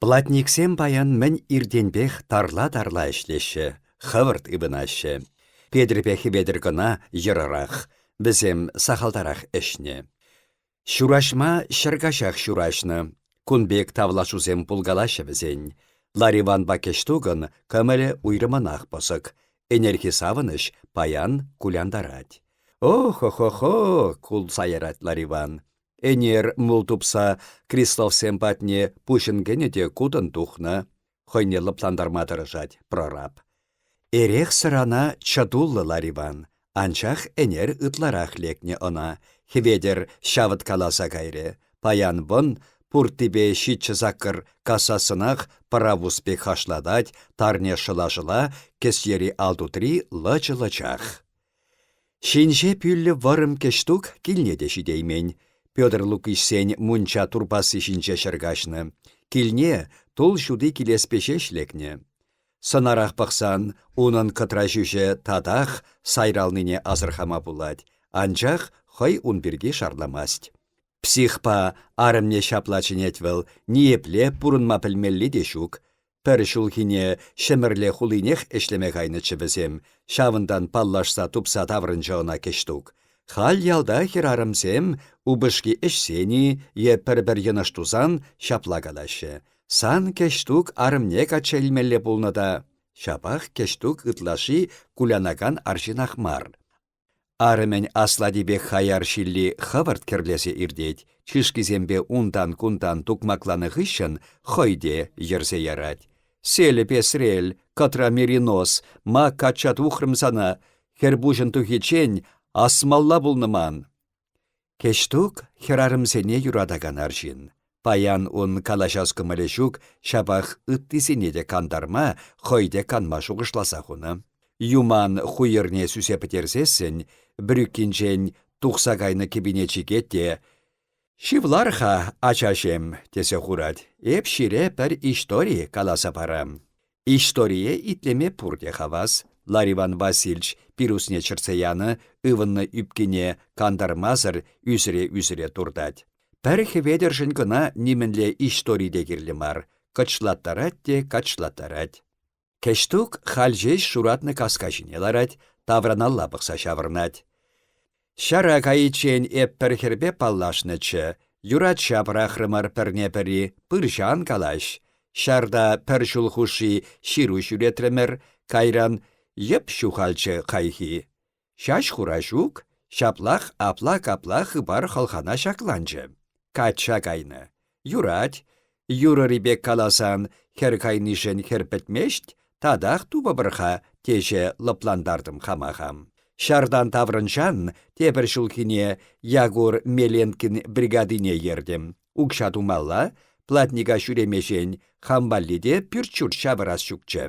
Платниксем паян мӗн иртенпех тарла-тарла ӗҫлеҫҫӗ, хӑвӑрт ывӑнаҫҫӗ. Петӗрпе Хӗветӗр кӑна йӑрӑрах, вӗсем сахалтарах ӗҫнӗ. Ҫураҫма ҫӗркаҫах ҫураҫнӑ. Кун пек тавлашусем пулкалаҫҫӗ вӗсен. Лариванпа Кӗҫтукӑн кӑмӑлӗ уйрӑмӑнах пӑсӑк. Ӗнерхи савӑнӑҫ паян кулянтарать. «О-хо-хо-хо!» кулса ярать Лариван. Ӗнер мул тупса Крисловсем патне пуҫӑн кӗнӗ те кутӑн тухнӑ. Хӑйне лӑплантарма тӑрӑшать прораб. Эрех-сӑрана чӑтуллӑ Лариван, анчах ӗнер ытларах лекнӗ ӑна. Хӗветӗр ҫавӑткаласа кайрӗ. Паян вӑн пурттипе ҫиччӗ-саккӑр кассассӑнах пӑравус пек хашлатать, тарне шӑла-шӑла кӗсьери алтутри лӑчӑ-лӑчах. Ҫинҫе пӳллӗ вӑрӑм Кӗҫтук килне те ҫитеймен. Петр Лукичсен мунча турпасси ҫинче ҫӗр каҫнӑ. Килне тул ҫути килеспе ҫеҫ лекнӗ. Сӑнарах пӑхсан унӑн кӑтра ҫӳҫӗ татах сайралнине асӑрхама пулать, анчах хӑй ун пирки шарламасть. Психпа арӑмне ҫапла чӗнет вӑл, ниепле пурӑнма пӗлмелли те ҫук. Пӗр ҫулхине Ҫӗмӗрле хулинех ӗҫлеме кайнӑччӗ вӗсем, ҫавӑнтан паллашса тупса таврӑнчӗ ӑна Кӗҫтук. Халь ялта хӗрарӑмсем упӑшки ӗҫсен-и е пӗр-пӗр йӑнӑш тусан ҫапла калаҫҫӗ: «Сан Кӗҫтук арӑмне качча илмелле пулнӑ та». Ҫапах Кӗҫтук ытлашши кулянакан арҫынах мар. Арӑмӗн аслати пек хаяр ҫилли хӑвӑрт кӗрлесе иртет, чышкисемпе унтан-кунтан тукмакланӑ хыҫҫӑн хӑй те йӗрсе ярать. «Селӗ песрел, кӑтра меринос, ма качча тухрӑм сана, хӗр пуҫӑн тухиччен асмалла пулнӑ ман». Кӗҫтук хӗрарӑмсене юратакан арҫын. Паян ун калаҫас кӑмӑлӗ ҫук, ҫапах ыттисене те кантарма, хӑй те канма шухӑшласа хунӑ. Юман хуйӑрне сӳсе пӗтерсессӗн брюккинчен тухса кайнӑ кӗпине чикет те «Ҫывлар-ха, ачаҫем», тесе хурать. «Эп ҫире пӗр истори каласа парам». Историе итлеме пурте хавас. Лариван Васильч пирусне чӗртсе янӑ, ывӑннӑ ӳпкине кантармасӑр ӳсӗре-ӳсӗре туртать. Пӗр Хӗветӗршӗн кӑна нимӗнле истори те кирлӗ мар, кӑчлаттарать те качлаттарать. Кӗҫтук халь ҫеҫ шуратнӑ каска ҫине ларать, тавраналла пӑхса ҫаврӑнать. Ҫара кайиччен эп пӗр хӗрпе паллашнӑччӗ. Юрать пӑрахрӑмӑр пӗрне-пӗри, пырҫан калаҫ. Ҫарта пӗр ҫул хушши ҫыру ҫӳретрӗмӗр, кайран йӗп ҫухалчӗ хайхи. Ҫаҫ хура ҫук, ҫаплах апла-капла хыпар хӑлхана ҫакланчӗ. Качча кайнӑ. Юрать. Юрӑри пек каласан, хӗр кайнишӗн хӗр пӗтмест, татах тупӑпӑр-ха, теҫе лӑплантартӑм хама хам. Ҫартан таврӑнсан тепӗр ҫулхине Якур Меленкин бригадине ертӗм. Укҫа тумалла, платника ҫӳремешен хам валли те пӳрт-ҫурт ҫавӑрас ҫукчӗ.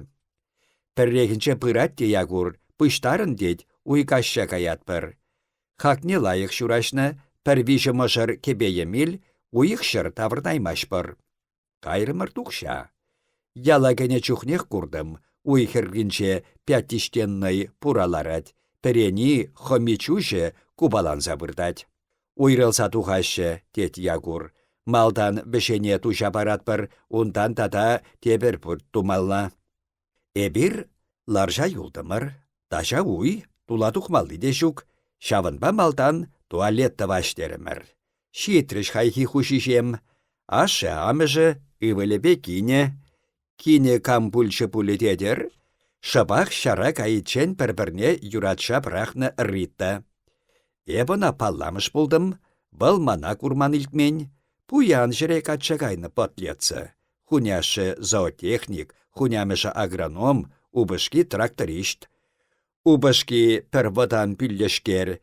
Пӗррехинче пырать те Якур, пуҫтарӑн тет, уй каҫҫа каятпӑр. Хакне лайӑх ҫураҫнӑ, пӗр виҫӗ мӑшӑр кӗпе-йӗм ил, уйӑх-ҫӗр таврӑнаймасть-пӑр. Кайрӑмӑр тухҫа. Яла кӗнӗ чухнех куртӑм, уй хӗрринче пятиҫтеннӑй пура ларать, пӗрени хӑми чуҫӗ купаланса выртать. Уйрӑлса тухаҫҫӗ, тет Якур. Малтан вӗҫене туҫа паратпӑр, унтан тата тепӗр пӳрт тумалла. Эпир ларса юлтӑмӑр. Таҫа уй, тула тухмалли те ҫук. Ҫавӑнпа малтан туалет тӑваҫ терӗмӗр. Ҫитрӗҫ хайхи хуҫисем. Ашшӗ-амӑшӗ, ывӑлӗпе кинӗ. Кинӗ кам пулчӗ пулӗ тетӗр? Шӑпах ҫара кайиччен пӗр-пӗрне юратса пӑрахнӑ Рита. Эп ӑна палламӑш пултӑм, вӑл мана курман-илтмен. Пуян ҫӗре качча кайнӑ подлеца. Хуняшшӗ зоотехник, хунямӑшӗ агроном, упӑшки тракторист. Упӑшки пӗр вӑтам пӳллӗшкер,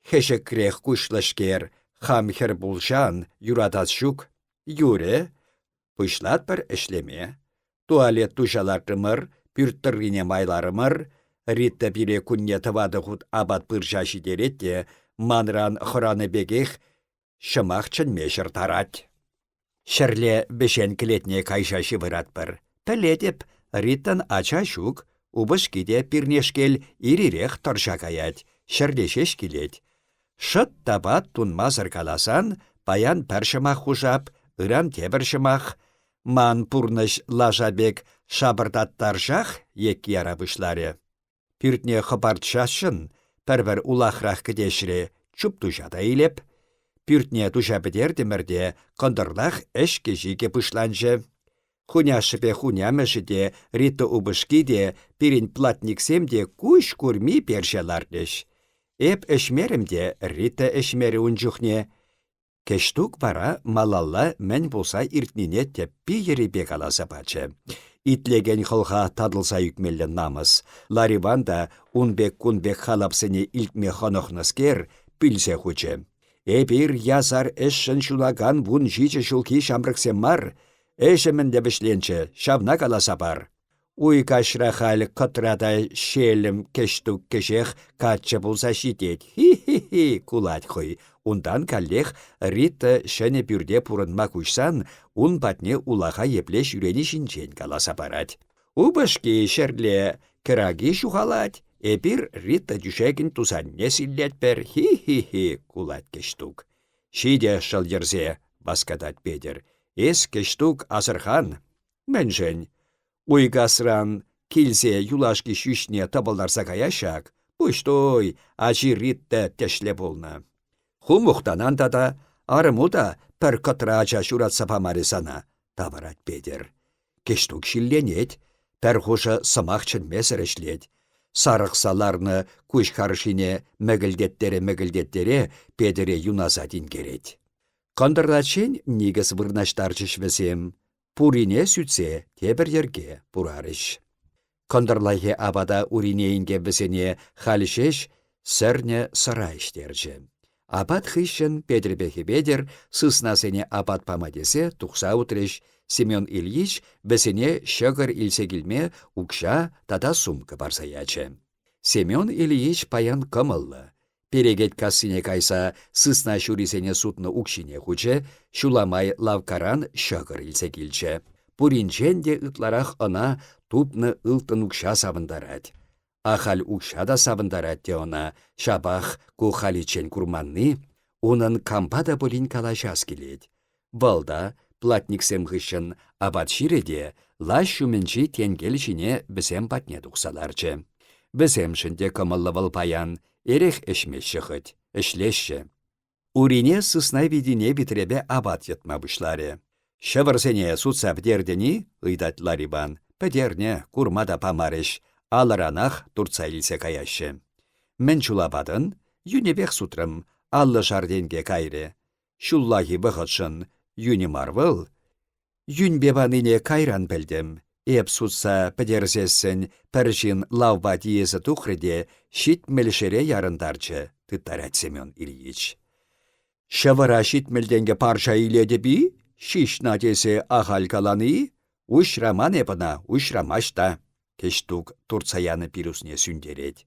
хӗҫӗкрех куҫлӑскер, хам хӗр пулсан юратас ҫук. Юрӗ, пуҫлатпӑр ӗҫлеме. Туалет туҫа лартрӑмӑр, пӳрт тӑррине майларӑмӑр. Рита пире кунне тӑватӑ хут апат пырса ҫитерет те манран хӑранӑ пекех ҫӑмах чӗнмесӗр тарать. Ҫӗрле вӗҫен кӗлетне кайса ҫывӑратпӑр. Пӗлетӗп, Ритӑн ача ҫук, упӑшки те пирнешкел ир-ирех тӑрҫа каять, ҫӗрле ҫеҫ килет. Шӑт та пат тунмасӑр каласан, паян пӗр ҫӑмах хушап, ыран тепӗр ҫӑмах. Ман пурнӑҫ лаша пек шапӑртаттаршах екки яра пуҫларӗ. Пӳртне хӑпартсассӑн пӗр-пӗр улахрах кӗтеҫре чуптуҫа та илеп. Пӳртне туҫа пӗтертӗмӗр те кӑнтӑрлах ӗҫкӗ-ҫикӗ пуҫланчӗ. Хуняшшӗпе хунямӑшӗ те, Рита упӑшки те, пирӗн платниксем те куҫ курми персе лартрӗҫ. Эп ӗҫмерӗм те, Рита ӗҫмерӗ ун чухне. Кӗҫтук вара малалла мӗн пулса иртнине тӗппи-йӗрӗпе каласа пачӗ. Итлекен хӑлха татӑлса ӳкмелле намӑс. Лариван та ун пек-кун пек халапсене илтме хӑнӑхнӑскер, пӳлсе хучӗ. Эпир ясар ӗҫшӗн ҫунакан 17 ҫулхи ҫамрӑксем мар. Ӗҫӗ мӗнле вӗҫленчӗ, ҫавна каласа пар. Уй каҫра халь кӑтра та ҫелӗм кӗҫтук кӗҫех каччӑ пулса ҫитет. Хи-хи-хи, кулать хӑй. Унтан каллех Рита ҫӗнӗ пӳрте пурӑнма куҫсан ун патне улаха епле ҫӳрени ҫинчен каласа парать. Упӑшки ҫӗрле кӗраки ҫухалать, эпир Рита тӳшекӗн тусанне силлетпӗр, хи-хи-хи, кулать Кӗҫтук. Ҫитӗ шӑл йӗрсе, васкатать Петӗр. Эс, Кӗҫтук, асӑрхан. Мӗншӗн? Уйкасран килсе юлашки ҫӳҫне тӑпӑлтарса каяҫ-ак. Пуҫтуй, ачи Рита тӗшлӗ пулнӑ. Ху мухтанан тата, арӑму та пӗр кӑтра ача ҫуратса памарӗ сана, тавӑрать Петӗр. Кӗҫтук ҫилленет, пӗр хушӑ сӑмах чӗнмесӗр ӗҫлет. Сарӑхса ларнӑ куҫ харшине мӗкӗлтеттере-мӗкӗлтеттере Петӗре юнаса тинкерет. Кӑнтӑрлаччен никӗс вырнаҫтарчӗҫ вӗсем. Пурине сӳтсе тепӗр йӗрке пурарӗҫ. Кӑнтӑрлахи апата Урине инке вӗсене халь ҫеҫ сӗрнӗ сӑра ӗҫтерчӗ. Апат хыҫҫӑн Петӗрпе Хӗветӗр сыснасене апат пама тесе тухса утрӗҫ, Семен Ильич вӗсене ҫӑкӑр илсе килме укҫа тата сумка парса ячӗ. Семен Ильич паян кӑмӑллӑ. Перекет кассине кайса сысна ҫурисене сутнӑ укҫине хучӗ, ҫула май лавккаран ҫӑкӑр илсе килчӗ. Пуринчен те ытларах ӑна тупнӑ ылтӑн укҫа савӑнтарать. Ахаль укҫа та савӑнтарать те ӑна, ҫапах ку халиччен курманни, унӑн кампа та пулин калаҫас килет. Вӑл та, платниксем хыҫҫӑн апат ҫирӗ те, лаҫ ҫумӗнчи тенкел ҫине вӗсем патне тухса ларчӗ. Вӗсемшӗн те кӑмӑллӑ вӑл паян, эрех ӗҫмеҫҫӗ хӑть, ӗҫлеҫҫӗ. Урине сысна витине витрепе апат йӑтма пуҫларӗ. «Ҫӑвӑрсене сутса пӗтертӗн-и?» — ыйтать Лариван. «Пӗтернӗ, курма та памарӗҫ. Алӑранах туртса илсе каяҫҫӗ». «Мӗн чула патӑн?» «Йӳнӗпех сутрӑм. Аллӑшар тенке кайрӗ. Ҫуллахи вӑхӑтшӑн йӳнӗ мар вӑл. Йӳнпе панине кайран пӗлтӗм. Эп сутса пӗтерсессӗн пӗр ҫын лавпа тиесе тухрӗ те ҫитмӗлшере ярӑнтарчӗ, тыттарать Семен Ильич. Ҫӑвӑра 70 тенкӗ парша илетӗп-и? Ҫиҫна тесе ахаль калани? Уҫраман эп ӑна, уҫрамасть та. Кӗҫтук туртса янӑ пирусне сӳнтерет.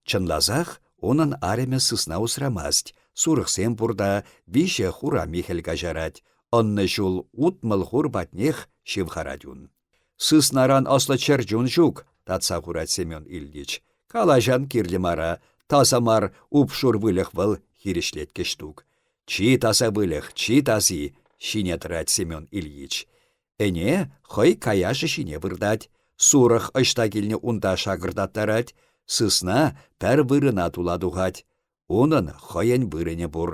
Чӑнласах, унӑн арӑмӗ сысна усрамасть, сурӑхсем пур та виҫӗ хура михӗл каҫарать, ӑннӑ ҫул 60 хур патнех ҫывхарать ун. Сыснаран ӑслӑ чӗрчун ҫук, татса хурать Семен Ильич. Калаҫан кирлӗ мара, таса мар упшур выльӑх вӑл, хирӗҫлет Кӗҫтук. Чи таса выльӑх, чи таси, ҫине тӑрать Семен Ильич. Ӗне хӑй каяшӗ ҫине выртать, сурӑх ӑҫта килнӗ унта шакӑртаттарать, сысна пӗр вырӑна тула тухать. Унӑн хӑйӗн вырӑнӗ пур.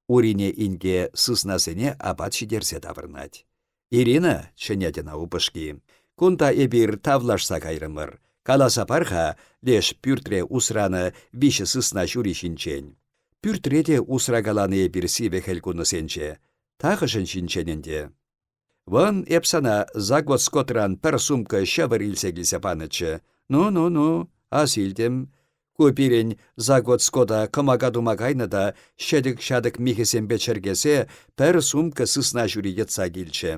Урине инке сыснасене апат ҫитерсе таврӑнать. «Ирина», — чӗнет ӑна упӑшки, — «кунта эпир тавлашса кайрӑмӑр. Каласа пар-ха леш пӳртре усранӑ виҫӗ сысна ҫури ҫинчен. Пӳртре те усракаланӑ эпир сивӗ хӗл кунӗсенче. Тахӑшӗн ҫинчен ӗнтӗ. Вӑн эп сана заготскотран пӗр сумка ҫӑвӑр илсе килсе панӑччӗ. Ну-ну-ну, ас илтӗм. Ку пирӗн заготскота кӑмака тума кайнӑ та ҫӗтӗк-ҫатӑк михӗсемпе чӗркесе пӗр сумка сысна ҫури йӑтса килчӗ.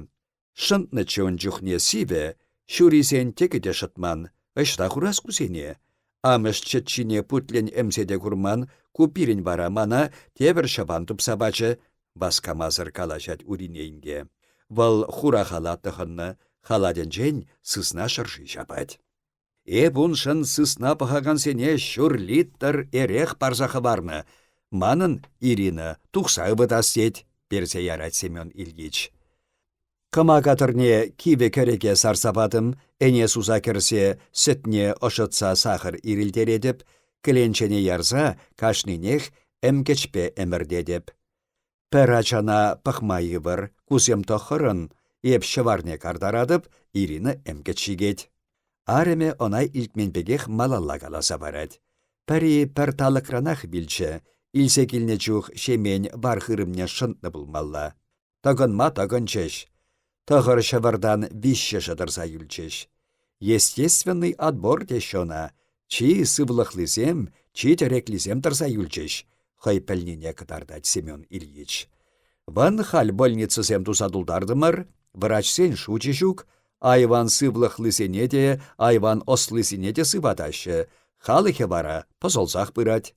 Шӑнтнӑччӗ ун чухне сивӗ, ҫурисен тӗкӗ те шӑтман. Ӑҫта хурас кусене? Амӑш чӗччине путлӗн ӗмсе те курман, ку пирӗн вара мана тепӗр ҫӑпан тупса пачӗ, васкамасӑр калаҫать Урине инке. Вӑл хура халат тӑхӑннӑ, халатӗнчен сысна шӑрши ҫапать. Эп уншӑн сысна пӑхакансене ҫур литр эрех парса хӑварнӑ. Манӑн, Ирина, тухса ывӑтас тет, персе ярать Семен Ильич. Кӑмака тӑрне кивӗ кӗрӗке сарса патӑм, ӗне суса кӗрсе сӗтне ӑшӑтса сахӑр ирӗлтеретӗп, кӗленчене ярса кашнинех ӗмкӗчпе ӗмӗртетӗп. Пӗр ачана пӑхма йывӑр, кусем тӑххӑрӑн, эп ҫӑварне картаратӑп, Ирина ӗмкӗч ҫикет. Арӑмӗ ӑна илтмен пекех малалла каласа парать. Пӗри пӗр талӑкранах вилчӗ, илсе килнӗ чух Ҫемен вар-хырӑмне шӑнтнӑ пулмалла. Тӑкӑнма тӑкӑнчӗҫ. Тӑхӑр ҫӑвӑртан виҫҫӗшӗ тӑрса юлчӗҫ. Естественный отбор теҫҫӗ ӑна. Чи сывлӑхлисем, чи тӗреклисем тӑрса юлчӗҫ, хӑй пӗлнине кӑтартать Семен Ильич. Вӑн халь больницӑсем туса тултартӑмӑр, врачсен шучӗ ҫук, айван сывлӑхлисене те, айван ӑслисене те сыватаҫҫӗ, халӑхӗ вара пӑсӑлсах пырать.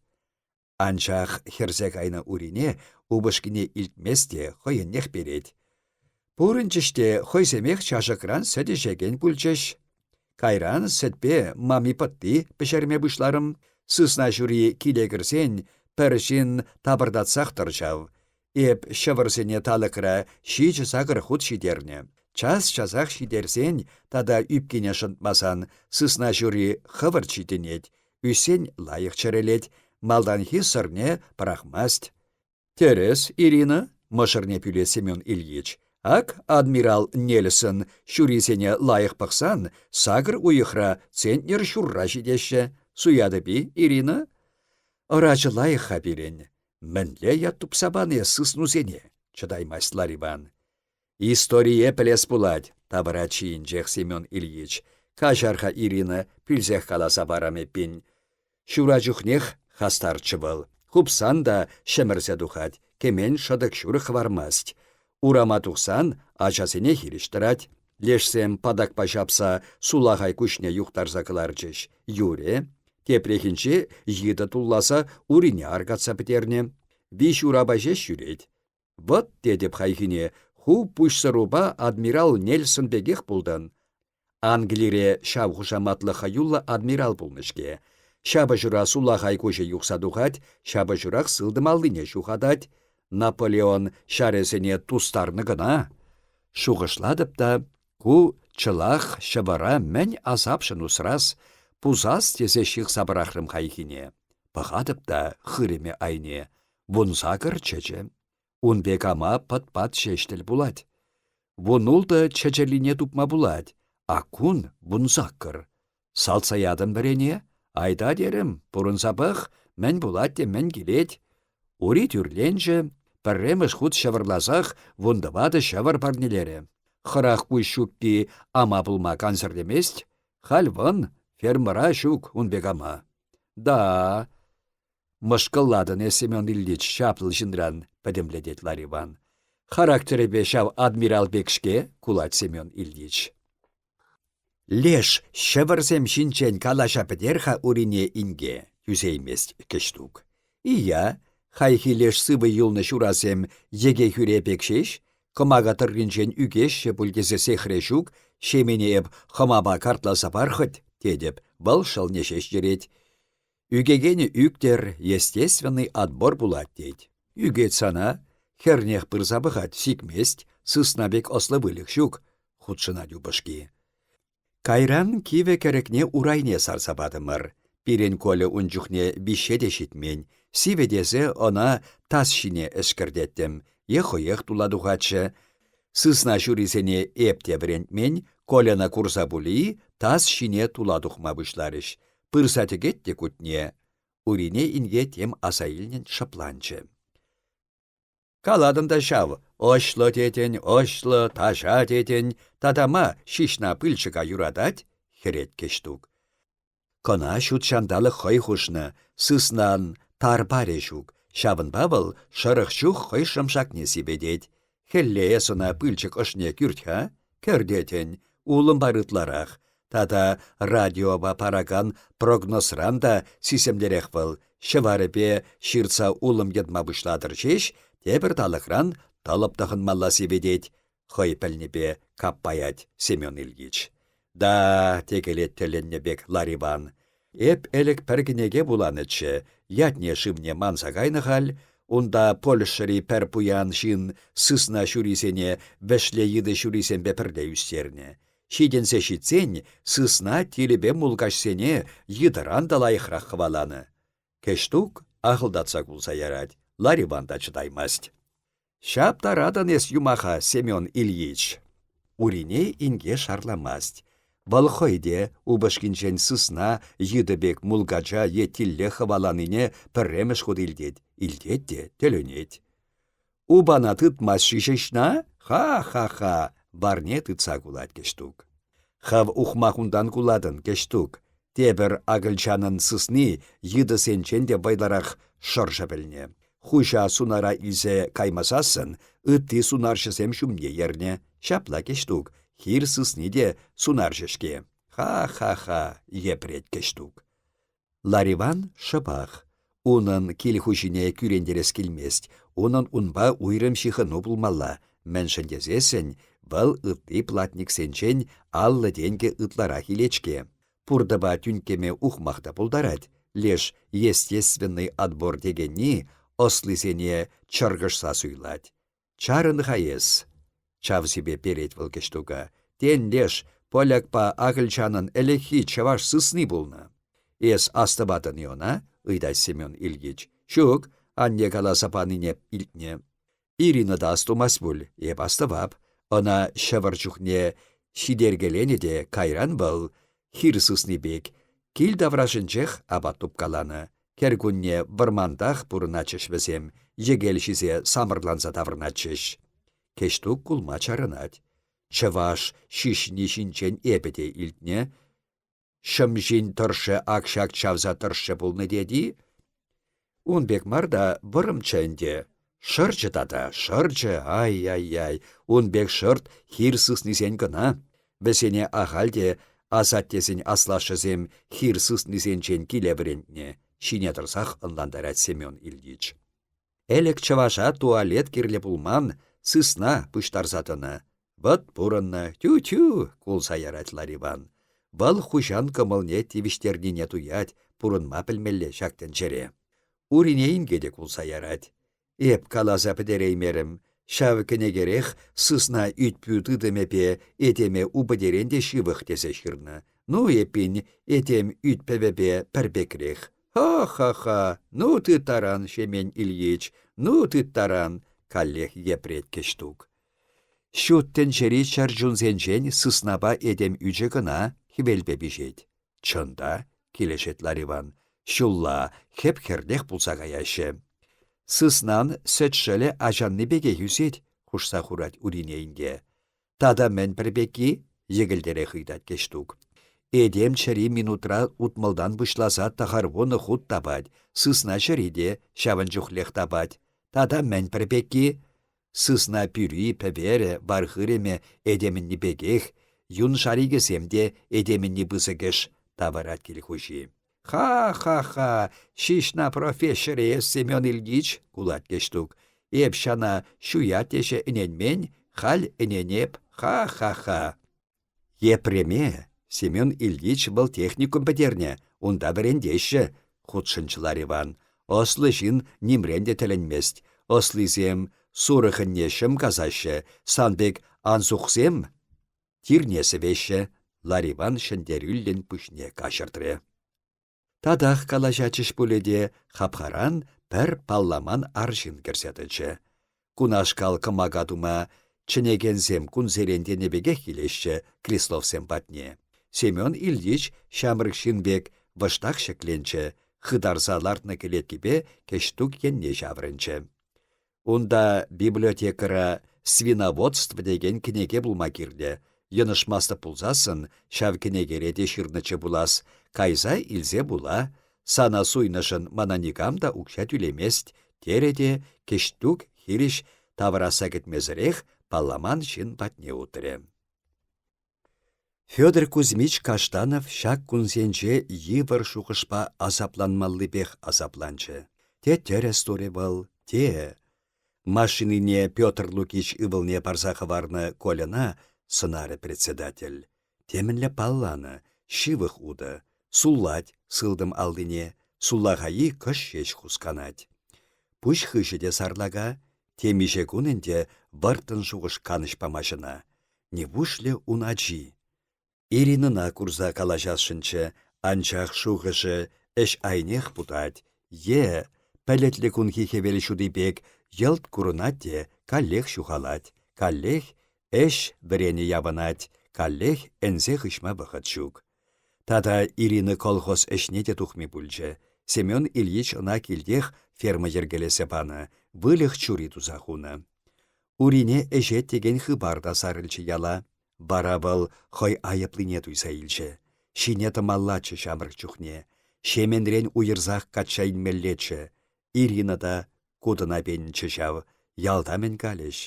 Анчах хӗрсе кайнӑ урине упӑшкине илтмест те хӑйӗннех перет. Пурӑнчӗҫ те хӑйсемех чашӑкран сӗт ӗҫекен пулчӗҫ. Кайран сӗтпе мами пӑтти пӗҫерме пуҫларӑм. Сысна ҫури киле кӗрсен пӗр ҫын тапӑртатсах тӑр ҫав. Эп ҫӑвӑрсене талӑкра ҫичӗ-сакӑр хут ҫитернӗ. Час-часах ҫитерсен тата ӳпкине шӑнтмасан сысна ҫури хӑвӑрт ҫитӗнет, ӳссен лайӑх чӗрӗлет, малтанхи сӑрне пӑрахмасть. Тӗрӗс, Ирина, мӑшӑрне пӳлет Семен Ильич. Ак адмирал Нельсон ҫурисене лайӑх пӑхсан сакӑр уйӑхра центнер ҫурра ҫитеҫҫӗ. Суятӑп-и, Ирина? Ӑрачӗ лайӑх-ха пирӗн. Мӗнле ят тупса панӑ эс сыснусене? чӑтаймасть Лариван. Историе пӗлес пулать, тавӑрать ҫийӗнчех Семен Ильич. Каҫар-ха, Ирина, пӳлсех каласа парам эппин. Ҫура чухнех хастарччӗ вӑл. Хупсан та ҫӗмӗрсе тухать, кӗмен шӑтӑк-ҫурӑк хӑвармасть. Урама тухсан ачасене хирӗҫ тӑрать. Лешсем патакпа ҫапса сулахай куҫне юхтарса кӑларчӗҫ. Юрӗ. Тепрехинче йытӑ тулласа урине аркатса пӗтернӗ. Виҫ урапа ҫеҫ ҫӳрет. Вӑт, тетӗп хайхине, ху пуҫсӑрупа адмирал Нельсон пекех пултӑн. Англире ҫав хушаматлӑ хӑюллӑ адмирал пулнӑ-ҫке. Ҫапӑҫура сулахай куҫӗ юхса тухать, ҫапӑҫурах сылтӑм аллине ҫухатать. Наполеон ҫарӗсене тустарнӑ кӑна. Шухӑшлатӑп та, ку чӑлах ҫӑвара мӗн асапшӑн усрас, пусас тесе ҫыхса пӑрахрӑм хайхине. Пӑхатӑп та хырӑмӗ айне, вунсакӑр чӗчӗ. Ун пек ама пӑт-пат ҫеҫ тӗл пулать. Вунултӑ чӗчӗллине тупма пулать, а кун вунсаккӑр. Салтса ятӑм вӗрене, айта терӗм, пурӑнса пӑх, мӗн пулать те мӗн килет. Ури тӳрленчӗ, пӗрремӗш хут ҫӑвӑрласах вунтӑватӑ ҫӑвӑр парнелерӗ. Хӑрах куҫ ҫукки ама пулма кансӗрлемест. Халь вӑн, фермӑра ҫук ун пек ама. Да, Мӑшкӑллатӑн эс, Семен Ильич, чаплӑ ҫынран, пӗтӗмлетет Лариван. Характерӗпе ҫав адмирал пек-ҫке, кулать Семен Ильич. Леш ҫӑвӑрсем ҫинчен калаҫа пӗтер-ха Урине инке, тӳсеймест Кӗҫтук. Ия, хайхи леш сывӑ юлнӑ ҫурасем йӗке хӳре пек ҫеҫ, кӑмака тӑрринчен ӳкеҫҫӗ пуль тесе сехре ҫук, Ҫемене эп хӑмапа картласа пар хӑть, тетӗп, вӑл шӑлне ҫеҫ йӗрет. Ӳкекенӗ ӳктӗр, естественный отбор пулать тет. Ӳкет сана, хӗрнех пырса пӑхать, сикмест, сысна пек ӑслӑ выльӑх ҫук, хутшӑнать упӑшки. Кайран кивӗ кӗрӗкне урайне сарса патӑмӑр. Пирӗн Коля ун чухне виҫҫе те ҫитмен. Сивӗ тесе ӑна таз ҫине ӗскӗртеттӗм е хӑех тула тухатчӗ. Сысна ҫурисене эп те вӗрентмен, Кольӑна курса пули таз ҫине тула тухма пуҫларӗҫ. Пырса тӗкет те кутне. Урине инке тем аса илнӗн шӑпланчӗ. Калатӑн та ҫав, ӑҫлӑ тетӗн, ӑҫлӑ, таҫа тетӗн, тата ма ҫиҫна пылчӑка юратать? хӗрет Кӗҫтук. Кӑна ҫут ҫанталӑк хӑй хушнӑ, сыснан тар парӗ ҫук, ҫавӑнпа вӑл шӑрӑх чух хӑй шӑмшакне сипетет. Хӗлле эс ӑна пылчӑк ӑшне кӳрт-ха, кӗртетӗн, улӑм пар ытларах. Тата радиопа паракан прогнозран та сисӗмлӗрех вӑл, ҫӑварӗпе ҫыртса улӑм йӑтма пуҫлатӑр ҫеҫ, тепӗр талӑкран тӑлӑп тӑхӑнмалла сивӗтет, хӑй пӗлнипе каппаять Семен Ильич. Да, текелет тӗлӗннӗ пек Лариван. Эп ӗлӗк пӗр кӗнеке вуланӑччӗ, ятне-шывне манса кайнӑ халь. Унта Польшӑри пӗр пуян ҫын сысна ҫурисене вӗшле йытӑ ҫурисемпе пӗрле ӳстернӗ. Ҫитӗнсе ҫитсен сысна тилӗпе мулкачсене йытӑран та лайӑхрах хӑваланӑ. Кӗҫтук ахӑлтатса кулса ярать, Лариван та чӑтаймасть. Ҫап таратӑн эс юмаха, Семен Ильич. Урине инке шарламасть. Вӑл хӑй те упӑшкинчен сысна, йытӑ пек мулкача е тилле хӑваланине пӗрремӗш хут илтет, илтет те тӗлӗнет. Упана тытмасть-ши ҫеҫна? Ха-ха-ха! варне тытса кулать Кӗҫтук. Хав ухмахунтан кулатӑн, Кӗҫтук. Тепӗр акӑлчанӑн сысни йытӑсенчен те вӑйлӑрах шӑршӑ пӗлнӗ. Хуҫа сунара илсе каймасассӑн ытти сунарҫӑсем ҫумне ернӗ. Ҫапла Кӗҫтук, хир сысни те сунарҫӑ-ҫке. Ха-ха-ха, епрет Кӗҫтук. Лариван шӑпах. Унӑн кил хуҫине кӳрентерес килмест, унӑн унпа уйрӑм ҫыхӑну пулмалла, мӗншӗн тесессӗн вӑл ытти платниксенчен 50 тенкӗ ытларах илет-ҫке. Пуртӑпа тӳнккеме ухмах та пултарать, леш естественный отбор текенни ӑслисене чӑркӑшса суйлать. Чарӑн-ха эс. Чавсипе перет вӑл Кӗҫтука. Тен, леш, полякпа акӑлчанӑн ӗлӗкхи чӑваш сысни пулнӑ. Эс астӑватӑн-и ӑна? ыйтать Семен Ильич. Ҫук, анне каласа панине илтнӗ. Ирина та астумасть пуль, эп астӑвап. Ӑна ҫӑвӑр чухне ҫитеркеленӗ те кайран вӑл, хир сысни пек, кил таврашӗнчех апат тупкаланӑ. Кӗркунне вӑрмантах пурӑнатчӗҫ вӗсем, йӗкел ҫисе самӑрланса таврӑнатчӗҫ. Кӗҫтук кулма чарӑнать. Чӑваш ҫиҫни ҫинчен эпӗ те илтнӗ. Ҫӑмҫин тӑршшӗ ак ҫак чавса тӑршшӗ пулнӑ тет-и? Ун пек мар та вӑрӑмччӗ ӗнтӗ. Шӑрчӗ тата, шӑрчӗ, ай-яй-яй, ун пек шӑрт хир сыснисен кӑна. Вӗсене ахаль те асаттесен аслашшӗсем хир сыснисенчен киле вӗрентнӗ, ҫине тӑрсах ӑнлантарать Семен Ильич. Ӗлӗк чӑваша туалет кирлӗ пулман, сысна пуҫтарса тӑнӑ. Вӑт пурӑннӑ, тю-тю, кулса ярать Лариван. Вӑл хуҫан кӑмӑлне тивӗҫтернине туять, пурӑнма пӗлмелле ҫак тӗнчере. Урине инке те кулса ярать. Эп каласа пӗтереймерӗм. Ҫав кӗнекерех сысна ӳт-пӳ тытӑмӗпе этеме упӑтерен те ҫывӑх тесе ҫырнӑ. Ну, эппин, этем ӳт-пӗвӗпе пӗр пекрех. Ха-ха-ха, ну тыттаран, Ҫемен Ильич, ну тыттаран, каллех епрет Кӗҫтук. Ҫут тӗнчери чӗрчунсенчен сыснапа этем ӳчӗ кӑна хӗвелпе пиҫет. Чӑн та, килӗшет Лариван, ҫулла хӗп-хӗрлех пулса каяҫҫӗ. Сыснан сӗт шӑлӗ ачанни пекех ӳсет, хушса хурать Урине инке. Тата мӗн пӗр пекки? йӗкӗлтерех ыйтать Кӗҫтук. Этем чӗри минутра утмӑлтан пуҫласа тӑхӑрвунӑ хут тапать, сысна чӗри те ҫавӑн чухлех тапать. Тата мӗн пӗр пекки? Сысна пӳри, пӗверӗ, вар-хырӑмӗ этемӗнни пекех, юн шарикӗсем те этемӗнни пысӑкӑш, тавӑрать кил хуҫи. «Ха-ха-ха! Ҫиҫна профессорӗ эс, Семен Ильич!» — кулать Кӗҫтук. «Эп ҫана ҫуя теҫе ӗненмен, халь ӗненеп, ха-ха-ха!» Епреме Семен Ильич вӑл техникум пӗтернӗ, унта вӗрентеҫҫӗ, хутшӑнчӗ Лариван. Ӑслӑ ҫын нимрен те тӗлӗнмест. Ӑслисем сурӑхӑнне ҫӑм касаҫҫӗ, сан пек ансухсем тирне сӗвеҫҫӗ. Лариван ҫӗнтерӳллӗн пуҫне каҫӑртрӗ. Татах калаҫатчӗҫ пулӗ те, хапхаран пӗр палламан арҫын кӗрсе тӑчӗ. Кунашкал кӑмака тума чӗнекенсем кунсерен тенӗ пекех килеҫҫӗ Крисловсем патне. Семен Ильич ҫамрӑк ҫын пек вӑштах ҫӗкленчӗ, хытарса лартнӑ кӗлеткипе Кӗҫтук енне ҫаврӑнчӗ. Унта библиотекӑра «Свиноводство» текен кӗнеке пулма кирлӗ. Йӑнӑшмастӑп пулсассӑн ҫав кӗнекере те ҫырнӑччӗ пулас. Кайса илсе вула. Сана суйнӑшӑн мана никам та укҫа тӳлемест, терӗ те Кӗҫтук хирӗҫ тавӑрасса кӗтмесӗрех палламан ҫын патне утрӗ. Федор Кузьмич Каштанов ҫак кунсенче йывӑр шухӑшпа асапланмаллипех асапланчӗ. Те тӗрӗс турӗ вӑл, те... Машинине Петр Лукич ывӑлне парса хӑварнӑ Кольӑна сӑнарӗ председатель. Темӗнле палланӑ, ҫывӑх утӑ, суллать сылтӑм аллине, сулахайи кӑш ҫеҫ хусканать. Пуҫ хыҫӗ те сарлака. Темиҫе кун ӗнтӗ вӑрттӑн шухӑш канӑҫ памасть ӑна. Нивушлӗ ун ачи? Иринӑна курса калаҫасшӑнччӗ, анчах шухӑшӗ ӗҫ айнех путать е пӗлӗтлӗ кунхи хӗвел ҫути пек йӑлт курӑнать те каллех ҫухалать, каллех ӗҫ вӗренӗ явӑнать, каллех ӗнсе хыҫма вӑхӑт ҫук. Тата Ирина колхоз ӗҫне те тухми пулчӗ. Семен Ильич ӑна килтех ферма йӗркелесе панӑ, выльӑх чури туса хунӑ. Урине ӗҫет текен хыпар та сарӑлчӗ яла. Вара вӑл хӑй айӑплине туйса илчӗ. Ҫине тӑмаллаччӗ ҫамрӑк чухне. Ҫеменрен уйӑрсах качча илмеллеччӗ. Ирина та кутӑна пенӗччӗ ҫав. Ялта мӗн калӗҫ?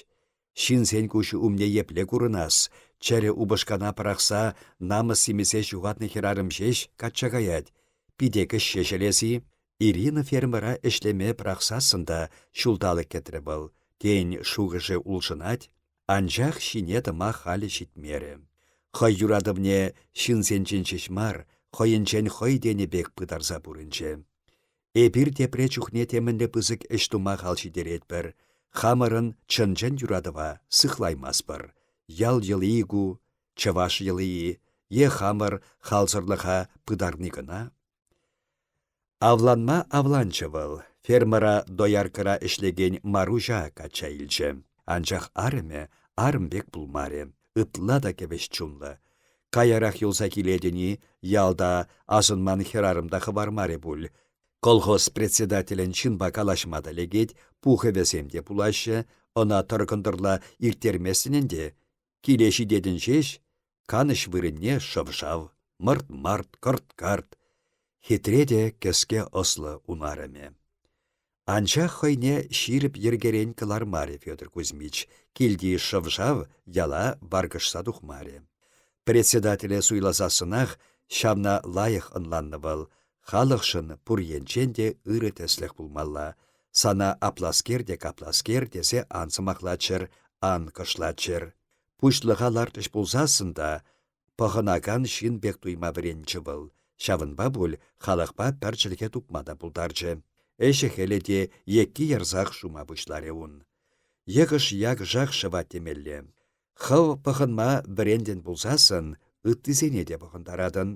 Ҫынсен куҫӗ умне епле курӑнас? Чӗрӗ упӑшкана пӑрахса намӑс-симӗсе ҫухатнӑ хӗрарӑм ҫеҫ качча каять. Пите кӗҫҫе ҫӗлес-и? Ирина фермӑра ӗҫлеме пӑрахсассӑн та ҫулталӑк кӗтрӗ вӑл. Тен, шухӑшӗ улшӑнать? Анчах ҫине тӑма халӗ ҫитмерӗ. Хӑй юратӑвне ҫынсенчен ҫеҫ мар, хӑйӗнчен хӑй тенӗ пек пытарса пурӑнчӗ. Эпир тепре чухне темӗнле пысӑк ӗҫ тума хал ҫитеретпӗр, хамӑрӑн чӑн-чӑн юратӑва сыхлаймастпӑр. Ял йӑли ку, чӑваш йӑли е хамӑр халсӑрлӑха пытарни кӑна. Авланма авланчӗ вӑл, фермӑра дояркӑра ӗҫлекен Маруҫа качча илчӗ. Анчах арӑмӗ арӑм пек пулмарӗ, ытла та кӗвӗҫ чунлӑ. Каярах юлса килетӗн-и, ялта асӑнман хӗрарӑм та хӑвармарӗ пуль. Колхоз председателӗн ҫынпа калаҫма та лекет, пухӑвӗсем те пулаҫҫӗ, ӑна тӑр-кӑнтӑрла ирттерместӗн ӗнтӗ. Киле ҫитетӗн ҫеҫ, канӑҫ вырӑнне шӑв-шав, мӑрт-март, кӑрт-карт. Хитре те кӗске ӑслӑ ун арӑмӗ. Анчах хӑйне ҫирӗп йӗркерен кӑлармарӗ Федор Кузьмич, килти шӑв-шав яла варкӑшса тухмарӗ. Председателе суйласассӑнах ҫавна лайӑх ӑнланнӑ вӑл, халӑхшӑн пур енчен те ырӑ тӗслӗх пулмалла. Сана апласкер те капласкер тесе ан сӑмахлаччӑр, ан кӑшлаччӑр. Пуҫлӑха лартрӗҫ пулсассӑн та пӑхӑнакан ҫын пек туйма вӗренчӗ вӑл. Ҫавӑнпа пуль халӑхпа пӗр чӗлхе тупма та пултарчӗ. Ӗҫӗ-хӗлӗ те екки ярсах шума пуҫларӗ ун. Йӑкӑш-якӑшах шӑвать темелле. Хӑв пӑхӑнма вӗрентӗн пулсассӑн ыттисене те пӑхӑнтаратӑн.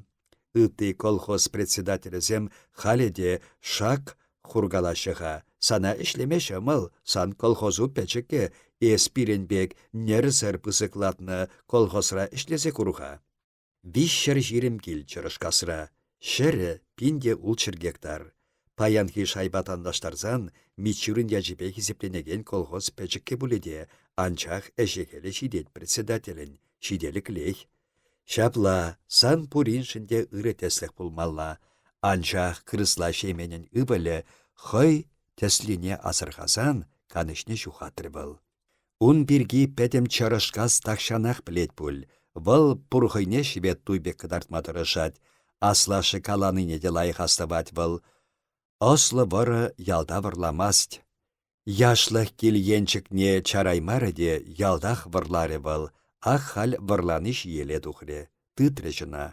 Ытти колхоз председателӗсем халӗ те шак хуркалаҫҫӗ-ха. Сана ӗҫлеме ҫӑмӑл, сан колхозу пӗчӗккӗ, эс пирӗн пек нӗрсӗр пысӑклатнӑ колхозра ӗҫлесе кур-ха. 320 кил Чӑрӑшкасра. Ҫӗрӗ 1600 гектар. Паянхи шайпа танлаштарсан Мичурин ячӗпе хисепленекен колхоз пӗчӗккӗ пулӗ те, анчах ӗҫӗ-хӗлӗ ҫитет председателӗн, ҫителӗклех. Ҫапла, сан пуриншӗн те ырӑ тӗслӗх пулмалла. Анчах Крысла Ҫеменӗн ывӑлӗ хӑй тӗслине асӑрхасан канӑҫне ҫухатрӗ вӑл. Ун пирки пӗтӗм Чӑрӑшкас тахҫанах пӗлет пуль. Вӑл пур хӑйне ҫветтуй пек кӑтартма тӑрӑшать. Аслашшӗ каланине те лайӑх астӑвать вӑл. Ӑслӑ вӑрӑ ялта вӑрламасть. Яшлӑх кил енчӗкне чараймарӗ те ялтах вӑрларӗ вӑл. Ах халь вӑрлани ҫиеле тухрӗ. Тытрӗҫ ӑна.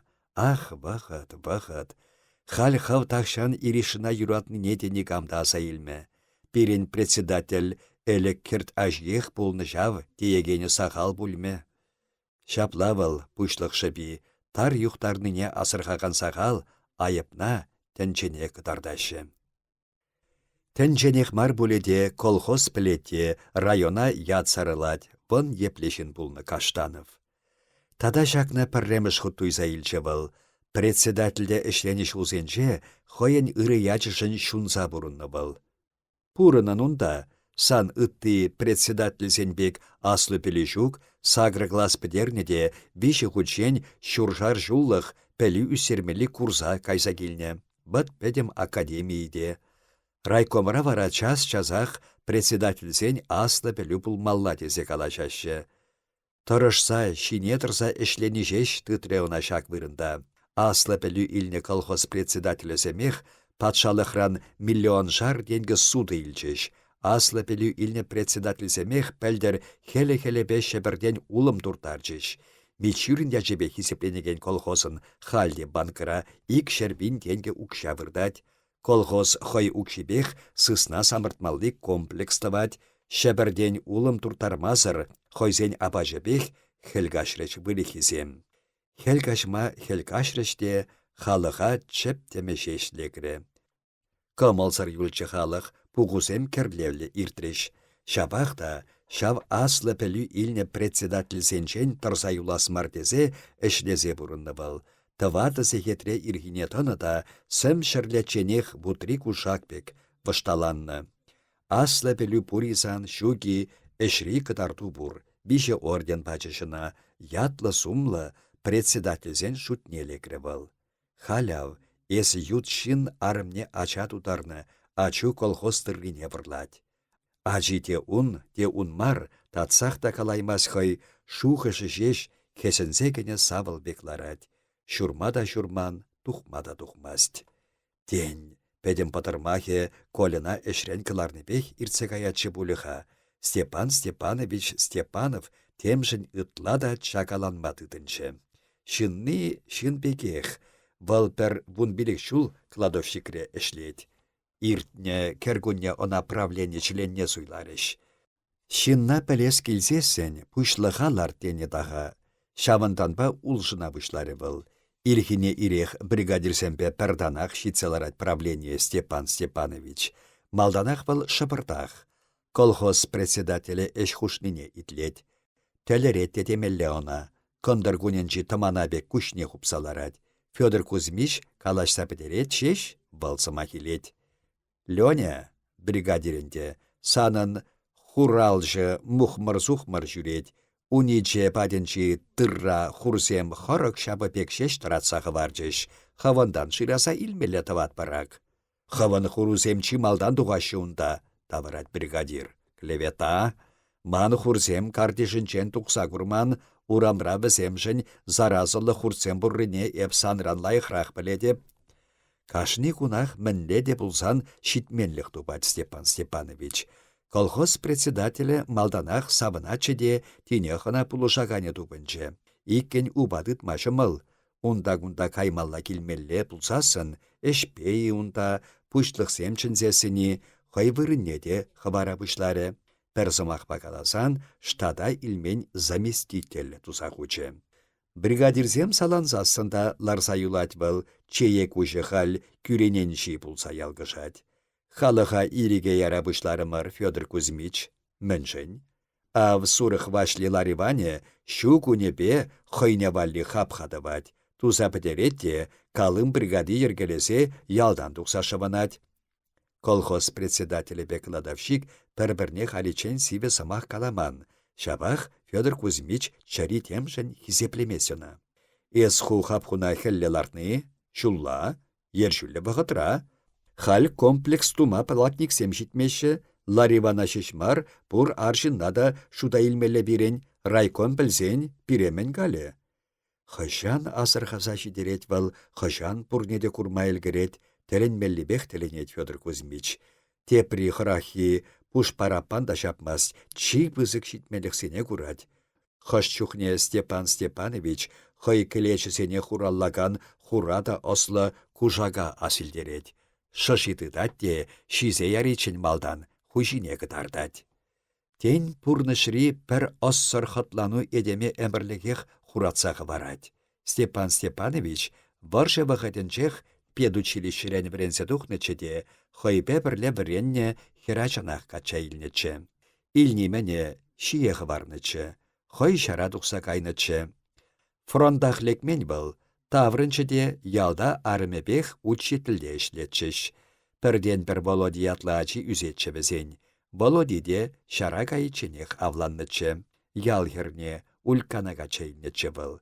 Ах, вӑхӑт, вӑхӑт. Халь хӑв тахҫан Иришӑна юратнине те никам та аса илмӗ. Пирӗн председатель ӗлӗк кӗрт аҫиех пулнӑ ҫав теекенӗ сахал пулмӗ. Ҫапла вӑл, пуҫлӑх шӑпи, тар юхтарнине асӑрхакан сахал, айӑпна тӗнчене кӑтартаҫҫӗ. Тӗнченех мар пулӗ те, колхоз пӗлет те, района ят сарӑлать, вӑн епле ҫын пулнӑ Каштанов. Тата ҫакна пӗрремӗш хут туйса илчӗ вӑл. Председательте ӗҫленӗ ҫулсенче хӑйӗн ырӑ ячӗшӗн ҫунса пурӑннӑ вӑл. Пурӑнӑн унта, сан ытти председательсен пек аслӑ пӗлӳ ҫук, сакӑр класс пӗтернӗ те виҫӗ хутчен ҫуршар ҫуллӑх пӗлӳ ӳстермелли курса кайса килнӗ. Вӑт пӗтӗм академийӗ те. Райкомра вара час-часах председательсен аслӑ пӗлӳ пулмалла тесе калаҫаҫҫӗ. Тӑрӑшса, ҫине тӑрса ӗҫлени ҫеҫ тытрӗ ӑна ҫак вырӑнта. Аслӑ пӗлӳ илнӗ колхоз председателӗсемех патшалӑхран миллионшар тенкӗ сутӑ илчӗҫ. Аслӑ пӗлӳ илнӗ председательсемех пӗлтӗр хӗлӗ-хӗлӗпе Ҫӗпӗртен улӑм турттарчӗҫ. Мичурин ячӗпе хисепленекен колхозӑн халь те банкра 200 пин тенкӗ укҫа выртать. Колхоз хӑй укҫипех сысна самӑртмалли комплекс тӑвать, Ҫӗпӗртен улӑм турттармасӑр хӑйсен апачӗпех хӗл каҫрӗҫ выльӑххисем. Хӗл каҫма хӗл каҫрӗҫ те халӑха чӗптӗмӗ ҫеҫ лекрӗ. Кӑмӑлсӑр юлчӗ халӑх, пухусем кӗрлевлӗ иртрӗҫ. Ҫапах та ҫав аслӑ пӗлӳ илнӗ председательсенчен тӑрса юлас мар тесе ӗҫлесе пурӑннӑ вӑл. Тӑватӑ сехетре ирхине тӑнӑ та сӗм ҫӗрлечченех вутри кушак пек вӑшталаннӑ. Аслӑ пӗлӳ пур-и сан, ҫук-и, ӗҫри кӑтарту пур, виҫӗ орден пачӗҫ ӑна, ятлӑ-сумлӑ председательсен шутне лекрӗ вӑл. Халь ав, эс ют ҫын арӑмне ача тутарнӑ, ачу колхоз тыррине вӑрлать. Ачи те ун, те ун мар, татсах та калаймасть хӑй, шухӑшӗ ҫеҫ хӗсӗнсе кӗнӗ савӑл пек ларать. Ҫурма та ҫурман, тухма та тухмасть. Тен, пӗтӗм пӑтӑрмахӗ Кольӑна ӗҫрен кӑларнипех иртсе каятчӗ пулӗ-ха. Степан Степанович Степанов темшӗн ытла та чакаланма тытӑнчӗ. Ҫынни ҫын пекех, вӑл пӗр вунпилӗк ҫул кладовщикре ӗҫлет. Иртнӗ кӗркунне ӑна правлени членне суйларӗҫ. Ҫынна пӗлес килсессӗн пуҫлӑха ларт тенӗ таха. Ҫавӑнтанпа улшӑна пуҫларӗ вӑл. Ирхине ирех бригадирсемпе пӗр танах ҫитсе ларать правление Степан Степанович. Малтанах вӑл шӑпӑртах. Колхоз председателӗ ӗҫ хушнине итлет. Тӗлӗрет те темелле ӑна. Кӑнтӑр кунӗнчи тӑмана пек куҫне хупса ларать. Федор Кузьмич калаҫса пӗтерет ҫеҫ, вӑл сӑмах илет. Леня, бригадир ӗнтӗ, санӑн хуралҫӑ мухмӑр-сухмӑр ҫӳрет, униче патӗнчи тырра хурсем хӑрӑк ҫапӑ пек ҫеҫ тӑратса хӑварчӗҫ, хӑвӑнтан шыраса илмелле тӑватпӑр ак. Хӑвӑн хурусем чи малтан тухаҫҫӗ унта, тавӑрать бригадир. Клевета. Ман хурсем картишӗнчен тухса курман, урамра вӗсемшӗн заразӑллӑ хуртсем пуррине эп санран лайӑхрах пӗлетӗп. Кашни кунах мӗнле те пулсан ҫитменлӗх тупать Степан Степанович. Колхоз председателӗ малтанах савӑнатчӗ те тинех ӑна пулӑшаканӗ тупӑнчӗ. Иккӗн упа тытма ҫӑмӑл. Унта-кунта каймалла-килмелле пулсассӑн ӗҫпе-и унта, пуҫлӑхсем чӗнсессӗн-и, хӑй вырӑнне те хӑвара пуҫларӗ. Пӗр сӑмахпа каласан, штата илмен заместитель туса хучӗ. Бригадирсем салансассӑн та ларса юлать вӑл, чее куҫӗ халь кӳрененҫи пулса ялкӑшать. Халӑха ирӗке яра пуҫларӑмӑр, Федор Кузьмич. Мӗншӗн? Ав Сурӑх Ваҫли Лариванӗ ҫу кунӗпе хӑйне валли хапха тӑвать, туса пӗтерет те калым бригади йӗркелесе ялтан тухса шӑвӑнать. Колхоз председателӗпе кладовщик пӗр-пӗрне халиччен сивӗ сӑмах каламан, ҫапах Федор Кузьмич чӗри темшӗн хисеплемест ӑна. Эс ху хапхуна хӗлле лартни, ҫулла, ерҫӳллӗ вӑхӑтра. Халь комплекс тума платниксем ҫитмеҫҫӗ, Ларивана ҫеҫ мар, пур арҫынна та шута илмелле пирӗн, райком пӗлсен пире мӗн калӗ? Хӑҫан асӑрхаса ҫитерет вӑл, хӑҫан пурне те курма ӗлкӗрет, тӗлӗнмеллипех тӗлӗнет Федор Кузьмич. Тепри хӑраххи пуш параппан та ҫапмасть, чи пысӑк ҫитменлӗхсене курать. Хӑш чухне Степан Степанович хӑй кӗлечӗсене хураллакан хура та ӑслӑ кушака асилтерет. Шӑши тытать те ҫисе яриччен малтан хуҫине кӑтартать. Тен, пурнӑҫри пӗр ӑссӑр хӑтлану этеме ӗмӗрлӗхех хуратса хӑварать. Степан Степанович вӑрҫӑ вӑхӑтӗнчех педучилищӗрен вӗренсе тухнӑччӗ те хӑйпе пӗрле вӗреннӗ хӗрачанах качча илнӗччӗ. Илни-мӗне ҫие хӑварнӑччӗ, хӑй ҫара тухса кайнӑччӗ. Фронтах лекмен вӑл, таврӑнчӗ те ялта арӑмӗпех учительте ӗҫлетчӗҫ. Пӗртен-пӗр Володя ятлӑ ачи ӳсетчӗ вӗсен. Володи те ҫара кайичченех авланнӑччӗ. Ял хӗрне Улькана качча илнӗччӗ вӑл.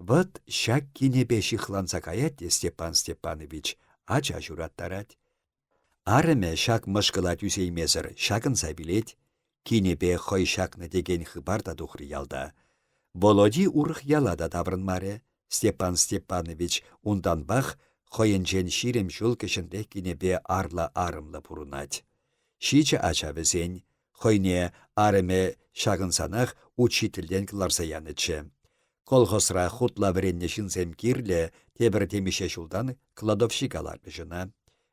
Вӑт ҫак кинӗпе ҫыхланса каять те Степан Степанович, ача ҫураттарать. Арӑмӗ ҫак мӑшкӑла тӳсеймесӗр ҫакӑнса вилет. Кинӗпе хӑй ҫакнӑ текен хыпар та тухрӗ ялта. Володи урӑх яла та таврӑнмарӗ. Степан Степанович унтанпах хӑйӗнчен 20 ҫул кӗҫӗнрех кинӗпе арлӑ-арӑмлӑ пурӑнать. Ҫичӗ ача вӗсен. Хӑйне арӑмӗ ҫакӑнсанах учительтен кӑларса янӑччӗ. Колхозра хутла вӗреннӗ ҫынсем кирлӗ, тепӗр темиҫе ҫултан кладовщика лартрӗҫ ӑна.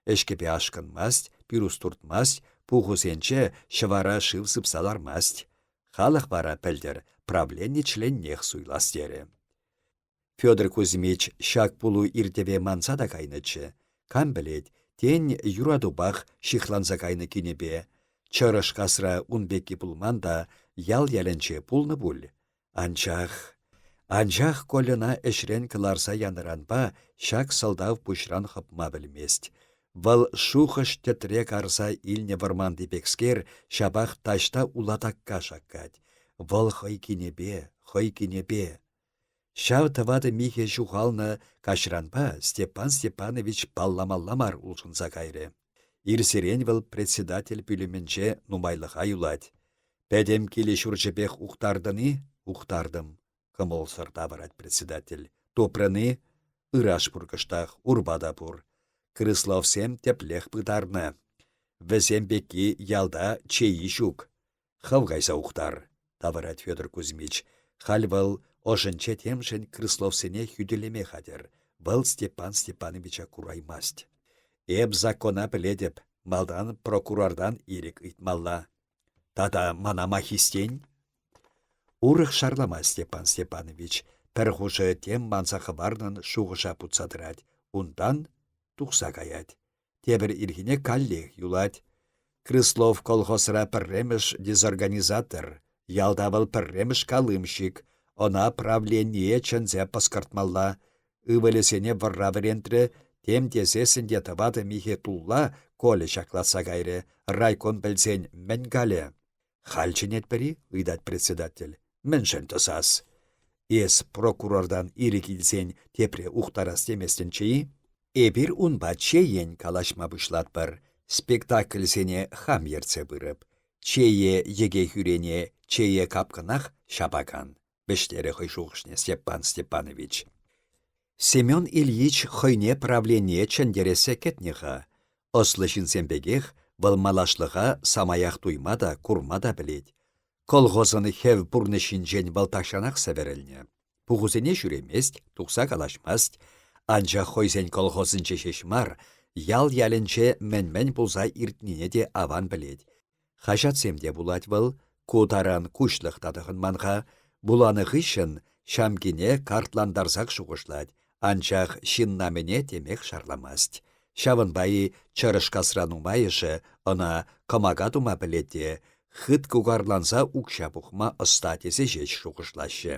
Ӗҫкӗпе ашкӑнмасть, пирус туртмасть, пухусенче ҫӑвара шыв сыпса лармасть. Халӑх вара пӗлтӗр правлени членнех суйлас терӗ. Федор Кузьмич ҫак пулу иртӗве манса та кайнӑччӗ. Кам пӗлет, тен, юратупах ҫыхланса кайнӑ кинӗпе. Чӑрӑш касра ун пекки пулман та ял ялӗнче пулнӑ пуль. Анчах... Анчах Кольӑна ӗҫрен кӑларса янӑранпа ҫак сӑлтав пуҫран хӑпма пӗлмест. Вӑл шухӑш тӗтре карса илнӗ вӑрманти пекскер ҫапах таҫта улатакка шаккать. Вӑл хӑй кинӗпе, хӑй кинӗпе. Ҫав тӑватӑ михӗ ҫухалнӑ каҫранпа Степан Степанович палламалла мар улшӑнса кайрӗ. Ирсерен вӑл председатель пӳлӗмӗнче нумайлӑха юлать. Пӗтӗм килӗ-ҫурчӗпех ухтартӑн-и? Ухтартӑм, кӑмӑлсӑр тавӑрать председатель. Тупрӑн-и? Ыраш пур кӑштах, урпа та пур. Крысловсем тӗплех пытарнӑ. Вӗсем пекки ялта чейи ҫук. Хӑв кайса ухтар, тавӑрать Федор Кузьмич. Халь вӑл ӑшӗнче темшӗн Крысловсене хӳтӗлеме хатӗр. Вӑл Степан Степановича кураймасть. Эп закона пӗлетӗп, малтан прокурортан ирӗк ыйтмалла. Тата мана ма хистен? Урӑх шарламасть Степан Степанович. Пӗр хушӑ тем манса хӑварнӑн шухӑша путса тӑрать. Унтан тухса каять. Тепӗр ирхине каллех юлать. Крыслов колхозра пӗрремӗш дезорганизатор, ялта вӑл пӗрремӗш калымщик, ӑна правление чӗнсе пӑскӑртмалла. Ывӑлӗсене вӑрра вӗрентрӗ, тем тесессӗн те тӑватӑ михӗ тулла Коля ҫаклатса кайрӗ, райком пӗлсен мӗн калӗ? Халь чӗнетпӗр-и? ыйтать председатель. Мӗншӗн тӑсас? Эс прокурортан ирӗк илсен тепре ухтарас теместӗнччӗ-и? Эпир унпа чеен калаҫма пуҫлатпӑр. Спектакльсене хам ертсе пырӑп. Чее йӗке хӳрене чее капкӑнах ҫапакан, вӗҫтерӗ хӑй шухӑшне Степан Степанович. Семен Ильич хӑйне правление чӗнтерессе кӗтнӗ-ха. Ӑслӑ ҫынсем пекех вӑл малашлӑха самаях туйма та, курма та пӗлет. Колхозӑн хӗв пурнӑҫ ҫинчен вӑл тахҫанах сӗвӗрӗлнӗ. Пухусене ҫӳремест, тухса калаҫмасть. Анчах хӑйсен колхозӗнче ҫеҫ мар, ял-ялӗнче мӗн-мӗн пулса иртнине те аван пӗлет. Хаҫатсем те вулать вӑл, ку таран куҫлӑх та тӑхӑнман-ха. Вуланӑ хыҫҫӑн ҫамкине картлантарсах шухӑшлать, анчах ҫынна-мӗне темех шарламасть. Ҫавӑнпа-и Чӑрӑшкасра нумайӑшӗ ӑна кӑмака тума пӗлет те хыт кукарланса укҫа пухма ӑста тесе ҫеҫ шухӑшлаҫҫӗ.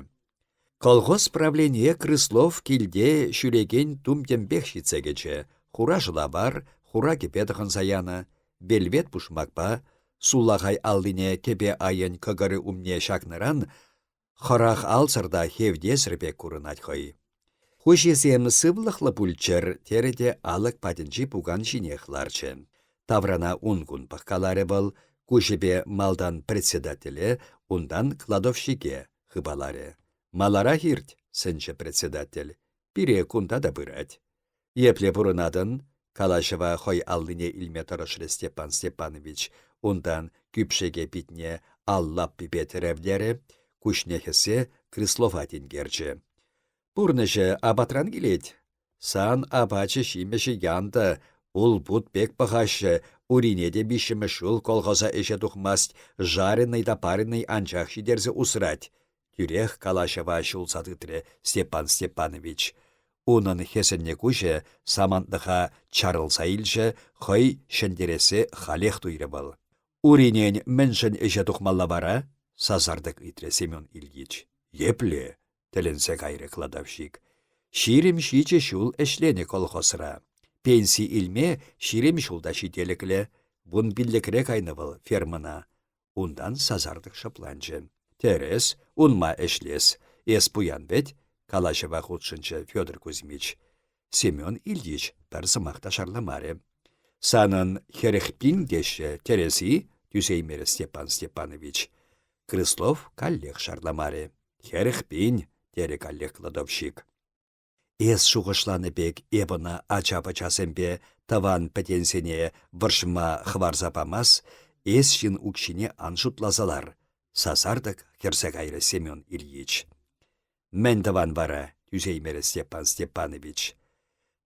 Колхоз правление Крыслов килте ҫӳрекен тум-тӗмпех ҫитсе кӗчӗ. Хура шӑлавар, хура кӗпе тӑхӑнса янӑ, вельвет пушмакпа, сулахай аллине кӗпе айӗн кӑкӑрӗ умне ҫакнӑран хӑрах алсӑр та хевтесӗр пек курӑнать хӑй. Хуҫисем сывлӑхлӑ пулччӑр, терӗ те алӑк патӗнчи пукан ҫинех ларчӗ. Таврана ун-кун пӑхкаларӗ вӑл, куҫӗпе малтан председателе, унтан кладовщике хыпаларӗ. «Маларах ирт», — сӗнчӗ председатель. «Пире кунта та пырать». «Епле пурӑнатӑн?» — калаҫӑва хӑй аллине илме тӑрӑшрӗ Степан Степанович. Унтан кӳпшеке питне ал лаппипе тӗревлерӗ, куҫне хӗссе Крыслова тинкерчӗ. «Пурнӑҫӗ апатран килет. Сан апачӗ-ҫимӗҫӗ янтӑ, улпут пек пӑхаҫҫӗ, урине те виҫҫӗмӗш ҫул колхоза ӗҫе тухмасть, жареный та пареный анчах ҫитерсе усрать. Тӳрех калаҫӑва ҫулса тытрӗ Степан Степанович. Унӑн хӗсӗннӗ куҫӗ самантлӑха чарӑлса илчӗ, хӑй ҫӗнтерессе халех туйрӗ вӑл. «Уринен мӗншӗн ӗҫе тухмалла вара?» — сасартӑк ыйтрӗ Семен Ильич. «Епле?» тӗлӗнсе кайрӗ кладовщик. 27 ҫул ӗҫленӗ колхозра. Пенси илме 20 ҫул та ҫителӗклӗ. Вунпиллӗкре кайнӑ вӑл фермӑна. Унтан сасартӑк шӑпланчӗ. Тӗрӗс, унма ӗҫлес. Эс пуян вӗт, калаҫӑва хутшӑнчӗ Федор Кузьмич. Семен Ильич пӗр сӑмах та шарламарӗ. Санӑн 40 пин теҫҫӗ, тӗрӗс-и? тӳсеймерӗ Степан Степанович. Крыслов каллех шарламарӗ. 40 пин, терӗ каллех кладовщик. Эс шухӑшланӑ пек эп ӑна ача-пӑчасемпе тӑван пӗтенсене вӑрҫма хӑварса памас, эс ҫын укҫине ан шутласа лар, сасартӑк хӗрсе кайрӗ Семен Ильич. Мӗн тӑван вара, тӳсеймерӗ Степан Степанович.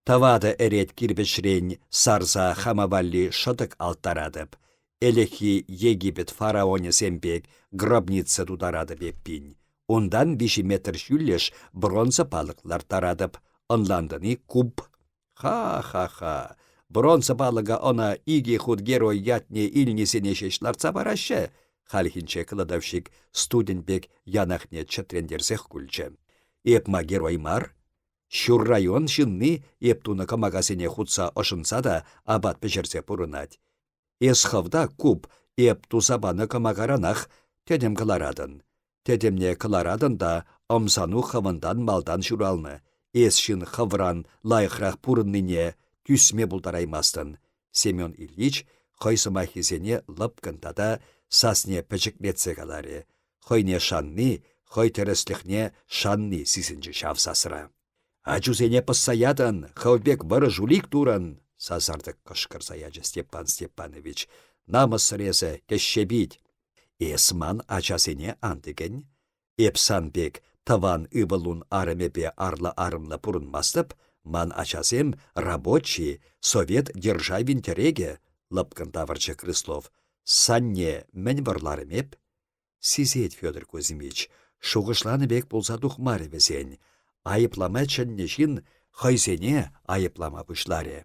Тӑватӑ ӗрет кирпӗчрен сарса хама валли шӑтӑк алттаратӑп. Ӗлӗкхи Египет фараонӗсем пек гробница тутаратӑп эппин. Унтан виҫӗ метр ҫӳллӗш бронза палӑк ларттаратӑп. Ӑнлантӑн-и, куб? Ха-ха-ха! Бронза палӑка ӑна икӗ хут герой ятне илнисене ҫеҫ лартса параҫҫӗ, хальхинче кладовщик студень пек янахне чӗтрентерсех кулчӗ. Эп ма герой мар? Ҫур район ҫынни эп тунӑ кӑмакасене хутса ӑшӑнса та апат пӗҫерсе пурӑнать. Эс хӑв та, куб, эп туса панӑ кӑмакаранах тӗтӗм кӑларатӑн. Тӗтӗмне кӑларатӑн та ӑмсану хӑвӑнтан малтан ҫуралнӑ. Эс ҫын хӑвран лайӑхрах пурӑннине тӳсме пултараймастӑн. Семен Ильич хӑй сӑмахӗсене лӑпкӑн тата сасне пӗчӗклетсе каларӗ. Хӑйне шанни, хӑй тӗрӗслӗхне шанни сисӗнчӗ ҫав сасра. «Ачусене пӑсса ятӑн, хӑв пек вӑрӑ жулик турӑн!» сасартӑк кӑшкӑрса ячӗ Степан Степанович. «Намӑссӑр эсӗ, кӗҫҫе пит!» «Эс ман ачасене ан тӗкӗн. Эп сан пек тӑван ывӑлун арӑмӗпе арлӑ-арӑмлӑ пурӑнмастӑп. Ман ачасем рабочи, совет державин тӗрекӗ», — лӑпкӑн тавӑрчӗ Крыслов. «Санне мӗн вӑрларӑм эп?» Сисет Федор Кузьмич, шухӑшланӑ пек пулса тухмарӗ вӗсен. Айӑплама чӗннӗ ҫын хӑйсене айӑплама пуҫларӗ.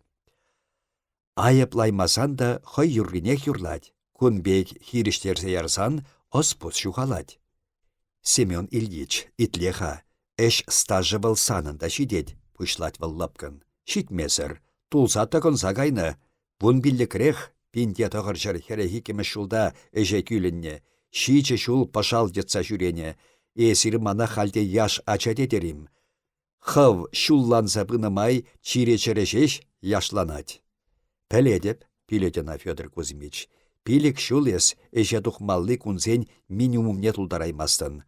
Айӑплаймасан та хӑй юрринех юрлать. Кун пек хирӗҫтерсе ярсан ӑс-пус ҫухалать. Семен Ильич, итле-ха, ӗҫ стажӗ вӑл санӑн та ҫитет, пуҫлать вӑл лӑпкӑн. Ҫитмесӗр, тулса тӑкӑнса кайнӑ. Вунпиллӗкрех 1942 ҫулта ӗҫе кӳлӗннӗ, ҫичӗ ҫул пӑшал йӑтса ҫӳренӗ. Эсир мана халь те яш ача тетӗр-им? Хӑв ҫулланса пынӑ май чире-чӗре ҫеҫ яшланать. Пӗлетӗп, пӳлет ӑна Федор Кузьмич. Пилӗк ҫул эс ӗҫе тухмалли кунсен минимумне тултараймастӑн.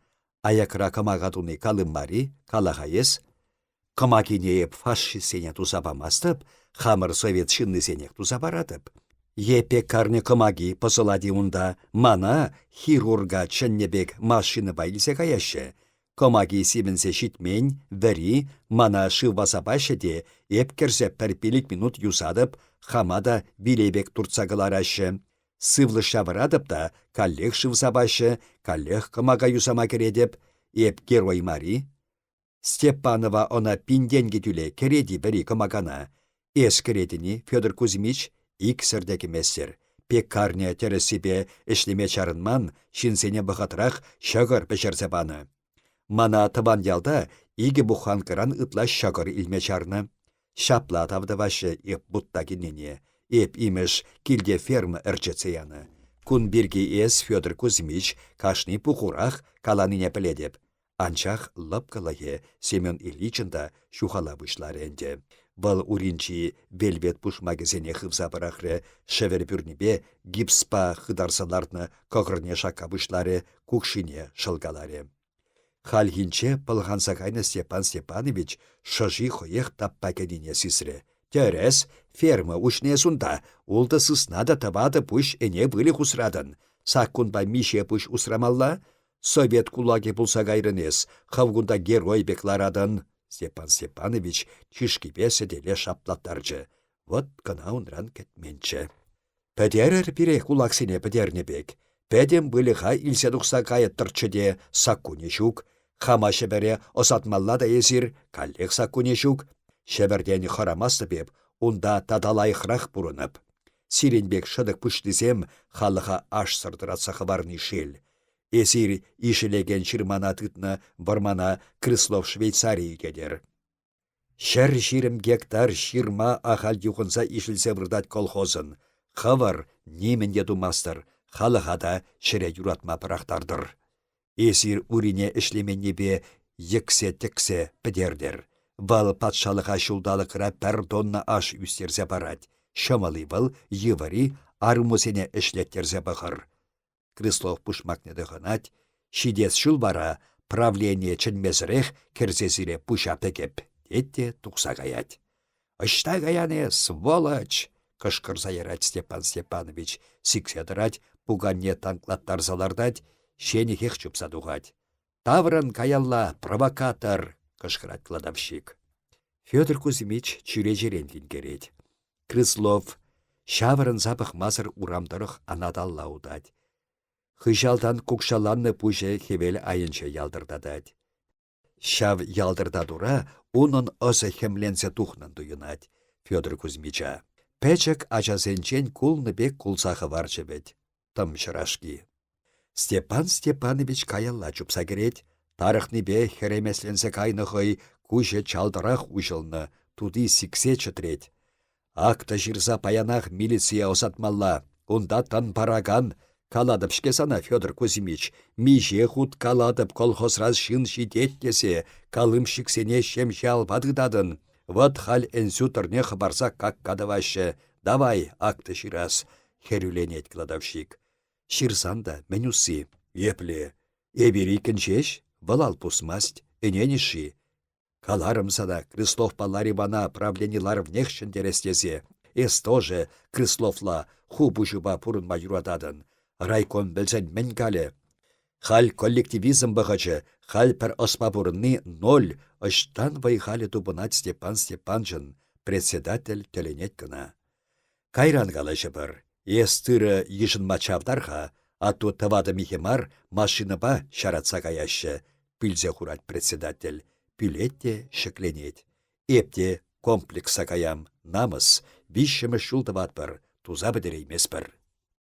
Аякра кӑмака туни калым мар-и, кала-ха эс. Кӑмакине эп фашистсене туса памастӑп, хамӑр совет ҫыннисенех туса паратӑп. Е пекарня кӑмаки пӑсӑлать-и унта, мана хирурга чӗннӗ пек машинӑпа илсе каяҫҫӗ. Кӑмаки сивӗнсе ҫитмен, вӗри, мана шывпа сапаҫҫӗ те, эп кӗрсе пӗр пилӗк минут юсатӑп, хама та виле пек туртса кӑлараҫҫӗ. Сывлӑш ҫавӑратӑп та каллех шыв сапаҫҫӗ, каллех кӑмака юсама кӗретӗп. Эп герой мар-и? Степанова ӑна пин тенкӗ тӳле кӗрет-и вӗри кӑмакана? Эс кӗретӗн-и, Федор Кузьмич? Иксӗр те кӗместӗр. Пекарня тӗрӗссипе ӗҫлеме чарӑнман ҫынсене вӑхӑтрах ҫӑкӑр пӗҫерсе панӑ. Мана тӑван ялта икӗ буханкӑран ытла ҫӑкӑр илме чарнӑ. Ҫапла тав тӑваҫҫӗ эп бутта килнине. Эп, имӗш, килте ферма ӗрчетсе янӑ. Кун пирки эс, Федор Кузьмич, кашни пухурах каланине пӗлетӗп. Анчах лӑпкӑлӑхӗ Семен Ильичӑн та ҫухала пуҫларӗ ӗнтӗ. Вӑл уринчи вельвет пушмакӗсене хывса пӑрахрӗ, шӗвӗр пӳрнипе гипспа хытарса лартнӑ кӑкӑрне шакка пуҫларӗ, кукшине шӑлкаларӗ. Хальхинче пӑлханса кайнӑ Степан Степанович шӑши хӑех таппа кӗнине сисрӗ. Тӗрӗс, ферма уҫнӑ эс унта, ултӑ сысна та тӑватӑ пуҫ ӗне выльӑх усратӑн. Саккунпа миҫе пуҫ усрамалла? Совет кулакӗ пулса кайрӑн эс, хӑв кунта герой пек ларатӑн. Степан Степанович чышкипе сӗтеле шаплаттарчӗ. Вӑт кӑна унран кӗтменччӗ. Пӗтерӗр пире кулаксене пӗтернӗ пек. Пӗтӗм выльӑха илсе тухса кайӑттӑрччӗ те саккунӗ ҫук. Хама Ҫӗпӗре ӑсатмалла та эсир, каллех саккунӗ ҫук. Ҫӗпӗртен хӑрамастӑп эп, унта тата лайӑхрах пурӑнӑп. Сирӗн пек шӑтӑк пуҫлисем халӑха ашсӑр тӑратса хӑварни шел. Эсир ишӗлекен ҫырмана тытнӑ вӑрмана Крыслов Швейцари ӳкетӗр. 120 гектар ҫырма ахаль юхӑнса ишӗлсе выртать колхозӑн. Хӑвӑр нимӗн те тумастӑр, халӑха та ҫӗре юратма пӑрахтартӑр. Эсир урине ӗҫлеменнипе йӗксе-тӗксе пӗтертӗр. Вӑл патшалӑха ҫулталӑкра пӗр тонна аш ӳстерсе парать. Ҫӑмӑл-и вӑл, йывӑр-и, арӑмусене ӗҫлеттерсе пӑхӑр. Крыслов пушмакне тӑхӑнать. Ҫитес ҫул вара правление чӗнмесӗрех кӗрсе сире пуҫа пӗкӗп, тет те тухса каять. Ӑҫта каян эс, сволочь! кӑшкӑрса ярать Степан Степанович, сиксе тӑрать, пуканне танклаттарса лартать, ҫенӗхех чупса тухать. Таврӑн каялла, провокатор! кӑшкӑрать кладовщик. Федор Кузьмич чӳречерен тинкерет. Крыслов ҫавӑрӑнса пӑхмасӑр урам тӑрӑх анаталла утать. Хыҫалтан кукшаланнӑ пуҫӗ хӗвел айӗнче ялтӑртатать. Ҫав ялтӑртатура унӑн ӑсӗ хӗмленсе тухнӑн туйӑнать Федор Кузьмича. Пӗчӗк ачасенчен кулнӑ пек кулса хӑварчӗ вӗт тӑм ҫӑрашки. Степан Степанович каялла чупса кӗрет, тарӑхнипе хӗремесленсе кайнӑ хӑй куҫӗ чалтӑрах уҫӑлнӑ, тути сиксе чӗтрет. Акта ҫырса паянах милицие ӑсатмалла, унта тӑн паракан, калатӑп-ҫке сана, Федор Кузьмич, миҫе хут калатӑп колхозра ҫын ҫитет тесе, калымщиксене ҫемҫе алпа тытатӑн. Вӑт халь ӗнсӳ тӑрне хӑпарса какка тӑваҫҫӗ. Давай акта ҫырас, хӗрӳленет кладовщик. Ҫырсан та мӗн усси? Епле? Эпир иккӗн ҫеҫ, вӑл ал пусмасть, ӗненӗ-ши? Каларӑм сана Крысловпа Ларивана правлени ларӑвнех ҫӗнтерес тесе. Эс тоже, Крысловла, ху пуҫупа пурӑнма юрататӑн. Райком пӗлсен мӗн калӗ? Халь коллективизм вӑхӑчӗ, халь пӗр ӑспа пурӑнни ноль, ӑҫтан вӑй-халӗ тупӑнать Степан Степанчӑн, председатель тӗлӗнет кӑна. Кайран калаҫӑпӑр. Эс тырӑ йышӑнма чавтар-ха, атту тӑватӑ михӗ мар, машинӑпа ҫаратса каяҫҫӗ, пӳлсе хурать председатель. Пӳлет те ҫӗкленет. Эп те комплекса каям, намӑс, виҫҫӗмӗш ҫул тӑватпӑр, туса пӗтерейместпӗр.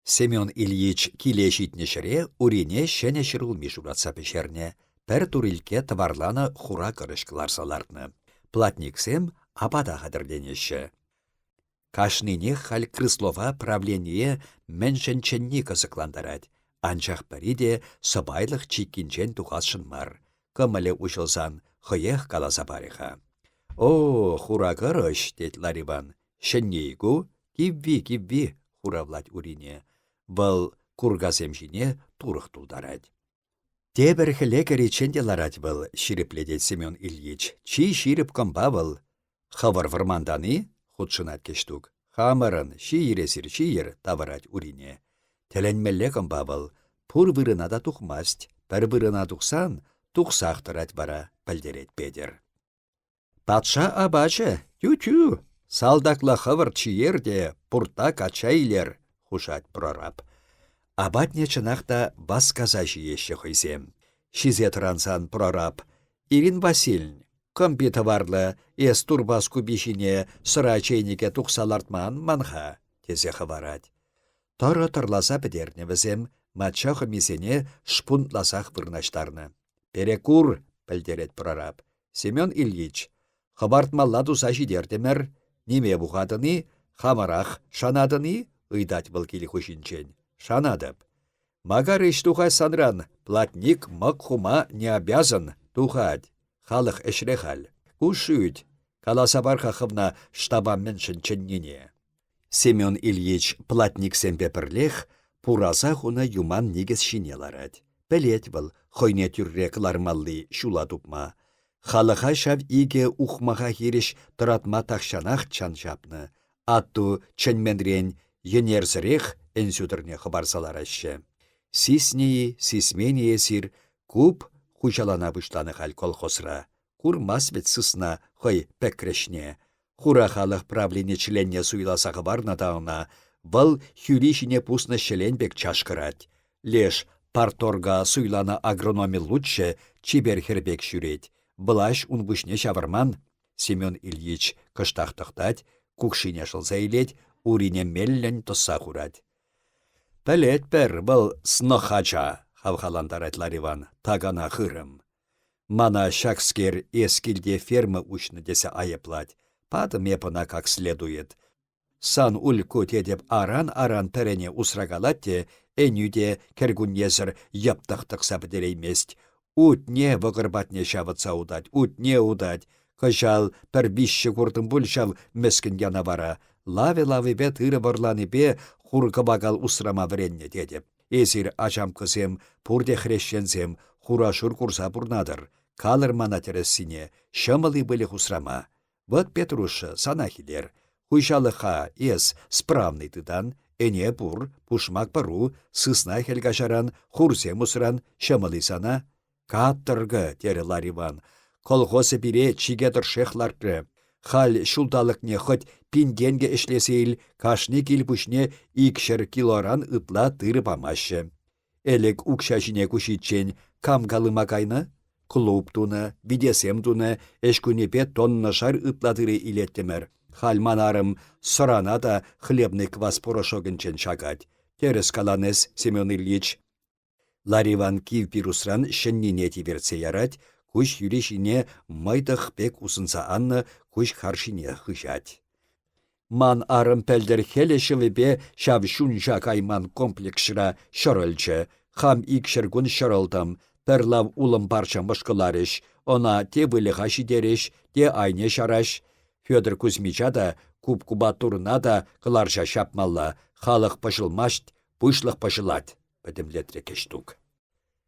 Семен Ильич киле ҫитнӗ ҫӗре урине ҫӗнӗ ҫӗрулми шуратса пӗҫернӗ, пӗр турилкке тӑварланӑ хура кӑрӑҫ кӑларса лартнӑ. Платниксем апата хатӗрленеҫҫӗ. Кашнинех халь Крыслова правление мӗншӗн чӗнни кӑсӑклантарать, анчах пӗри те сӑпайлӑх чиккинчен тухасшӑн мар. Кӑмӑлӗ уҫӑлсан хӑех каласа парӗ-ха. «О, хура кӑрӑҫ!» тет Лариван. «Ҫӗнни-и ку? Кивви, кивви!» хуравлать Урине. Вӑл куркасем ҫине турӑх тултарать. Тепӗр хӗле кӗриччен те ларать вӑл, ҫирӗплетет Семен Ильич. Чи ҫирӗп кӑмпа вӑл. Хӑвӑр вӑрмантан-и? хутшӑнать Кӗҫтук. Хамӑрӑн, ҫийӗр эсир, ҫийӗр, тавӑрать Урине. Тӗлӗнмелле кӑмпа вӑл. Пур вырӑна та тухмасть. Пӗр вырӑна тухсан, тухсах тӑрать вара, пӗлтерет Петӗр. Патша апачӗ, тю-тю, салтакла хӑвӑрт ҫиер те пуртта качча илер, хушать прораб. Апатне чӑнах та васкаса ҫиеҫҫӗ хӑйсем. Ҫисе тӑрансан прораб: «Ирин Васильн, кӑмпи тӑварлӑ, эс турпас купи ҫине сӑра чейникӗ тухса лартман ман-ха», тесе хӑварать. Тӑрӑ тӑрласа пӗтернӗ вӗсем, мачча хӑмисене шпунтласах вырнаҫтарнӑ. «Перекур!» пӗлтерет прораб. «Семен Ильич, хӑпартмалла туса ҫитертӗмӗр. Ниме пухатӑн-и, хамӑрах шанатӑн-и?» ыйтать вӑл кил хуҫинчен. «Шанатӑп». «Макар ӗҫ тухать санран, платник мӑк хума не обязан, тухать. Халӑх ӗҫре халь. Ку шӳт. Каласа пар-ха хӑвна штаба мӗншӗн чӗннине». Семен Ильич платниксемпе пӗрлех пураса хунӑ юман никӗс ҫине ларать. Пӗлет вӑл хӑйне тӳрре кӑлармалли ҫула тупма. Халӑха ҫав икӗ ухмаха хирӗҫ тӑратма тахҫанах чан ҫапнӑ. Атту чӗнменрен йӗнерсӗрех ӗнсӳ тӑрне хӑпарса лараҫҫӗ. Сиснӗ-и, сисмен-и эсир, куп хуҫалана пуҫланӑ халь колхозра. Курмасть вӗт сысна хӑй пӗкрӗҫне. Хура халӑх правлени членне суйласа хӑварнӑ та ӑна, вӑл хӳри ҫине пуснӑ ҫӗлен пек чашкӑрать. Леш парторга суйланӑ агрономи лучше чипер хӗр пек ҫӳрет. Влаҫ ун пуҫне ҫавӑрман. Семен Ильич кӑштах тӑхтать, кукшине шӑлса илет, урине меллӗн тӑсса хурать. «Пӗлетпӗр, вӑл снохача!» хавхалантарать Лариван, такана хырӑм. Мана ҫакскер эс килте ферма уҫнӑ тесе айӑплать. Патӑм эп ӑна как следует. Сан Ульку тетӗп аран-аран пӗрене усракалать те ӗнӳ те кӗркуннесӗр йӑптӑх тӑкса пӗтереймест. Утне вӑкӑр патне ҫавӑтса утать, утне утать. Кӑҫал пӗр виҫҫӗ куртӑм пуль ҫав мӗскӗн янавара. Лавӗ-лавӗпе тырӑ вӑрланипе хур-кӑвакал усрама вӗреннӗ тетӗп. Эсир, ачамккӑсем, пурте хресченсем, хура-шур курса пурнатӑр. Калӑр мана тӗрӗссине, ҫӑмӑл-и выльӑх усрама? Вӑт, Петруша, санах илер. Хуҫалӑха эс справнӑй тытан, ӗне пур, пушмак пӑру, сысна хӗл каҫаран, хурсем усран, ҫӑмӑл-и сана? Каторга, терӗ Лариван. Колхозӗ пире чике тӑршшех лартрӗ. Халь ҫулталӑкне хӑть пин тенкӗ ӗҫлесе ил, кашни кил пуҫне икҫӗр килоран ытла тырӑ памаҫҫӗ. Ӗлӗк укҫа ҫине куҫиччен кам калыма кайнӑ? Клуб тунӑ, витесем тунӑ, ӗҫ кунӗпе тоннӑшар ытла тырӑ илеттӗмӗр. Халь ман арӑм сӑрана та хлебный квас порошокӗнчен ҫакать. Тӗрӗс калан эс, Семен Ильич. Лариван кив пирусран ҫӗннине тивертсе ярать, куҫ хӳри ҫине мӑйтӑх пек усӑнса аннӑ куҫ харшине хыҫать. Ман арӑм пӗлтӗр хӗлӗ-ҫӑвӗпе ҫав ҫунҫа кайман комплексра ҫӑрӑлчӗ. Хам икҫӗр кун ҫӑрӑлтӑм. Пӗр лав улӑм парча мӑшкӑларӗҫ. Ӑна те выльӑха ҫитерӗҫ, те айне ҫараҫ. Федор Кузьмича та, куп-кубатурӑна та кӑларса ҫапмалла. Халӑх пӑҫӑлмасть, пуҫлӑх пӑҫӑлать, пӗтӗмлетрӗ Кӗҫтук.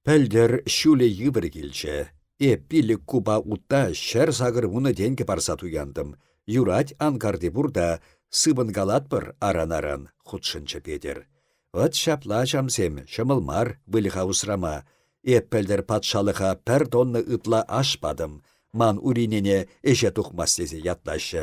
Пӗлтӗр ҫулӗ йывӑр килчӗ. Эп пилӗк купа утта 180 тенкӗ парса туянтӑм. Юрать анкарти пур та, сыпӑнкалатпӑр аран-аран, хутшӑнчӗ Петӗр. Вӑт ҫапла, ачамсем, ҫӑмӑл мар выльӑха усрама. Эп пӗлтӗр патшалӑха пӗр тонна ытла аш патӑм. Ман Уринене ӗҫе тухмасть тесе ятлаҫҫӗ.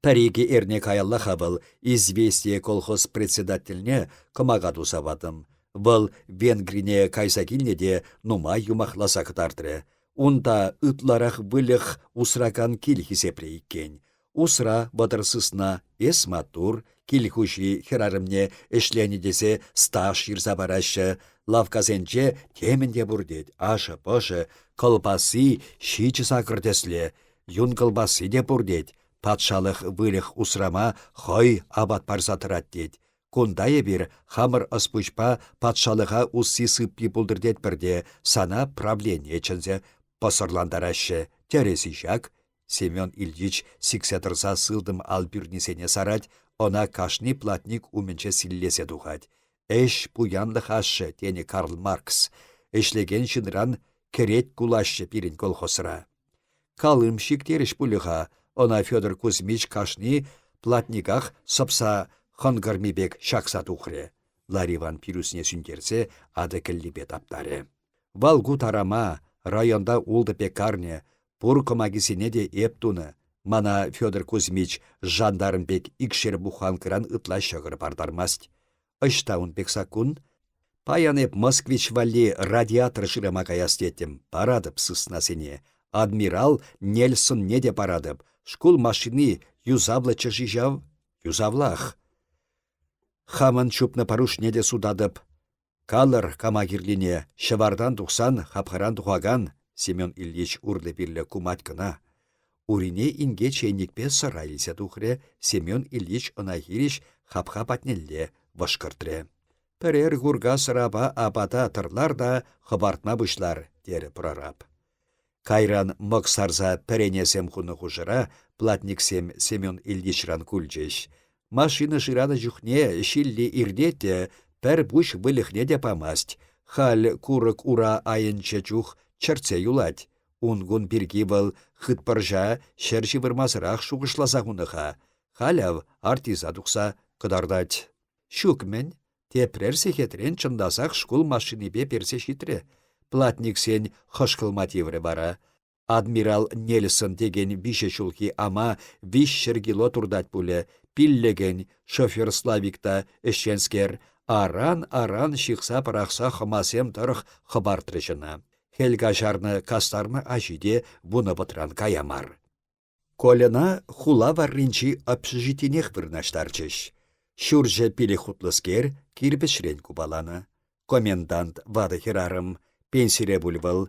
Пӗр-икӗ эрне каялла-ха вӑл «Известия» колхоз председательне кӑмака туса патӑм. Вӑл Венгрине кайса килнӗ те нумай юмахласа кӑтартрӗ. Унта ытларах выльӑх усракан кил хисепре иккен. Усра вӑтӑр сысна, эс маттур, кил хуҫи хӗрарӑмне ӗҫленӗ тесе стаж ҫырса параҫҫӗ. Лавккасенче темӗн те пур тет, ашӑ-пӑшӑ, кӑлпасси ҫичӗ-сакӑр тӗслӗ. Юн кӑлпасси те пур тет, патшалӑх выльӑх усрама хӑй апат парса тӑрать тет. Кунта эпир хамӑр ӑс-пуҫпа патшалӑха усси-сыппи пултӑр тетпӗр те сана правление чӗнсе пӑсӑрлантараҫҫӗ. Тӗрӗс-и ҫак? Семен Ильич сиксе тӑрса сылтӑм ал пӳрнисене сарать, ӑна кашни платник умӗнче силлесе тухать. Ӗҫ пуянлӑх ашшӗ, тенӗ Карл Маркс. Ӗҫлекен ҫынран кӗрет кулаҫҫӗ пирӗн колхозра. Калымщик терӗҫ пулӗ-ха, ӑна Федор Кузьмич кашни платниках сӑпса хӑнкӑрми пек ҫакса тухрӗ. Лариван пирусне сӳнтерсе атӑ кӗллипе таптарӗ. Валгу тарама, районта ултӑ пекарня, пур кӑмакисене те эп тунӑ. Мана Федор Кузьмич жандарм пек икшер буханкӑран ытла ҫӑкӑр партармасть. Ӑҫта ун пек саккун? Паян эп «Москвич» валли радиатор шырама каяс теттӗм. Паратӑп сыснасене. Адмирал Нельсонне те паратӑп. Шкул машини юсавлӑччӗ-ши ҫав? Юсавлах. Хамӑн чупнӑ пӑрушне те сутатӑп. Калӑр, кама кирлине, ҫӑвартан тухсан хапхаран тухакан, Семен Ильич урлӑ-пирлӗ кумать кӑна. Урине инке чейникпе сӑра илсе тухрӗ, Семен Ильич ӑна хирӗҫ хапха патнелле вӑшкӑртрӗ. «Пӗрер курка сӑрапа апата тӑрлар та хӑпартма пуҫлар», терӗ прораб. Кайран мӑк сарса пӗренесем хунӑ хушӑра платниксем Семен Ильичран кулчӗҫ. Машина шыранӑ чухне ҫилли иртет те пӗр пуҫ выльӑхне те памасть. Халь курӑк ура айӗнче чух чӗртсе юлать. Ун-кун пирки вӑл хытпӑрҫа ҫӗр ҫывӑрмасӑрах шухӑшласа хунӑ-ха. Халь ав артиста тухса кӑтартать. Ҫук-мӗн, тепрер сехетрен чӑнласах шкул машинипе персе ҫитрӗ. Платниксен хӑшкӑлма тиврӗ вара. Адмирал Нельсон текен виҫӗ ҫулхи ама 300 кило туртать пулӗ, пиллӗкӗн шофер Славик та ӗҫченскер, аран-аран ҫыхса пӑрахса хӑмасем тӑрӑх хӑпартрӗҫ ӑна. Хӗл каҫарнӑ кастарнӑ аҫи те вунӑ пӑтран кая мар. Кольӑна хула варринчи общежитинех вырнаҫтарчӗҫ. Ҫурчӗ пилӗк хутлӑскер, кирпӗчрен купаланӑ. Комендант ватӑ хӗрарӑм, пенсире пуль вӑл.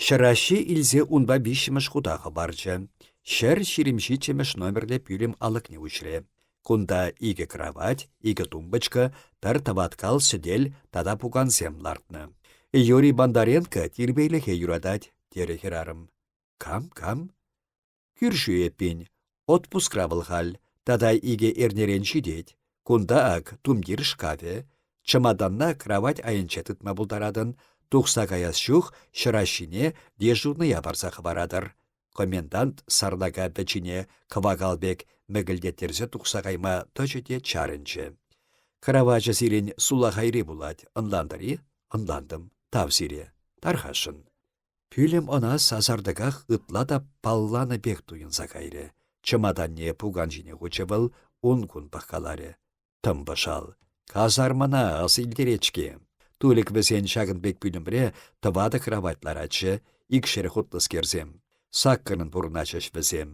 Ҫӑраҫҫи илсе унпа виҫҫӗмӗш хута хӑпарчӗ. 127-мӗш номерлӗ пӳлӗм алӑкне уҫрӗ. Кунта икӗ кравать, икӗ тумбочка, пӗр тӑваткал сӗтел тата пукансем лартнӑ. Юрий Бондаренко тирпейлӗхе юратать, терӗ хӗрарӑм. Кам, кам? Кӳршӳ эппин. Отпускра вӑл халь. Тата икӗ эрнерен ҫитет. Кунта ак тумтир шкафӗ. Чӑматанна кравать айӗнче тытма пултаратӑн. Тухса каяс чух ҫӑраҫҫине дежурнӑя парса хӑваратӑр. Комендант сарлака пӗчине кӑвакал пек мӗкӗлтеттерсе тухса кайма тӑчӗ те чарӑнчӗ. Кравачӗ сирӗн сулахайри пулать, ӑнлантӑр-и? Ӑнлантӑм. Тав сире. Тархасшӑн. Пӳлӗм ӑна сасартӑках ытла та палланӑ пек туйӑнса кайрӗ. Чӑматанне пукан ҫине хучӗ вӑл, ун-кун пӑхкаларӗ. Тӑм-пӑшал. Казармӑна ас илтерет-ҫке. Тулӗк вӗсен ҫакӑн пек пӳлӗмре тӑватӑ кравать ларатчӗ, икшер хутлӑскерсем. Саккӑрӑн пурӑнатчӗҫ вӗсем.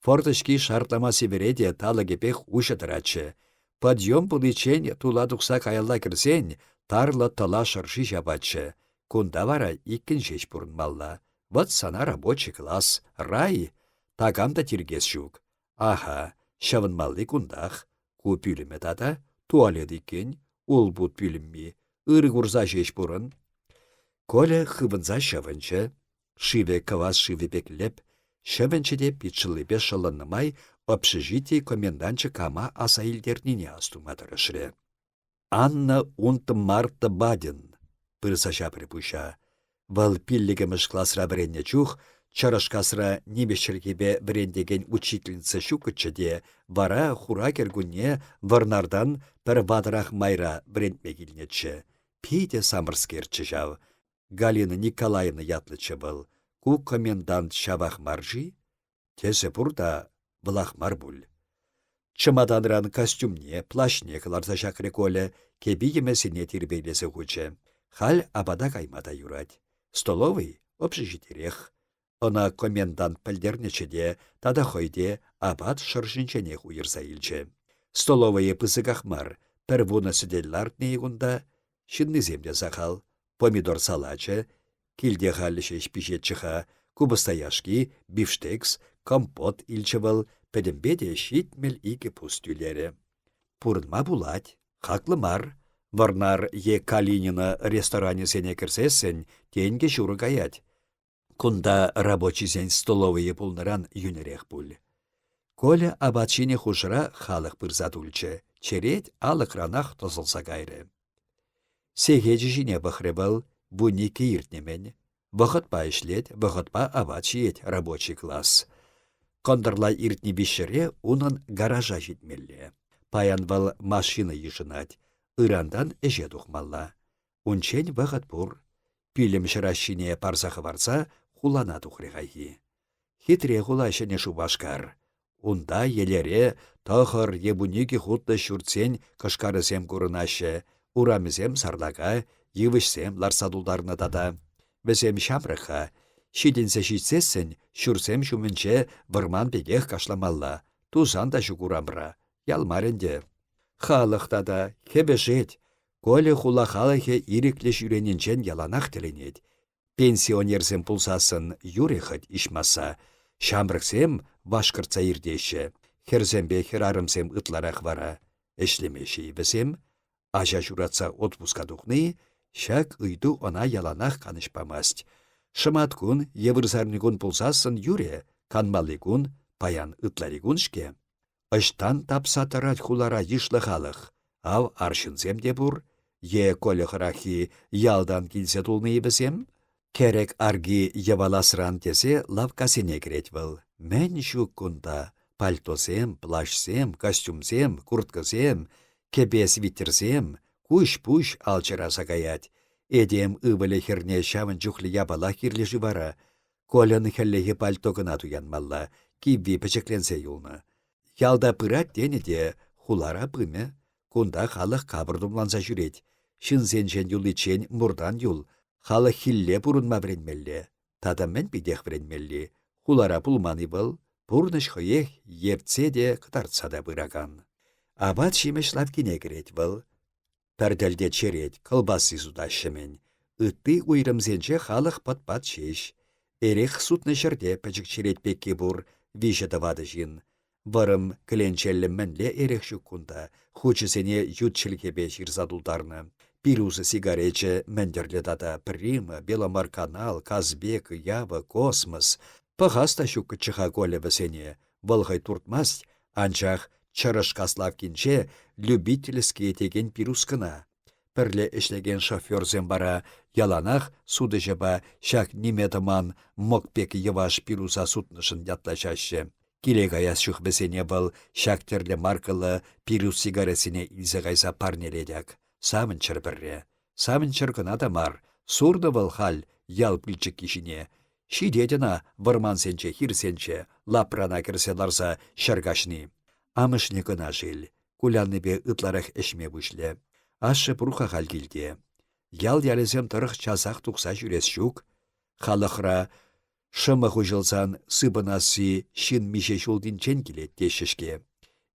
Форточки шартлама сивӗре те талӑкӗпех уҫӑ тӑратчӗ. Подъем пуличчен тула тухса каялла кӗрсен тарлӑ тӑла шӑрши ҫапатчӗ. Кунта вара иккӗн ҫеҫ пурӑнмалла. Вӑт сана рабочи класс, рай! Такам та тиркес ҫук. Аха, ҫӑвӑнмалли кунтах. Ку пӳлӗмӗ тата туалет иккен, улпут пӳлӗмми. Ыр курса ҫеҫ пурӑн. Коля хывӑнса ҫӑвӑнчӗ. Шывӗ кӑвас шывӗ пек лӗп. Ҫӑвӑнчӗ те питшӑллипе шӑлӑннӑ май общежити коменданчӗ кама аса илтернине астума тӑрӑшрӗ. Анна унт Марта Баден пырса ҫапрӗ пуҫа. Вӑл пиллӗкӗмӗш класра вӗреннӗ чух Чӑрӑшкасра нимӗҫ чӗлхипе вӗрентекен учительница ҫуккӑччӗ те вара хура кӗркунне Вӑрнартан пӗр ватӑрах майра вӗрентме килнӗччӗ. Питӗ самӑрскерччӗ ҫав. Галина Николаевна ятлӑччӗ вӑл. Ку комендант ҫавах мар-ши? Тӗсӗ пур та вӑлах мар пуль. Чӑматанран костюмне, плащне кӑларса ҫакрӗ Коля, кӗпи-йӗмесене тирпейлесе хучӗ. Халь апата кайма та юрать. Столовӑй общежитирех. Ӑна комендант пӗлтернӗччӗ те, тата хӑй те апат шӑршинченех уйӑрса илчӗ. Столовӑйӗ пысӑках мар, пӗр вунӑ сӗтел лартнӑ-и кунта. Ҫыннисем те сахал. Помидор салачӗ, Килте халь ҫеҫ пиҫетчӗ-ха, купӑста яшки, бифштекс, компот илчӗ вӑл, пӗтӗмпе те 72 пус тӳлерӗ. Пурӑнма пулать, хаклӑ мар. Вӑрнар е Калинино ресторанӗсене кӗрсессӗн тенкӗ ҫурӑ каять. Кунта рабочисен столовӑйӗ пулнӑран йӳнӗрех пуль. Коля апат ҫинӗ хушӑра халӑх пырса тулчӗ, черет алӑкранах тӑсӑлса кайрӗ. Сехечӗ ҫине пӑхрӗ вӑл, вуниккӗ иртнӗ-мӗн. Вӑхӑтпа ӗҫлет, вӑхӑтпа апат ҫиет рабочи класс. Кӑнтӑрла иртнӗ виҫҫӗре унӑн гаража ҫитмелле. Паян вӑл машина йышӑнать, ырантан ӗҫе тухмалла. Унччен вӑхӑт пур. Пӳлӗм ҫӑраҫҫине парса хӑварса хулана тухрӗ хайхи. Хитре хула Ҫӗнӗ Шупашкар. Унта елере тӑхӑр е вуникӗ хутлӑ ҫуртсен кӑшкарӗсем курӑнаҫҫӗ, урамӗсем сарлака, йывӑҫсем лартса тултарнӑ тата. Вӗсем ҫамрӑк-ха. Ҫитӗнсе ҫитсессӗн ҫуртсем ҫумӗнче вӑрман пекех кашламалла. Тусан та ҫук урамра. Ял мар ӗнтӗ. Халӑх тата хӗвӗшет. Коля хула халӑхӗ ирӗклӗ ҫӳренинчен яланах тӗлӗнет. Пенсионерсем пулсассӑн юрӗ хӑть иҫмасса. Ҫамрӑксем вашкӑртса иртеҫҫӗ. Хӗрсемпе хӗрарӑмсем ытларах вара. Ӗҫлемеҫҫӗ-и вӗсем? Ача ҫуратса отпуска тухни ҫак ыйту ӑна яланах канӑҫ памасть. Шӑматкун е вырсарникун пулсассӑн юрӗ, канмалли кун паян ытларикун-ҫке. Ӑҫтан тапса тӑрать хулара йышлӑ халӑх? Ав арҫынсем те пур. Е Коля хӑраххи ялтан килсе тулнӑ-и вӗсем? Кӗрӗк арки йӑваласран тесе лавккасене кӗрет вӑл. Мӗн ҫук кунта? Пальтосем, плащсем, костюмсем, курткӑсем, кӗпе-свитерсем, куҫ-пуҫ алчӑраса каять. Этем ывӑлӗ-хӗрне ҫавӑн чухлӗ япала кирлӗ-ши вара? Кольӑн хӗллехи пальто кӑна туянмалла, кивви пӗчӗкленсе юлнӑ. Ялта пырать тенӗ те хулара пымӗ. Кунта халӑх капӑр тумланса ҫӳрет. Ҫынсенчен юличчен муртан юл, халӑх хилле пурӑнма вӗренмелле. Тата мӗн питех вӗренмелли? Хулара пулман-и вӑл? Пурнӑҫ хӑех ертсе те кӑтартса та пыракан. Апат-ҫимӗҫ лавккине кӗрет вӑл. Пӗр тӗлте черет, кӑлпасси сутаҫҫӗ-мӗн. Ытти уйрӑмсенче халӑх пӑт-пат ҫеҫ. Эрех сутнӑ ҫӗрте пӗчӗк черет пекки пур, виҫӗ-тӑватӑ ҫын. Вӑрӑм кӗленчеллӗ мӗнле эрех ҫук кунта, хучӗсене ют чӗлхепе ҫырса тултарнӑ. Пирусӗ сигаречӗ мӗн тӗрлӗ тата Прима, Беломорканал, Казбек, Ява, Космос. Пӑхас та ҫуккӑччӗ-ха Коля вӗсене, вӑл хӑй туртмасть, анчах Чӑрӑшкас лавккинче любительские текен пирус кӑна. Пӗрле ӗҫлекен шоферсем вара яланах сутӑҫӑпа ҫак ниме тӑман мӑк пек йӑваш пируса сутнӑшӑн ятлаҫаҫҫӗ. Киле каяс чух вӗсене вӑл ҫак тӗрлӗ маркӑллӑ пирус-сигаретсене илсе кайса парнелет ак. Савӑнччӑр пӗрре. Савӑнччӑр кӑна та мар, сурнӑ вӑл халь ял пылчӑкки ҫине. Ҫитет ӑна вӑрмансенче, хирсенче, лапрана кӗрсе ларса ҫӗр каҫни. Амӑшне кӑна шел, куляннипе ытларах ӗҫме пуҫлӗ. Ашшӗ пур-ха халь килте. Ял ялӗсем тӑрӑх часах тухса ҫӳрес ҫук. Халӑхра шӑмӑ хуҫӑлсан сыпӑнасси ҫын миҫе ҫултинчен килет теҫҫӗ-ҫке.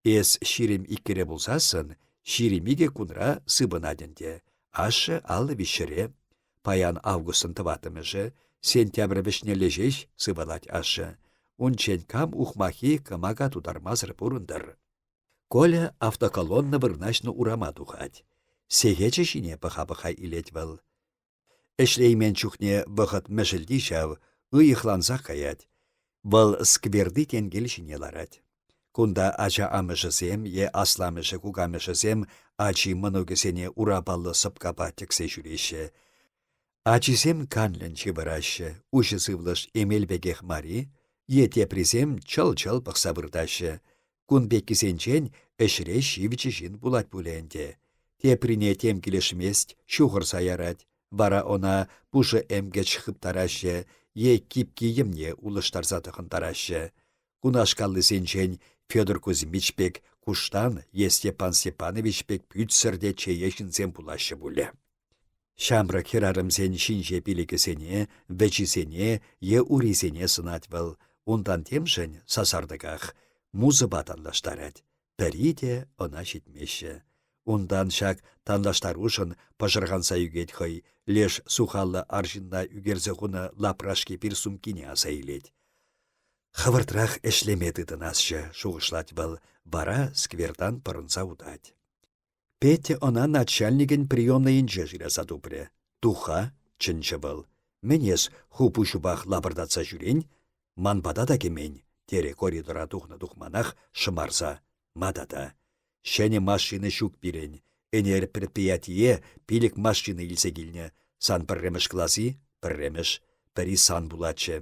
Эс 22-ре пулсассӑн 22 кунра сыпӑнать ӗнтӗ. Ашшӗ 53-ре. Паян августӑн тӑваттӑмӗшӗ, сентябрь вӗҫнелле ҫеҫ сывалать ашшӗ. Унччен кам ухмаххи кӑмака тутармасӑр пурӑнтӑр. Коля автоколонна вырнаҫнӑ урама тухать. Сехечӗ ҫине пӑха-пӑха илет вӑл. Ӗҫлеймен чухне вӑхӑт мӗшӗлти ҫав, ыйӑхлансах каять. Вӑл скверти тенкел ҫине ларать. Кунта ача амӑшӗсем е асламӑшӗ-кукамӑшӗсем ачи мӑнукӗсене урапаллӑ сӑпкапа тӗксе ҫӳреҫҫӗ. Ачисем канлӗн ҫывӑраҫҫӗ, уҫӑ сывлӑш эмел пекех мар-и? Е теприсем чӑл-чӑл пӑхса выртаҫҫӗ. Кун пеккисенчен ӗҫре ҫивчӗ ҫын пулать пулӗ ӗнтӗ. Теприне тем килӗшмест, ҫухӑрса ярать. Вара ӑна пушӑ ӗмкӗч хыптараҫҫӗ е кипки йӗмне улӑштарса тӑхӑнтараҫҫӗ. Кунашкаллисенчен Федор Кузьмич пек куштан е Степан Степанович пек пӳтсӗр те чее ҫынсем пулаҫҫӗ пулӗ. Ҫамрӑк хӗрарӑмсен ҫинҫе пилӗкӗсене, вӗчисене е урисене сӑнать вӑл, унтан темшӗн сасартӑках музӑпа танлаштарать. Пӗри те ӑна ҫитмеҫҫӗ. Унтан ҫак танлаштарушӑн пӑшӑрханса ӳкет хӑй, леш сухаллӑ арҫынна ӳкерсе хунӑ лапрашки пир сумкине аса илет. Хӑвӑртрах ӗҫлеме тытӑнасчӗ, шухӑшлать вӑл, вара сквертан пӑрӑнса утать. Петя ӑна начальникӗн приемнӑйӗнче шыраса тупрӗ. «Туха», — чӗнчӗ вӑл. «Мӗн эс ху пуҫупах лапӑртатса ҫӳрен? Ман пата та кӗмен», — терӗ коридора тухнӑ-тухманах шӑмарса. «Ма тата? Ҫӗнӗ машина ҫук пирӗн. Ӗнер предприятие пилӗк машина илсе килнӗ. Сан пӗрремӗш класс-и? Пӗрремӗш. Пӗри сан пулатчӗ.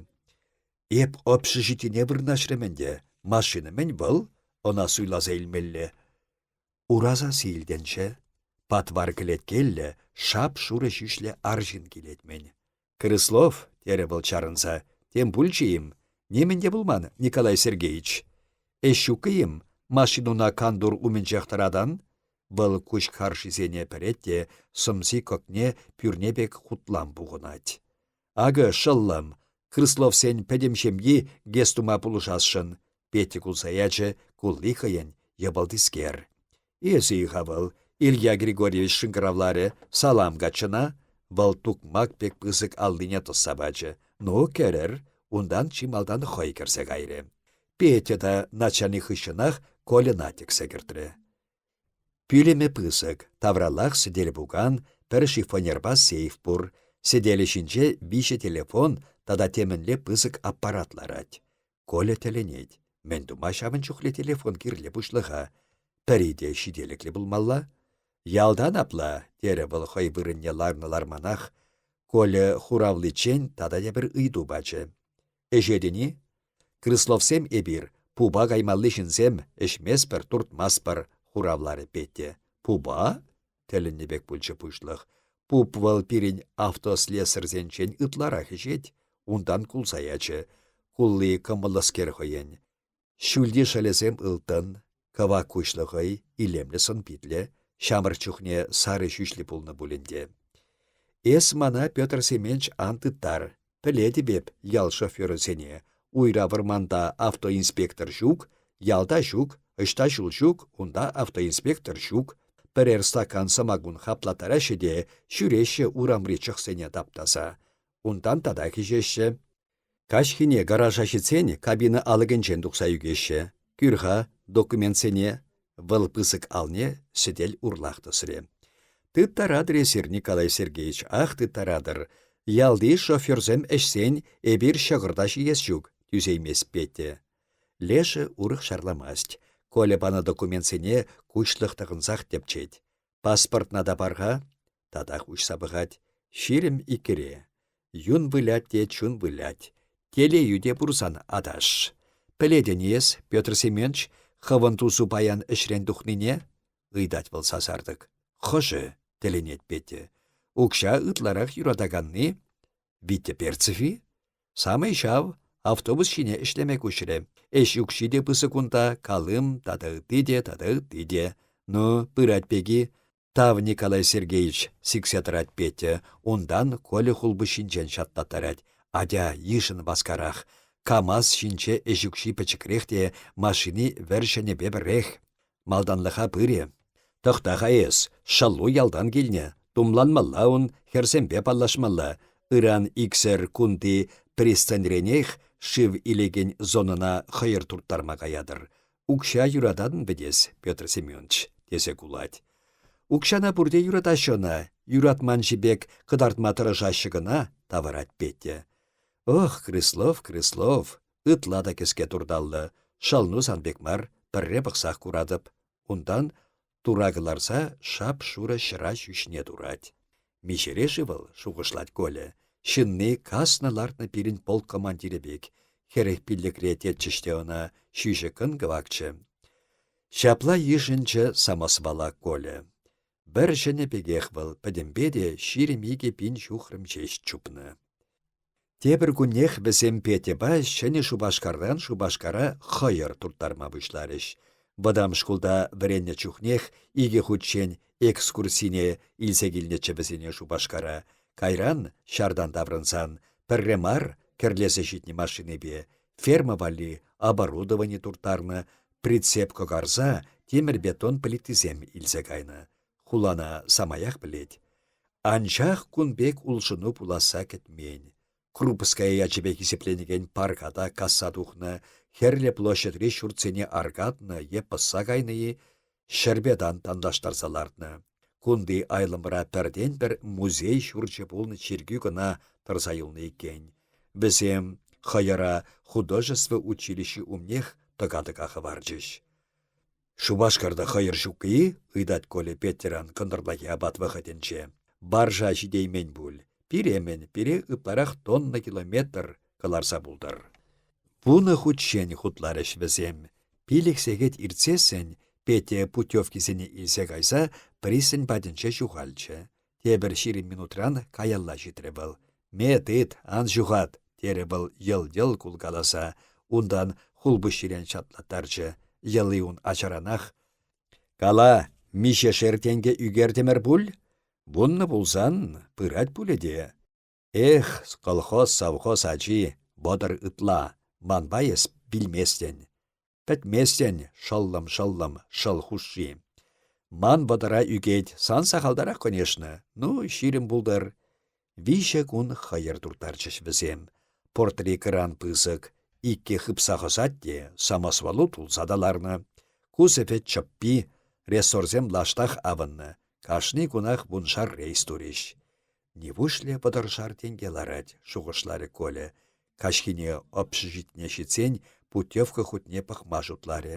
Эп общежитине вырнаҫрӑм ӗнтӗ. Машина мӗн вӑл? Ӑна суйласа илмелле. Ура сасси илтӗнчӗ. Патвар кӗлеткеллӗ, шап-шурӑ ҫӳҫлӗ арҫын килет-мӗн. «Крыслов», — терӗ вӑл чарӑнса, — «тем пулчӗ-им? Нимӗн те пулман, Николай Сергеевич. Ӗҫ ҫуккӑ-им? Машинуна кантур умӗнчех тӑратан?» Вӑл куҫ харшисене пӗрет те сӑмси кӑкне пӳрне пек хутлам пухӑнать. Акӑ, шӑллӑм, Крысловсен пӗтӗм ҫемйи ГЭС тума пулӑшасшӑн, Петя кулса ячӗ, кулли хӑйӗн, йӑпӑлтискер. Эсӗ-и-ха вӑл, Илья Григорьевич шӑнкӑравларӗ, салам каччӑна. Вӑл тукмак пек пысӑк аллине тӑсса пачӗ. Ну, кӗрӗр. Унтан чи малтан хӑй кӗрсе кайрӗ. Петя та начальник хыҫҫӑнах Кольӑна тӗксе кӗртрӗ. Пӳлӗмӗ пысӑк, тавраллах сӗтел-пукан, пӗр шифоньерпа сейф пур. Сӗтелӗ ҫинче виҫӗ телефон тата темӗнле пысӑк аппарат ларать. Коля тӗлӗнет. Мӗн тума ҫавӑн чухлӗ телефон кирлӗ пуҫлӑха? Пӗри те ҫителӗклӗ пулмалла. Ялтан апла, терӗ вӑл хӑй вырӑнне ларнӑ-ларманах. Коля хуравличчен тата тепӗр ыйту пачӗ. Ӗҫетӗн-и? Крысловсем эпир, пупа каймалли ҫынсем, ӗҫместпӗр, туртмастпӑр, хуравларӗ Петя. Пупа? тӗлӗннӗ пек пулчӗ пуҫлӑх. Пуп вӑл пирӗн автослесарьсенчен ытларах ӗҫет. Унтан кулса ячӗ. Кулли кӑмӑллӑскер хӑйӗн. Ҫӳлти шӑлӗсем ылтӑн, кӑвак куҫлӑ хӑй, илемлӗ сӑн-питлӗ, ҫамрӑк чухне сарӑ ҫӳҫлӗ пулнӑ пуль ӗнтӗ. Эс мана, Петр Семенч, ан тыттар. Пӗлетӗп эп ял шоферӗсене. Уйра вӑрманта автоинспектор ҫук, ялта ҫук, ӑҫта ҫул ҫук, унта автоинспектор ҫук. Пӗрер стакан сӑмакун хаплаттараҫҫӗ те ҫӳреҫҫӗ урамри чӑхсене таптаса. Унтан татах ӗҫеҫҫӗ. Каҫхине гаража ҫитсен кабина алӑкӗнчен тухса ӳкеҫҫӗ. Кӳр-ха документсене. Вӑл пысӑк алне сӗтел урлах тӑсрӗ. Тыттаратӑр эсир, Николай Сергеевич, ах тыттаратӑр. Ялти шоферсем ӗҫсен эпир ҫӑкӑр та ҫиес ҫук, тӳсеймест Петя. Лешӗ урӑх шарламасть. Коля панӑ документсене куҫлӑх тӑхӑнсах тӗпчет. Паспортна та пар-ха. Татах уҫса пӑхать. 22-ре. Юн вылять те чун вылять. Телейӳ те пурсан, аташ. Пӗлетӗн-и эс, Петр Семенович, хӑвӑн тусу паян ӗҫрен тухнине? ыйтать вӑл сасартӑк. Хӑшӗ? тӗлӗнет Петя. Укҫа ытларах юратаканни? Витя Перцев-и? Самӑй ҫав, автобус ҫине ӗҫлеме куҫрӗ. Ӗҫ укҫи те пысӑк унта, калым тата ытти те, тата ытти те. Ну, пырать пек-и? Тав, Николай Сергеевич, сиксе тӑрать Петя. Унтан Коля хулпуҫҫинчен ҫатлаттарать. Атя, йышӑн васкарах. КамАЗ ҫинче ӗҫ укҫи пӗчӗкрех те машини вӗр-ҫӗнӗпе пӗрех. Малтанлӑха пырӗ. Тӑхта-ха эс, шӑллу ялтан килнӗ. Тумланмалла ун, хӗрсемпе паллашмалла. Ыран иксӗр кунти пристаньренех шыв илекен зонӑна хӑйӑр турттарма каятӑр. Укҫа юрататӑн вӗт эс, Петр Семенович, тесе кулать. Укҫана пурте юратаҫҫӗ ӑна, юратманҫи пек кӑтартма тӑрӑшаҫҫӗ кӑна, тавӑрать Петя. Ох, Крыслов, Крыслов, ытла та кӗске турталлӑ, шӑлну сан пек мар, пӗрре пӑхсах куратӑп. Унтан тура кӑларса шап-шурӑ ҫӑра ҫӳҫне турать. Миҫере-ши вӑл, шухӑшлать Коля. Ҫынни каснӑ-лартнӑ пирӗн полк командирӗ пек. 40 пиллӗкре тетчӗҫ те ӑна, ҫӳҫӗ кӑн-кӑвакчӗ. Ҫапла йышӑнчӗ самосвала Коля. Вӗр ҫӗнӗ пекех вӑл пӗтӗмпе те 22 пин ҫухрӑм ҫеҫ чупнӑ. Тепӗр куннех вӗсем Петьӑпа Ҫӗнӗ Шупашкартан Шупашкара хӑйӑр турттарма пуҫларӗҫ. Вӑтам шкулта вӗреннӗ чухнех икӗ хутчен экскурсине илсе килнӗччӗ вӗсене Шупашкара. Кайран, ҫартан таврӑнсан, пӗрре мар кӗрлесе ҫитнӗ машинипе ферма валли оборудовани турттарнӑ, прицеп кӑкарса тимӗр-бетон плитисем илсе кайнӑ. Хулана самаях пӗлет. Анчах кун пек улшӑну пуласса кӗтмен. Крупская ячӗпе хисепленекен парка та касса тухнӑ, Хӗрлӗ площадьри ҫуртсене аркатнӑ е пӑсса кайнӑ-и, ҫӗрпе тан танлаштарса лартнӑ. Кунти айлӑмра пӗртен-пӗр музей ҫурчӗ пулнӑ чиркӳ кӑна тӑрса юлнӑ иккен. Вӗсем хӑйӑра художество училищи умнех тӑка-тӑка хӑварчӗҫ. Шупашкарта хӑйӑр ҫук-и? ыйтать Коля Петьӑран кӑнтӑрлахи апат вӑхӑтӗнче. Баржа ҫитеймен пуль. Пире-мӗн, пире ытларах тонна-километр кӑларса пултӑр. Вунӑ хутчен хутларӗҫ вӗсем. Пилӗк сехет иртсессӗн Петя путевкисене илсе кайса пристань патӗнче ҫухалчӗ. Тепӗр 20 минутран каялла ҫитрӗ вӑл. «Ме, тыт, ан ҫухат!» терӗ вӑл йӑл-йӑл кулкаласа. Унтан хулпуҫҫирен ҫатлаттарчӗ. Йӑли ун ачаранах. «Кала, миҫешер тенкӗ ӳкертӗмӗр пуль? Вуннӑ пулсан, пырать пулӗ те. Эх, колхоз-совхоз ачи, 30 ытла, манпа эс вилместӗн. Пӗтместӗн, шӑллӑм-шӑллӑм, шӑл хушши. Ман вӑтӑра ӳкет, сан сахалтарах, конечно, ну, 20 пултӑр. Виҫӗ кун хӑйӑр турттарчӗҫ вӗсем. Портри кран пысӑк, иккӗ хыпса хӑсать те самосвалу тулса та ларнӑ. Кузовӗ чӑппи, рессорсем лаштах авӑннӑ. Кашни кунах вуншар рейс турӗҫ. Нивушлӗ вӑтӑршар тенке ларать, шухӑшларӗ Коля. Каҫхине общежитине ҫитсен путевка хутне пӑхма шутларӗ.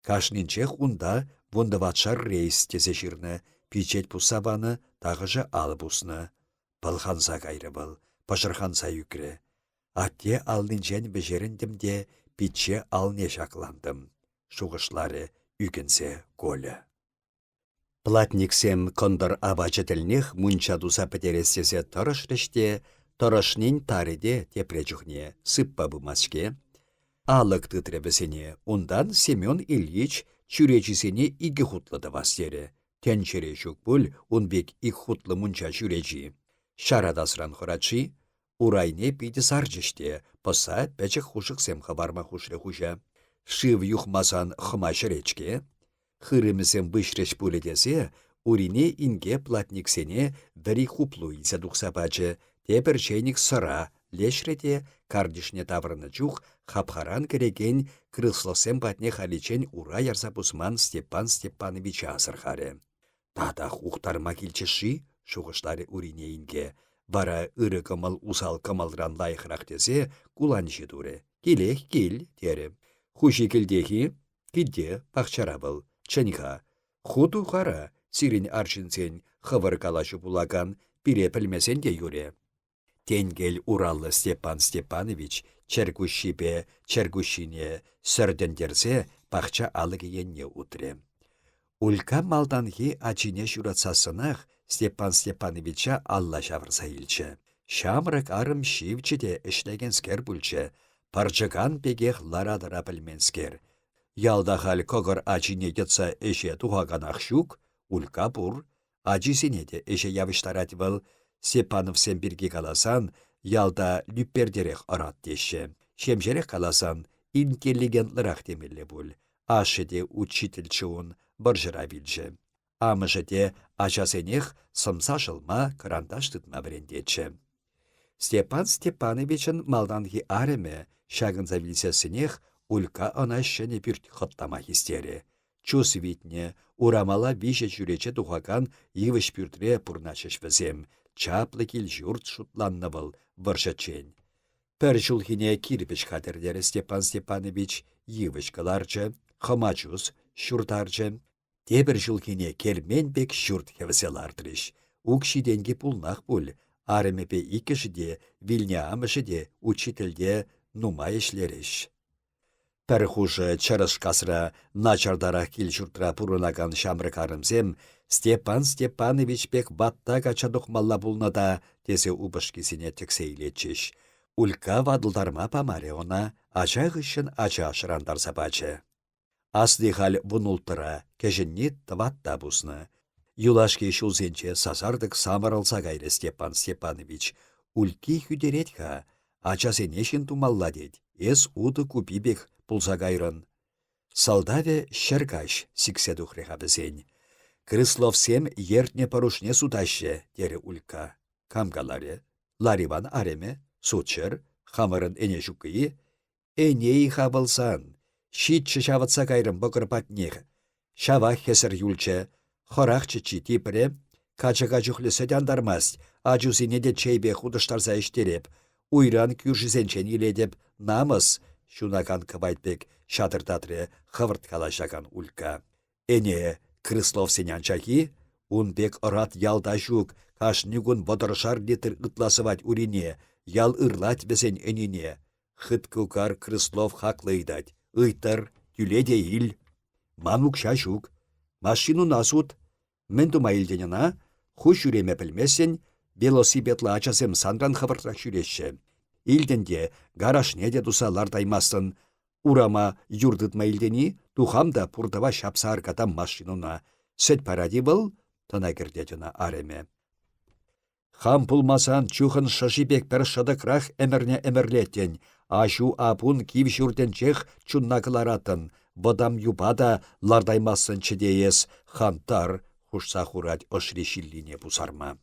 Кашнинчех унта вунтӑватшар рейс тесе ҫырнӑ, пичет пусса панӑ, тахӑшӗ алӑ пуснӑ. Пӑлханса кайрӗ вӑл, пӑшӑрханса ӳкрӗ. Атте аллинчен вӗҫерӗнтӗм те пичче алне ҫаклантӑм, шухӑшларӗ ӳкӗнсе Коля. Платниксем кӑнтӑр апачӗ тӗлнех мунча туса пӗтерес тесе тӑрӑшрӗҫ те, тӑрӑшнин тарӗ те тепре чухне сыппа пымасть-ҫке. Алӑк тытрӗ вӗсене, унтан Семен Ильич чӳречисене икӗ хутлӑ тӑвас терӗ. Тӗнчере ҫук пуль ун пек ик хутлӑ мунча чӳречи. Ҫаратасран хӑрать-ши? Урайне питӗ сарчӗҫ те, пӑсса пӗчӗк хушӑксем хӑварма хушрӗ хуҫа. Шыв юхмасан хӑма ҫӗрет-ҫке. Хырӑмӗсем выҫрӗҫ пулӗ тесе, Урине инке платниксене вӗри хуплу илсе тухса пачӗ, тепӗр чейник сӑра леҫрӗ те картишне таврӑннӑ чух хапхаран кӗрекен крысловсем патне халиччен ура ярса пусман Степан Степановича асӑрхарӗ. Татах ухтарма килчӗ-ши? шухӑшларӗ Урине инке. Вара ырӑ кӑмӑл усал кӑмӑлран лайӑхрах тесе куланҫи турӗ. Килех кил, терӗ. Хуҫи килтех-и? Килте, пахчара вӑл. Чӗн-ха. Ху тухара, сирӗн арҫынсен хӑвӑр калаҫу пулакан, пире пӗлмесен те юрӗ. Тенкел ураллӑ Степан Степанович чӗркуҫҫипе чӗркуҫҫине сӗртӗнтерсе пахча алӑкӗ енне утрӗ. Улька малтанхи ачине ҫуратсассӑнах Степан Степановича алла ҫавӑрса илчӗ. Ҫамрӑк арӑм ҫивчӗ те ӗҫлекенскер пулчӗ, пӑрчӑкан пекех лара-тӑра пӗлменскер. Ялта халь кӑкӑр ачине йӑтса ӗҫе тухаканах ҫук, Улька пур. Ачисене те ӗҫе явӑҫтарать вӑл. Степановсем пирки каласан, ялта лӳппертерех ӑрат теҫҫӗ. Ҫемҫерех каласан, интеллигентлӑрах темелле пуль. Ашшӗ те учительччӗ ун, вӑрҫӑра вилчӗ. Амӑшӗ те ачасенех сӑмса шӑлма, кӑранташ тытма вӗрентетчӗ. Степан Степановичӑн малтанхи арӑмӗ ҫакӑнса вилсессӗнех Улька ӑна ҫӗнӗ пӳрт хӑтлама хистерӗ. Чус витнӗ, урамала виҫӗ чӳрече тухакан йывӑҫ пӳртре пурӑнатчӗҫ вӗсем. Чаплӑ кил-ҫурт шутланнӑ вӑл вӑрҫӑччен. Пӗр ҫулхине кирпӗч хатӗрлерӗ Степан Степанович, йывӑҫ кӑларчӗ, хӑма чус ҫуртарчӗ. Тепӗр ҫулхине кермен пек ҫурт хӗвсе лартрӗҫ. Укҫи-тенки пулнах пуль. Арӑмӗпе иккӗшӗ те, вилнӗ амӑшӗ те учительте нумай ӗҫлерӗҫ. Пӗр хушӑ Чӑрӑшкасра начартарах кил-ҫуртра пурӑнакан ҫамрӑк арӑмсем Степан Степанович пек ватта качча тухмалла пулнӑ та тесе упӑшкисене тӗксе илетчӗҫ. Улька ватӑлтарма памарӗ ӑна, ача хыҫҫӑн ача шӑрантарса пачӗ. Асли халь вунулттӑра, кӗҫӗнни тӑватта пуснӑ. Юлашки ҫулсенче сасартӑк самӑрӑлса кайрӗ Степан Степанович. Ульки хӳтерет-ха, ачасене ҫын тумалла тет, эс утӑ купи пек пулса кайрӑн. Сӑлтавӗ ҫӗркаҫ сиксе тухрӗ-ха вӗсен. Крысловсем ертнӗ пӑрушне сутаҫҫӗ, терӗ Улька. Кам каларӗ? Лариван арӑмӗ, сутчӑр, хамӑрӑн ӗне ҫуккӑ-и? Ӗне-и-ха вӑл сан? Ҫиччӗ ҫавӑтса кайрӑм вӑкӑр патнех. Ҫавах хӗсӗр юлчӗ. Хӑрахчӗ чи типрӗ. Качака чухлӗ сӗт антармасть. Ачусене те чейпе хутӑштарса ӗҫтереп. Уйран кӳршӗсенчен илетӗп. Намӑс, ҫунакан кӑвайт пек ҫатӑртатрӗ хӑвӑрт калаҫакан Улька. Ӗне Крысловсен анчах-и? Ун пек ӑрат ялта ҫук, кашни кун вӑтӑршар литр ытла сӑвать урине, ял ырлать вӗсен ӗнине. Хыткукар Крыслов хаклӑ ыйтать. Ыйтӑр, тӳле те ил. Ман укҫа ҫук. Машинуна сут. Мӗн тума илтӗн ӑна? Ху ҫӳреме пӗлмесен, велосипедлӑ ачасем санран хӑвӑртрах ҫӳреҫҫӗ. Илтӗн те, гаражне те туса лартаймастӑн. Урама юр тытма илтӗн-и? Тухам та пуртӑва ҫапса аркатам машинуна. Сӗт парать-и вӑл? Тӑна кӗртет ӑна арӑмӗ. Хам пулмасан чухӑн шӑши пек пӗр шӑтӑкрах ӗмӗрне ӗмӗрлеттӗн. Аҫу-апун кив ҫуртӗнчех чунна кӑлараттӑн. Вӑтам юпа та лартаймастӑнччӗ те эс, ханттар, хушса хурать ӑшри ҫиллине пусарма.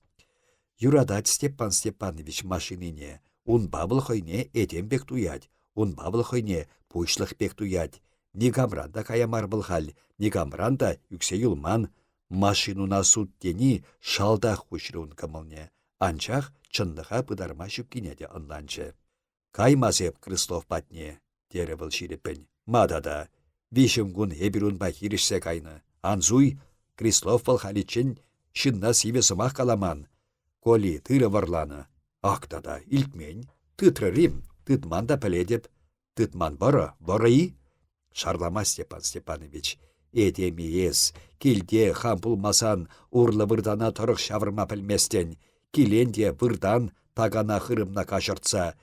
Юратать Степан Степанович машинине. Унпа вӑл хӑйне этем пек туять, унпа вӑл хӑйне пуҫлӑх пек туять. Никамран та кая мар вӑл халь, никамран та ӳксе юлман. Машинуна суд тени шалтах хуҫрӗ ун кӑмӑлне, анчах чӑнлӑха пытарма ҫуккине те ӑнланчӗ. Каймас эп Крыслов патне, терӗ вӑл ҫирӗппӗн. Ма тата? Виҫӗмкун эпир унпа хирӗҫсе кайнӑ. Ан суй, Крыслов вӑл халиччен ҫынна сивӗ сӑмах каламан. Коли тырӑ вӑрланӑ. Ак тата, илтмен. Тытрӑр-им? Тытман та пӗлетӗп. Тытман вӑрӑ, вӑрӑ-и? Шарламасть Степан Степанович. Этем-и эс, килте хам пулмасан урлӑ выртана тӑрӑх ҫавӑрма пӗлместӗн. Килен те выртан такана хырӑмна каҫӑртса.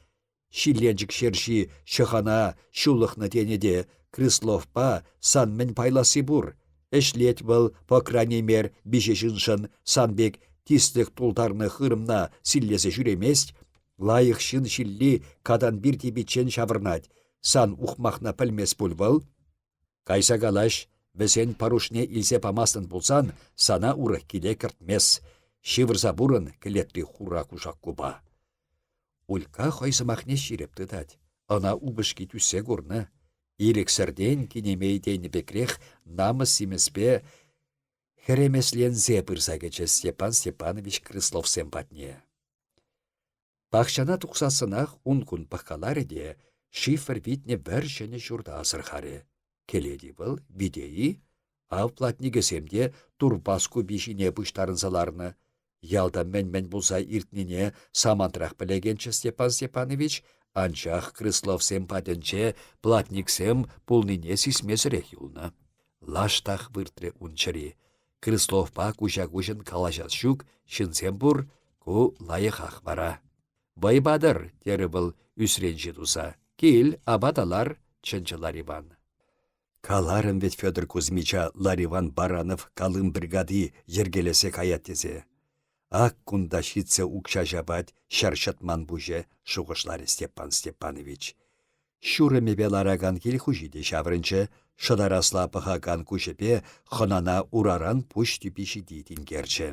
Ҫилленчӗк ҫерҫи ҫӑхана ҫулӑхнӑ тенӗ те Крысловпа сан мӗн пайласси пур. Ӗҫлет вӑл, по крайней мер, виҫӗ ҫыншӑн сан пек тислӗк тултарнӑ хырӑмна силлесе ҫӳремест. Лайӑх ҫын ҫилли катан пир типиччен ҫаврӑнать. Сан ухмахна пӗлмест пуль вӑл. Кайса калаҫ, вӗсен пӑрушне илсе памастӑн пулсан сана урӑх киле кӗртмес. Ҫывӑрса пурӑн кӗлетри хура кушаккупа. Улька хӑй сӑмахне ҫирӗп тытать. Ӑна упӑшки тӳссе курнӑ. Ирӗксӗртен кинемей тенӗ пекрех намӑс-симӗспе хӗремесленсе пырса кӗчӗ Степан Степанович Крысловсем патне. Пахчана тухсассӑнах ун-кун пӑхкаларӗ те шифр витнӗ вӗр ҫӗнӗ ҫурта асӑрхарӗ. Кӗлет-и вӑл, вите-и? Ав платникӗсем те турпас купи ҫине пуҫтарӑнса ларнӑ. Ялта мӗн-мӗн пулса иртнине самантрах пӗлекенччӗ Степан Степанович, анчах Крысловсем патӗнче платниксем пулнине сисмесӗрех юлнӑ. Лаштах выртрӗ ун чӗри. Крысловпа куҫа-куҫӑн калаҫас ҫук, ҫынсем пур, ку лайӑхах вара. Вӑй патӑр, терӗ вӑл ӳсренҫи туса. Кил, апата лар, чӗнчӗ Лариван. Каларӑм вӗт Федор Кузьмича Лариван Баранов калым бригади йӗркелесе каять тесе. Ак кунта ҫитсе укҫа ҫапать ҫӗр ҫӑтман пуҫӗ, шухӑшларӗ Степан Степанович. Ҫурӑмӗпе ларакан кил хуҫи те ҫаврӑнчӗ, шӑтарасла пӑхакан куҫӗпе хӑнана ураран пуҫ тӳпи ҫити тинкерчӗ.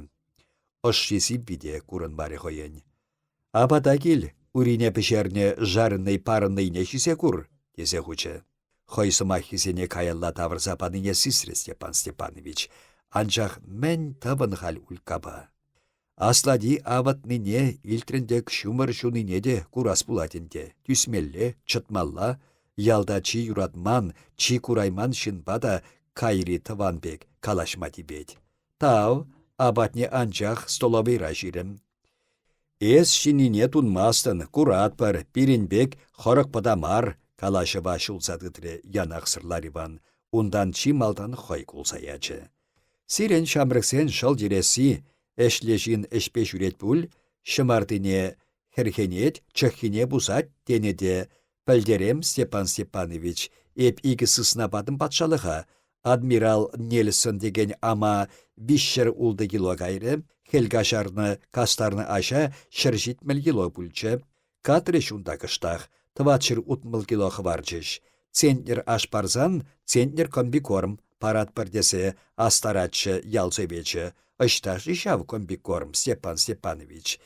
Ӑшши сивви те курӑнмарӗ хӑйӗн. «Апата кил, урине пӗҫернӗ жаренӑй-парӑннӑйне ҫисе кур», тесе хучӗ. Хӑй сӑмаххисене каялла тавӑрса панине сисрӗ Степан Степанович. Анчах мӗн тӑвӑн халь Улькапа? Аслати авӑтнине илтрӗн-тӗк ҫумӑр ҫунине те курас пулать ӗнтӗ. Тӳсмелле, чӑтмалла. Ялта чи юратман, чи курайман ҫынпа та кайри тӑван пек калаҫма тивет. Тав, апатне анчах столовӑйра ҫирӗм. Эс ҫинине тунмастӑн, куратпӑр, пирӗн пек хӑрӑк пӑта мар, калаҫӑва ҫулса тытрӗ янахсӑр Лариван. Унтан чи малтан хӑй кулса ячӗ. Сирӗн ҫамрӑксен шӑл йӗресси, ӗҫлӗ ҫын ӗҫпе ҫӳрет пуль, ҫӑмартине хӗрхенет, чӑххине пусать тенӗ те пӗлтерем, Степан Степанович, эп икӗ сысна патӑм патшалӑха, адмирал Нельсон текен ама 306 кило кайрӗ, хӗл каҫарнӑ, кастарнӑ аҫа 170 кило пулчӗ. Катрӗҫ унта кӑштах, 460 кило хӑварчӗҫ. Центнер аш парсан центнер комбикорм паратпӑр тесе астаратчӗ ял совечӗ. Ӑҫта-ши ҫав комбикорм, Степан Степанович?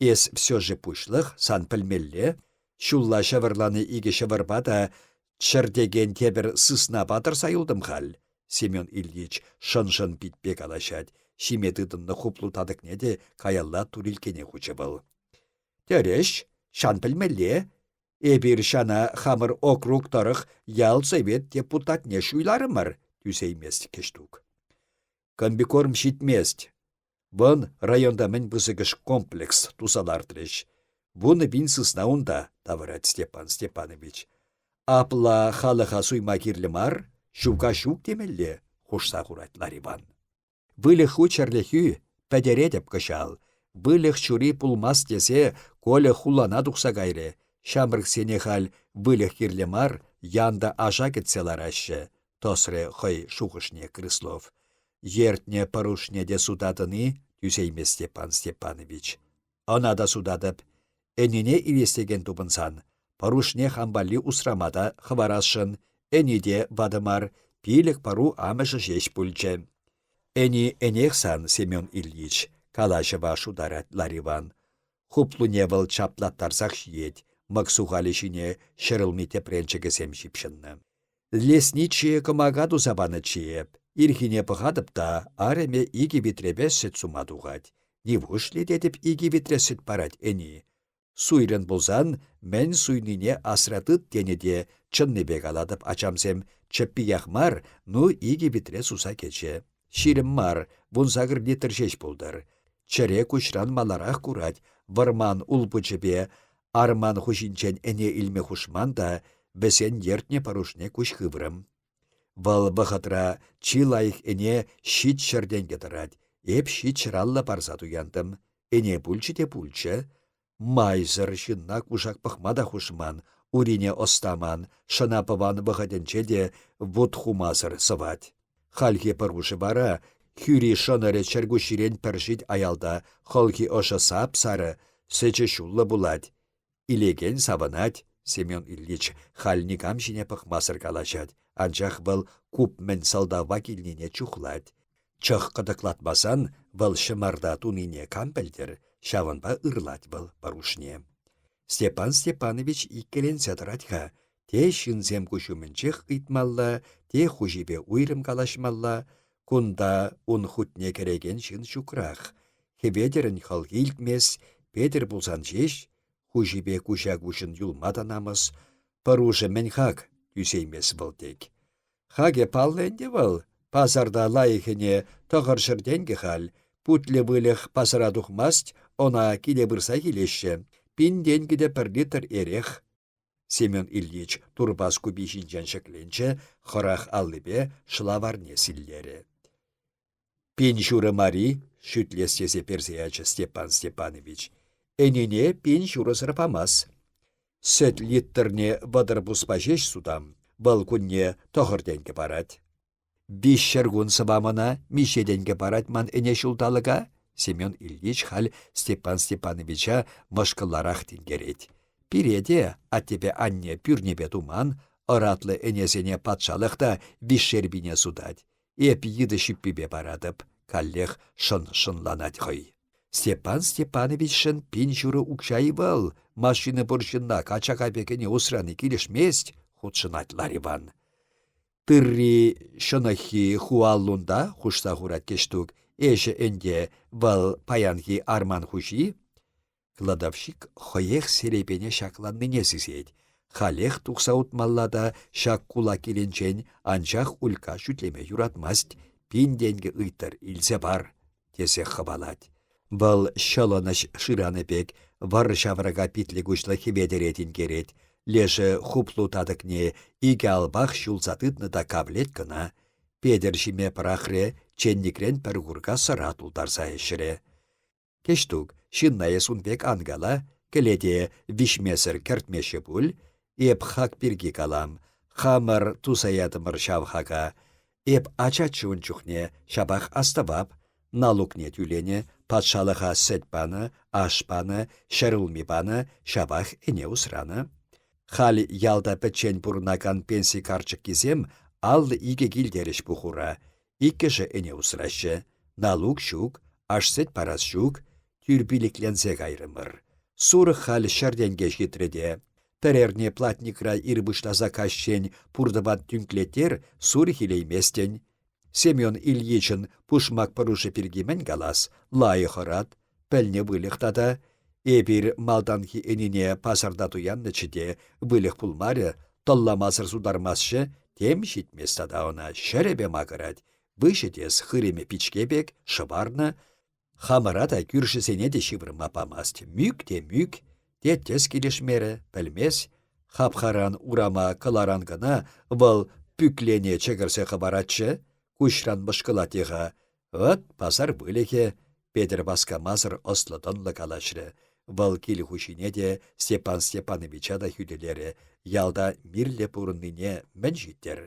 Эс все же пуҫлӑх, сан пӗлмелле. Ҫулла ҫӑвӑрланӑ икӗ ҫӑвӑрпа та чӗртекен тепӗр сыснапа тӑрса юлтӑм халь. Семен Ильич шӑн-шӑн питпе калаҫать, ҫиме тытӑннӑ хуплу татӑкне те каялла турилккене хучӗ вӑл. Тӗрӗҫ, ҫан пӗлмелле. Эпир ҫана хамӑр округ тӑрӑх ял совет депутатне ҫуйларӑмӑр, тӳсеймест Кӗҫтук. Комбикорм ҫитмест. Вӑн районта мӗн пысӑкӑш комплекс туса лартрӗҫ. 10 000 сысна унта, тавӑрать Степан Степанович. Апла халӑха суйма кирлӗ мар, ҫука ҫук темелле, хушса хурать Лариван. Выльӑху-чӗрлӗхӳ пӗтеретӗп кӑҫал. Выльӑх ҫури пулмасть тесе Коля хулана тухса кайрӗ. Ҫамрӑксене халь выльӑх кирлӗ мар, янтӑ аша кӗтсе лараҫҫӗ, тӑсрӗ хӑй шухӑшне Крыслов. Ертнӗ пӑрушне те сутатӑн-и? тӳсеймест Степан Степанович. Ӑна та сутатӑп. Ӗнене илес текен тупӑнсан, пӑрушне хам валли усрама та хӑварасшӑн. Ӗни те ватӑ мар, пилӗк пӑру амӑшӗ ҫеҫ пулчӗ. Ӗни ӗнех сан, Семен Ильич, калаҫӑва шутарать Лариван. Хуплуне вӑл чаплаттарсах ҫиет, мӑк сухалӗ ҫине ҫӗрулми тӗпренчӗкӗсем ҫыпҫӑннӑ. Лесничие кӑмака туса панӑччӗ эп. Ирхине пӑхатӑп та арӑмӗ икӗ витрепе сӗт сума тухать. Нивушлӗ тетӗп икӗ витре сӗт парать ӗни. Суйрӑн пулсан мӗн суйнине асра тыт тенӗ те чӑннипе калатӑп ачамсем чӗппиех мар, ну икӗ витре суса кӗчӗ. 20 мар, 18 литр ҫеҫ пултӑр. Чӗре куҫран маларах курать вӑрман улпучӗпе арман хуҫинчен ӗне илме хушман та вӗсен ертнӗ пӑрушне куҫ хыврӑм. Вӑл вӑхӑтра чи лайӑх ӗне 700 тенкӗ тӑрать, эп 750 парса туянтӑм. Ӗне пулчӗ те пулчӗ. Майсӑр ҫынна кушак пӑхма та хушман, урине ӑстаман, шӑна-пӑван вӑхӑтӗнче те вут хумасӑр сӑвать. Хальхи пӑрушӗ вара хӳри шӑнӑрӗ чӗркуҫҫирен пӗр шит аялта, хӑлхи ӑшӑ сап-сарӑ, сӗчӗ ҫуллӑ пулать. Илекен савӑнать, Семен Ильич халь никам ҫине пӑхмасӑр калаҫать, анчах вӑл куп мӗн сӑлтавпа килнине чухлать. Чӑх кӑтӑклатмасан вӑл ҫӑмарта тунине кам пӗлтӗр, ҫавӑнпа ырлать вӑл пӑрушне. Степан Степанович иккӗленсе тӑрать-ха, те ҫынсем куҫ умӗнчех ыйтмалла, те хуҫипе уйрӑм калаҫмалла. Кунта ун хутне кӗрекен ҫын ҫукрах. Хӗветӗрӗн хӑлхи илтмест, Петӗр пулсан ҫеҫ, хуҫипе куҫа-куҫӑн юлма та намӑс. Пӑрушӗ мӗн хак, тӳсеймест вӑл тек. Хакӗ паллӑ ӗнтӗ вӑл, пасарта лайӑх ӗне 900 тенкӗ халь, путлӗ выльӑх пасара тухмасть, ӑна киле пырса килеҫҫӗ. Пин тенкӗ те пӗр литр эрех. Семен Ильич турпас купи ҫинчен ҫӗкленчӗ, хӑрах аллипе шӑлаварне силлерӗ. Пин ҫурӑ мар-и? шӳтлес тесе персе ячӗ Степан Степанович. Ӗнене пин ҫурӑсӑр памас. Сӗт литрне 30 пуспа ҫеҫ сутам, вӑл кунне 9 тенкӗ парать. Виҫҫӗр кун сӑвам ӑна, миҫе тенкӗ парать ман ӗне ҫулталӑка? Семен Ильич халь Степан Степановича мӑшкӑлларах тинкерет. Пире те аттепе анне пӳрнепе туман, ӑратлӑ ӗнесене патшалӑх та виҫшер пине сутать. Эп йытӑ ҫӳппипе паратӑп, каллех шӑн-шӑнланать хӑй. Степан Степановичшӑн пин ҫурӑ укҫа-и вӑл, машина пур ҫынна качака пек ӗне усрани килӗшмест, хутшӑнать Лариван. Тырри ҫӑнӑххи ху аллунта, хушса хурать Кӗҫтук. Эҫӗ ӗнтӗ вӑл паянхи арман хуҫи. Кладовщик хӑех серепене ҫакланнине сисет. Халех тухса утмалла та ҫак кулак килӗнчен, анчах Улька шӳтлеме юратмасть. Пин тенкӗ ыйтӑр, илсе пар, тесе хӑвалать. Вӑл ҫӑлӑнӑҫ шыранӑ пек вӑр ҫаврака питлӗ-куҫлӑ Хӗветӗре тинкерет. Лешӗ хуплу татӑкне икӗ алпах ҫулса тытнӑ та кавлет кӑна. Петӗр ҫиме пӑрахрӗ, ченникрен пӗр курка сӑра тултарса ӗҫрӗ. Кӗҫтук, ҫынна эс ун пек ан кала, кӗлете виҫмесӗр кӗртмеҫҫӗ пуль. Эп хак пирки калам, хамӑр туса ятӑмӑр ҫав хака. Эп ачаччӗ ун чухне, ҫапах астӑвап. Налукне тӳленӗ, патшалӑха сӗт панӑ, аш панӑ, ҫӗрулми панӑ, ҫапах ӗне усранӑ. Халь ялта пӗччен пурӑнакан пенси карчӑккисем 52 кил терӗҫ пухура. Иккӗшӗ ӗне усраҫҫӗ. Налук ҫук, аш-сӗт парас ҫук, тӳрпилӗкленсе кайрӑмӑр. Сурӑх халь ҫӗртенке ҫитрӗ те. Пӗр эрне платникра ир пуҫласа каҫчен пуртӑпа тӳнклеттер сурӑх илейместӗн. Семен Ильичӑн пушмак пӑрушӗ пирки мӗн калас, лайӑх ӑрат, пӗлнӗ выльӑх тата. Эпир малтанхи ӗнине пасарта туяннӑччӗ те выльӑх пулмарӗ, тӑлламасӑр сутармастчӗ, тем ҫитмест тата ӑна, ҫӗрӗпе макӑрать. Выҫӑ тес хырӑмӗ пичке пек шӑварнӑ, хамӑра та кӳршӗсене те ҫывӑрма памасть. Мӳк те мӳк, те тӗс килӗшмерӗ, пӗлмес. Хапхаран урама кӑларан кӑна вӑл пӳклене чӗкӗрсе хӑваратчӗ, куҫран мӑшкӑлать-и-ха. Вӑт пасар выльӑхӗ, Петӗр васкамасӑр ӑслӑ-тӑнлӑ калаҫрӗ. Вӑл кил хуҫине те, Степан Степановича та хӳтӗлерӗ, ялта мирлӗ пурӑннине мӗн ҫиттӗр?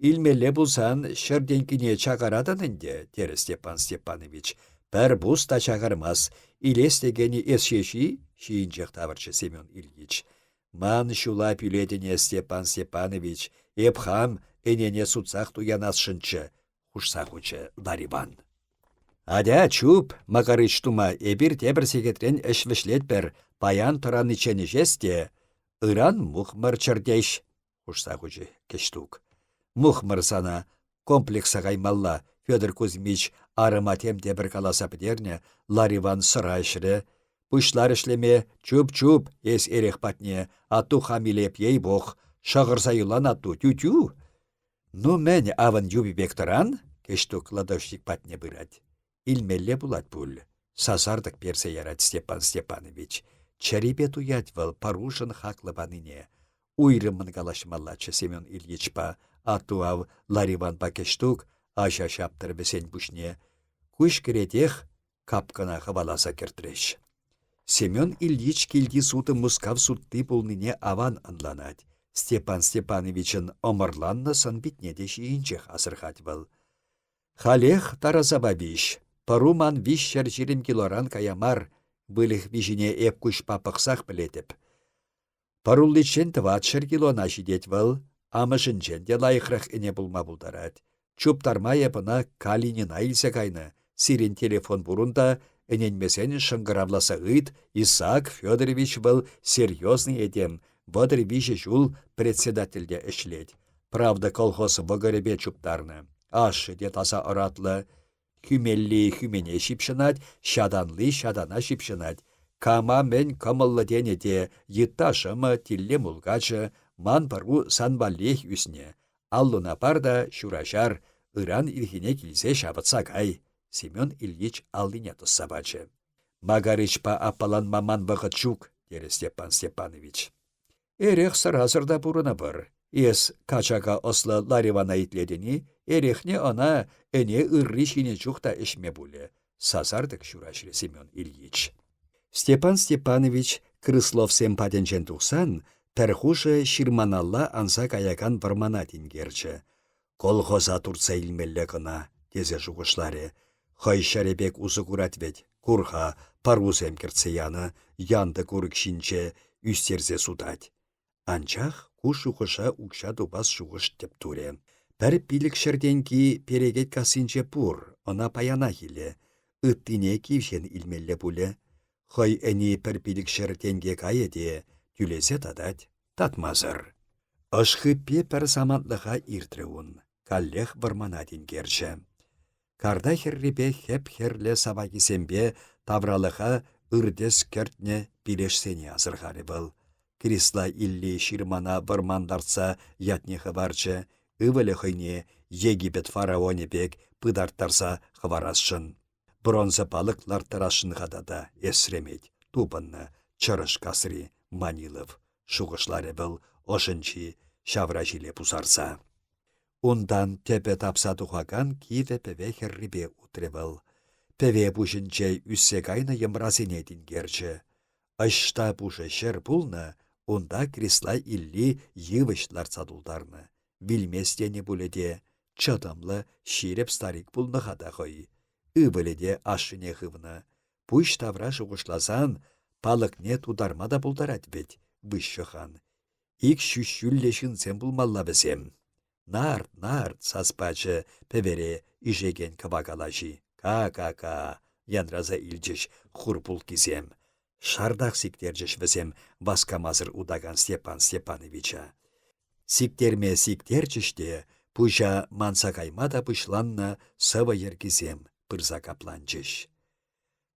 Илмелле пулсан ҫӗр тенкине чакаратӑн ӗнтӗ, терӗ Степан Степанович. Пӗр пус та чакармас. Илес текенӗ эс ҫеҫ-и? ҫийӗнчех тавӑрчӗ Семен Ильич. Ман ҫула пӳлетӗне, Степан Степанович, эп хам ӗнене сутсах туянасшӑнччӗ, хушса хучӗ Лариван. Атя, чуп, Макарыч тума, эпир тепӗр сехетрен ӗҫ вӗҫлетпӗр, паян тӑраниччен ӗҫес те, ыран мухмӑр чӗртеҫ, хушса хучӗ Кӗҫтук. Мухмӑр сана, комплекса каймалла, Федор Кузьмич арӑма тем те пӗр каласа пӗтернӗ, Лариван сӑра ӗҫрӗ. Пуҫлар ӗҫлеме, чуп-чуп, эс эрех патне, атту хам илеп, ей-бог, шӑхӑрса юлан атту, тю-тю. Ну мӗн, авӑн юпи пек тӑран? Кӗҫтук кладовщик патне пырать. Илмелле пулать пуль, сасартӑк персе ярать Степан Степанович. Чӗрипе туять вӑл пӑрушӑн хаклӑ панине. Уйрӑммӑн калаҫмаллаччӗ Семен Ильичпа, атту ав Лариванпа Кӗҫтук аҫа ҫаптӑр вӗсен пуҫне. Куҫ кӗретех капкӑна хӑваласа кӗртрӗҫ. Семен Ильич килти сутӑ Мускав сутти пулнине аван ӑнланать. Степан Степановичӑн ӑмӑрланнӑ сӑн-питне те ҫийӗнчех асӑрхать вӑл. Халех тарасапа виҫ, пӑру ман 320 килоран кая мар, выльӑх виҫине эп куҫпа пӑхсах пӗлетӗп. Пӑрулличчен 400 килона ҫитет вӑл, амӑшӗнчен те лайӑхрах ӗне пулма пултарать. Чуптарма эп ӑна Калинина илсе кайнӑ. Сирӗн телефон пур унта, ӗненмесен шӑнкӑравласа ыйт, Исаак Федорович вӑл серьезный этем, 33 ҫул председательте ӗҫлет. Правда колхоз вӑкӑрӗпе чуптарнӑ. Ашшӗ те таса ӑратлӑ. Хӳмелли хӳмене ҫыпҫӑнать, ҫатанли ҫатана ҫыпҫӑнать. Кама мӗн кӑмӑллӑ тенӗ те, йытта шӑмӑ, тилле мулкачӑ, ман пӑру сан валлиех ӳснӗ. Аллуна пар та ҫураҫар, ыран ирхине килсе ҫавӑтса кай. Семен Ильич аллине тӑсса пачӗ. Макарычпа аппаланма ман вӑхӑт ҫук, терӗ Степан Степанович. Эрех-сӑрасӑр та пурӑнӑпӑр. Эс качака ӑслӑ Ларивана итлетӗн-и? Эрехне ӑна ӗне ырри ҫинӗ чух та ӗҫме пулӗ, сасартӑк ҫураҫрӗ Семен Ильич. Степан Степанович Крысловсем патӗнчен тухсан пӗр хушӑ ҫырманалла анса каякан вӑрмана тинкерчӗ. Колхоза туртса илмелле кӑна, тесе шухӑшларӗ. Хӑй ҫӗрӗ пек усӑ курать вӗт, кур-ха, пӑрусем кӗртсе янӑ, янтӑ курӑк ҫинче ӳстерсе сутать. Анчах ку шухӑша укҫа тупас шухӑш тӗп турӗ. Пӗр пилӗкҫӗртенки перекет кассинче пур, ӑна паянах илӗ. Ыттине кивҫен илмелле пулӗ. Хӑй ӗни пӗр пилӗкҫӗр тенке кайӗ те тӳлесе татать, татмасӑр. Ӑш хыппи пӗр самантлӑха иртрӗ ун, каллех вӑрмана тинкерчӗ. Карта хӗррипе хӗп-хӗрлӗ сапакисемпе тавралӑха ыртӗс кӗртнӗ пилешсене асӑрхарӗ вӑл. Крисла Илли ҫырмана вӑрман лартса ятне хӑварчӗ, ывӑлӗ хӑйне Египет фараонӗ пек пытарттарса хӑварасшӑн. Бронза палӑк ларттарасшӑн-ха тата, эсремет, тупӑннӑ чӑрӑш касри Манилов, шухӑшларӗ вӑл ӑшӗнчи ҫавра ҫиле пусарса. Унтан тӗпӗ тапса тухакан кивӗ пӗве хӗррипе утрӗ вӑл. Пӗве пуҫӗнче ӳссе кайнӑ йӑмрасене тинкерчӗ. Ӑҫта пушӑ ҫӗр пулнӑ, унта Крисла Илли йывӑҫ лартса тултарнӑ. Вилмест тенӗ пулӗ те, чӑтӑмлӑ, ҫирӗп старик пулнӑ-ха та хӑй. Ывӑлӗ те ашшӗне хывнӑ. Пуҫ тавра шухӑшласан, палӑкне тутарма та пултарать вӗт выҫҫӑхан. Ик ҫӳҫҫӳллӗ ҫынсем пулмалла вӗсем. Нарт, нарт, сас пачӗ пӗвере ишекен кӑвакал аҫи. Ка-ка-ка, янраса илчӗҫ хур пулккисем. Шартах сиктерчӗҫ вӗсем васкамасӑр утакан Степан Степановича. Сиктерме сиктерчӗҫ те пуҫа манса кайма та пуҫланнӑ сӑвӑ йӗркисем пырса капланчӗҫ.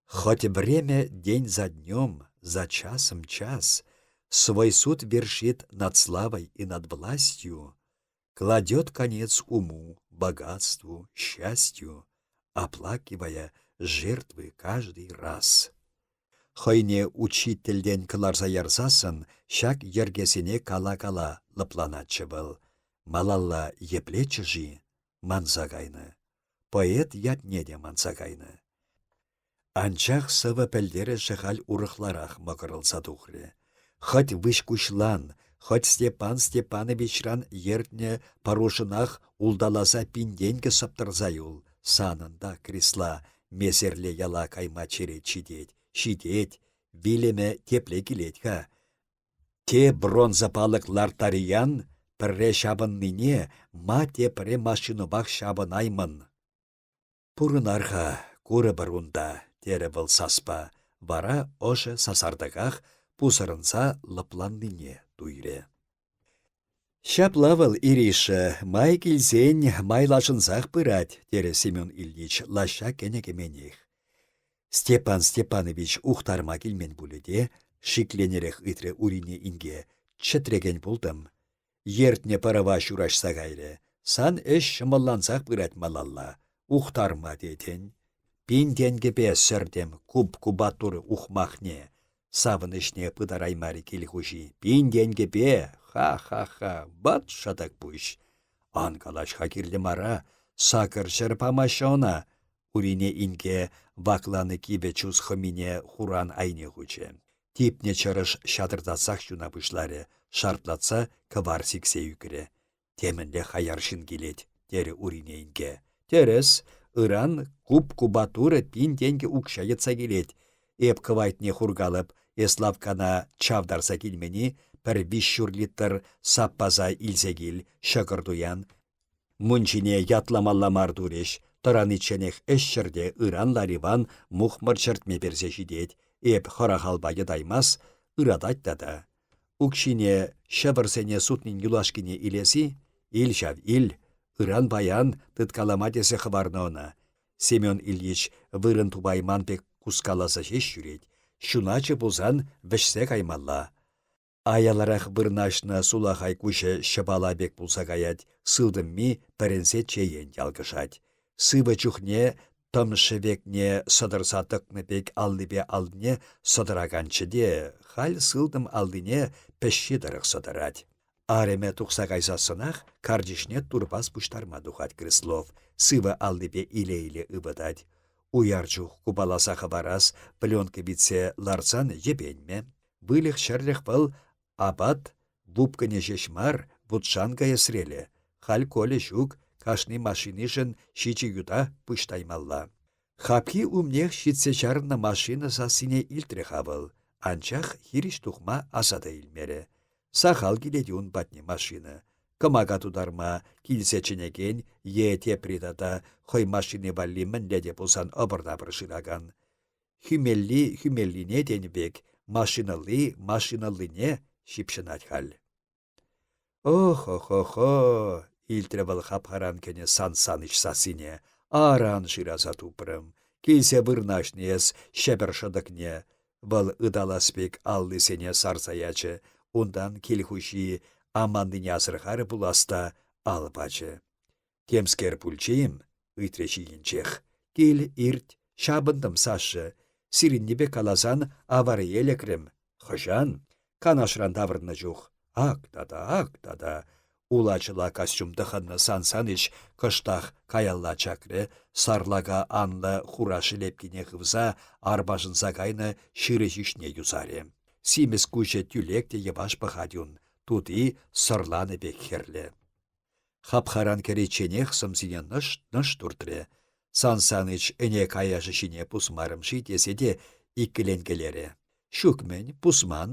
Хоть время день за днем, за часом час, Свой суд вершит над славой и над властью, Кладет конец уму, богатству, счастью, Оплакивая жертвы каждый раз. Хӑйне учительтен кӑларса ярсассӑн ҫак йӗркесене кала-кала лӑпланатчӗ вӑл. Малалла еплеччӗ-ши? Манса кайнӑ. Поэт ятне те манса кайнӑ. Анчах сӑвӑ пӗлтерӗшӗ халь урӑхларах мӑкӑрӑлса тухрӗ. Хӑть выҫкуҫлан, хӑть Степан Степановичран ертнӗ пӑрушӑнах улталаса пин тенкӗ сӑптӑрса юл, санӑн та, кресла, месерле яла кайма черет ҫитет, ҫитет, вилӗмӗ тепле килет-ха. Те бронза палӑк лартариян пӗрре ҫапӑннине ма тепре машинӑпах ҫапӑнаймӑн. Пурӑнар-ха, курӑпӑр унта, терӗ вӑл саспа, вара ӑшӗ сасартӑках пусӑрӑнса лӑпланнине туйрӗ. Ҫапла вӑл, Ириша, май килсен майлашӑнсах пырать, терӗ Семен Ильич лаҫҫа кӗнӗ-кӗменех. Степан Степанович ухтарма килмен пулӗ те, шикленерех ыйтрӗ Урине инке, чӗтрекен пултӑм. Ертнӗ пӑрӑва ҫураҫса кайрӗ. Сан ӗҫ ҫӑмӑллансах пырать малалла. Ухтарма тетӗн. Пин тенкӗпе сӗртӗм куп-кубатур ухмахне. Савӑнӑҫне пытараймарӗ кил хуҫи. Пин тенкӗпе, ха-ха-ха, ват шӑтӑк пуҫ. Ан калаҫ-ха кирлӗ мара, сакӑр ҫӗр памаҫҫӗ ӑна. Урине инке вакланӑ кивӗ чус хӑмине хуран айне хучӗ. Типнӗ чӑрӑш ҫатӑртатсах ҫуна пуҫларӗ, шартлатса кӑвар сиксе ӳкрӗ. Темӗнле хаяр ҫын килет, терӗ Урине инке. Тӗрӗс, ыран куп-кубатура пин тенкӗ укҫа йӑтса килет. Эп кӑвайтне хуркалӑп, эс лавккана чавтарса килмени, пӗр виҫ ҫур литр саппаса илсе кил, ҫӑкӑр туян. Мунчине ятламалла мар турӗҫ, тӑраничченех ӗҫчӗр те ыран Лариван мухмӑр чӗртме персе ҫитет. Эп хӑрахалпа йӑтаймас, ыратать тата. Укҫине ҫӑвӑрсене сутнин юлашкине илес-и? Ил ҫав, ил. Ыран-паян тыткалама тесе хӑварнӑ ӑна. Семен Ильич вырӑн тупайман пек кускаласа ҫеҫ ҫӳрет. Ҫуначӗ пулсан вӗҫсе каймалла. Аяларах вырнаҫнӑ сулахай куҫӗ ҫӑпала пек пулса каять, сылтӑмми пӗрӗнсе чеен ялкӑшать. Сывӑ чухне тӑм шӗвекне сӑтӑрса тӑкнӑ пек аллипе алне сӑтӑраканччӗ те, халь сылтӑм аллине пӗҫҫи тӑрӑх сӑтӑрать. Арӑмӗ тухса кайсассӑнах картишне турпас пуҫтарма тухать Крыслов, сывӑ аллипе иле-иле ывӑтать. Уяр чух купаласа хӑварас пленка витсе ларсан йӗпенмӗ. Выльӑх-чӗрлӗх вӑл апат вупкӑнӗ ҫеҫ мар, вут-шанкӑ эсрелӗ. Халь Коля ҫук, кашни машинишӗн ҫичӗ юта пуҫтаймалла. Хапхи умнех ҫитсе чарӑннӑ машина сассине илтрӗ-ха вӑл, анчах хирӗҫ тухма аса та илмерӗ. Сахал килет ун патне машина. Кӑмака тутарма килсе чӗнекен е тепри тата хӑй машини валли мӗнле те пулсан ӑпӑр-тапӑр шыракан. Хӳмелли хӳмеллине тенӗ пек, машинӑлли машинӑллине ҫыпҫӑнать халь. «Ох-хо-хо-хо!» — илтрӗ вӑл хапхаран кӗнӗ Сан Саныч сассине. «Аран шыраса тупрӑм. Килсе вырнаҫнӑ эс Ҫӗпӗр шӑтӑкне». Вӑл ыталас пек аллисене сарса ячӗ. Унтан кил хуҫи аманнине асӑрхарӗ пулас та ал пачӗ. «Темскер пулчӗ-им?» — ыйтрӗ ҫийӗнчех. «Кил, ирт, ҫапӑнтӑм, Саша. Сирӗнни пек каласан аварие лекрӗм. Хӑҫан? Канашран таврӑннӑ чух. Ак тата, ак тата. Ула-чӑла костюм тӑхӑннӑ Сан Саныч кӑштах каялла чакрӗ, сарлака анлӑ хура шӗлепкине хывса арпашӑнса кайнӑ ҫырӑ ҫӳҫне юсарӗ. Симӗс куҫӗ тӳлек те йӑваш пӑхать ун, тути сӑрланӑ пек хӗрлӗ. Хапхаран кӗричченех сӑмсине нӑш-нӑш туртрӗ. Сан Саныч ӗне каяшӗ ҫине пусмарӑм-ши тесе те иккӗленкелерӗ. Ҫук-мӗн, пусман.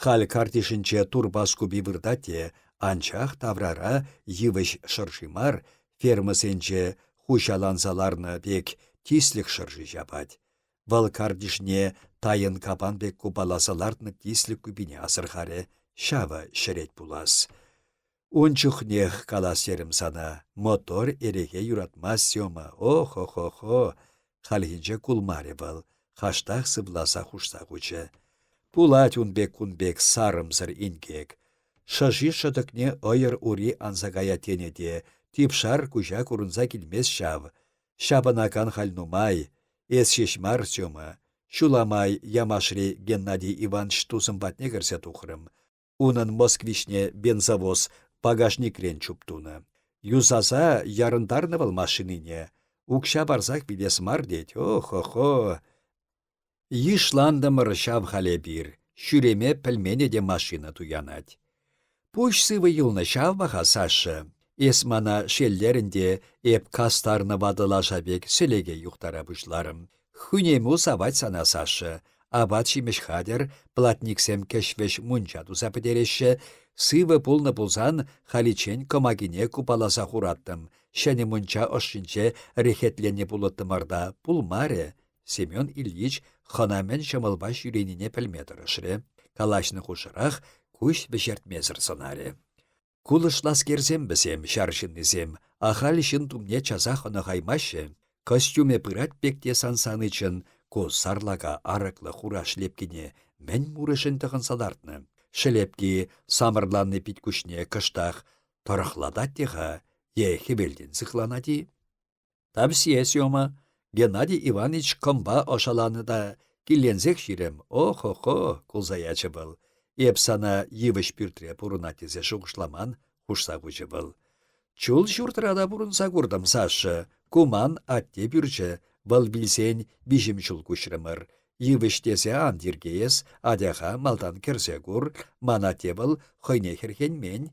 Халь картишӗнче турпас купи выртать те, анчах таврара йывӑҫ шӑрши мар, фермӑсенче хуҫаланса ларнӑ пек тислӗк шӑрши ҫапать. Вӑл картишне тайӑн капан пек купаласа лартнӑ тислӗк купине асӑрхарӗ, ҫавӑ ҫӗрет пулас. Ун чухнех калас терӗм сана, мотор эрехе юратмасть Сёма, ох-хо-хо-хо! Хальхинче кулмарӗ вӑл, хаштах сывласа хушса хучӗ. Пулать ун пек-кун пек сарӑмсӑр инкек. Шӑши шӑтӑкне ӑйӑр ури анса каять тенӗ те, типшар куҫа курӑнса килмест ҫав. Ҫапӑнакан халь нумай. Эс ҫеҫ мар, Сёма. Ҫула май Ямашри Геннадий Иванович тусӑм патне кӗрсе тухрӑм. Унӑн «Москвичне» бензовоз багажникрен чуптунӑ. Юсаса ярӑнтарнӑ вӑл машинине. Укҫа парсах вилес мар тет, ох-хо-хо! Йышлантӑмӑр ҫав халь эпир, ҫӳреме пӗлмене те машина туянать. Пуҫ сывӑ юлнӑ ҫав паха, Саша. Эс мана шеллерӗн те эп кастарнӑ ватӑ лаша пек сӗлеке юхтара пуҫларӑм. Хӳнему савать сана, Саша. Апат-ҫимӗҫ хатӗр, платниксем кӗҫ-вӗҫ мунча туса пӗтереҫҫӗ. Сывӑ пулнӑ пулсан халиччен кӑмакине купаласа хураттӑм. Ҫӗнӗ мунча ӑшшинче рехетленнӗ пулӑттӑмӑр та, пулмарӗ. Семен Ильич хӑна мӗн ҫӑмӑлпа ҫӳренине пӗлме тӑрӑшрӗ. Калаҫнӑ хушӑрах куҫ вӗҫертмесӗр сӑнарӗ. Кулӑшласкерсем вӗсем, ҫар ҫыннисем, ахаль ҫын тумне часах хӑнӑхаймаҫҫӗ. Костюмӗ пырать пек те Сан Санычӑн ку сарлака арӑклӑ хура шлепкине мӗн мурӗшӗн тӑхӑнса лартнӑ? Шӗлепки самӑрланнӑ пит-куҫне кӑштах тӑрӑхлатать те-ха е хӗвелтен сыхланать-и? Тавсия, Сёма. Геннадий Иванович кӑмпа ӑшаланӑ та килленсех ҫирӗм. Ох-хо-хо, кулса ячӗ вӑл. Эп сана йывӑҫ пӳртре пурӑнать тесе шухӑшламан, хушса хучӗ вӑл. Чул ҫуртра та пурӑнса куртӑм, Саша. Ку ман атте пӳрчӗ. Вӑл вилсен виҫӗм ҫул куҫрӑмӑр. Йывӑҫ тесе ан тиркес, атя-ха малтан кӗрсе кур. Ман атте вӑл хӑйне хӗрхенмен,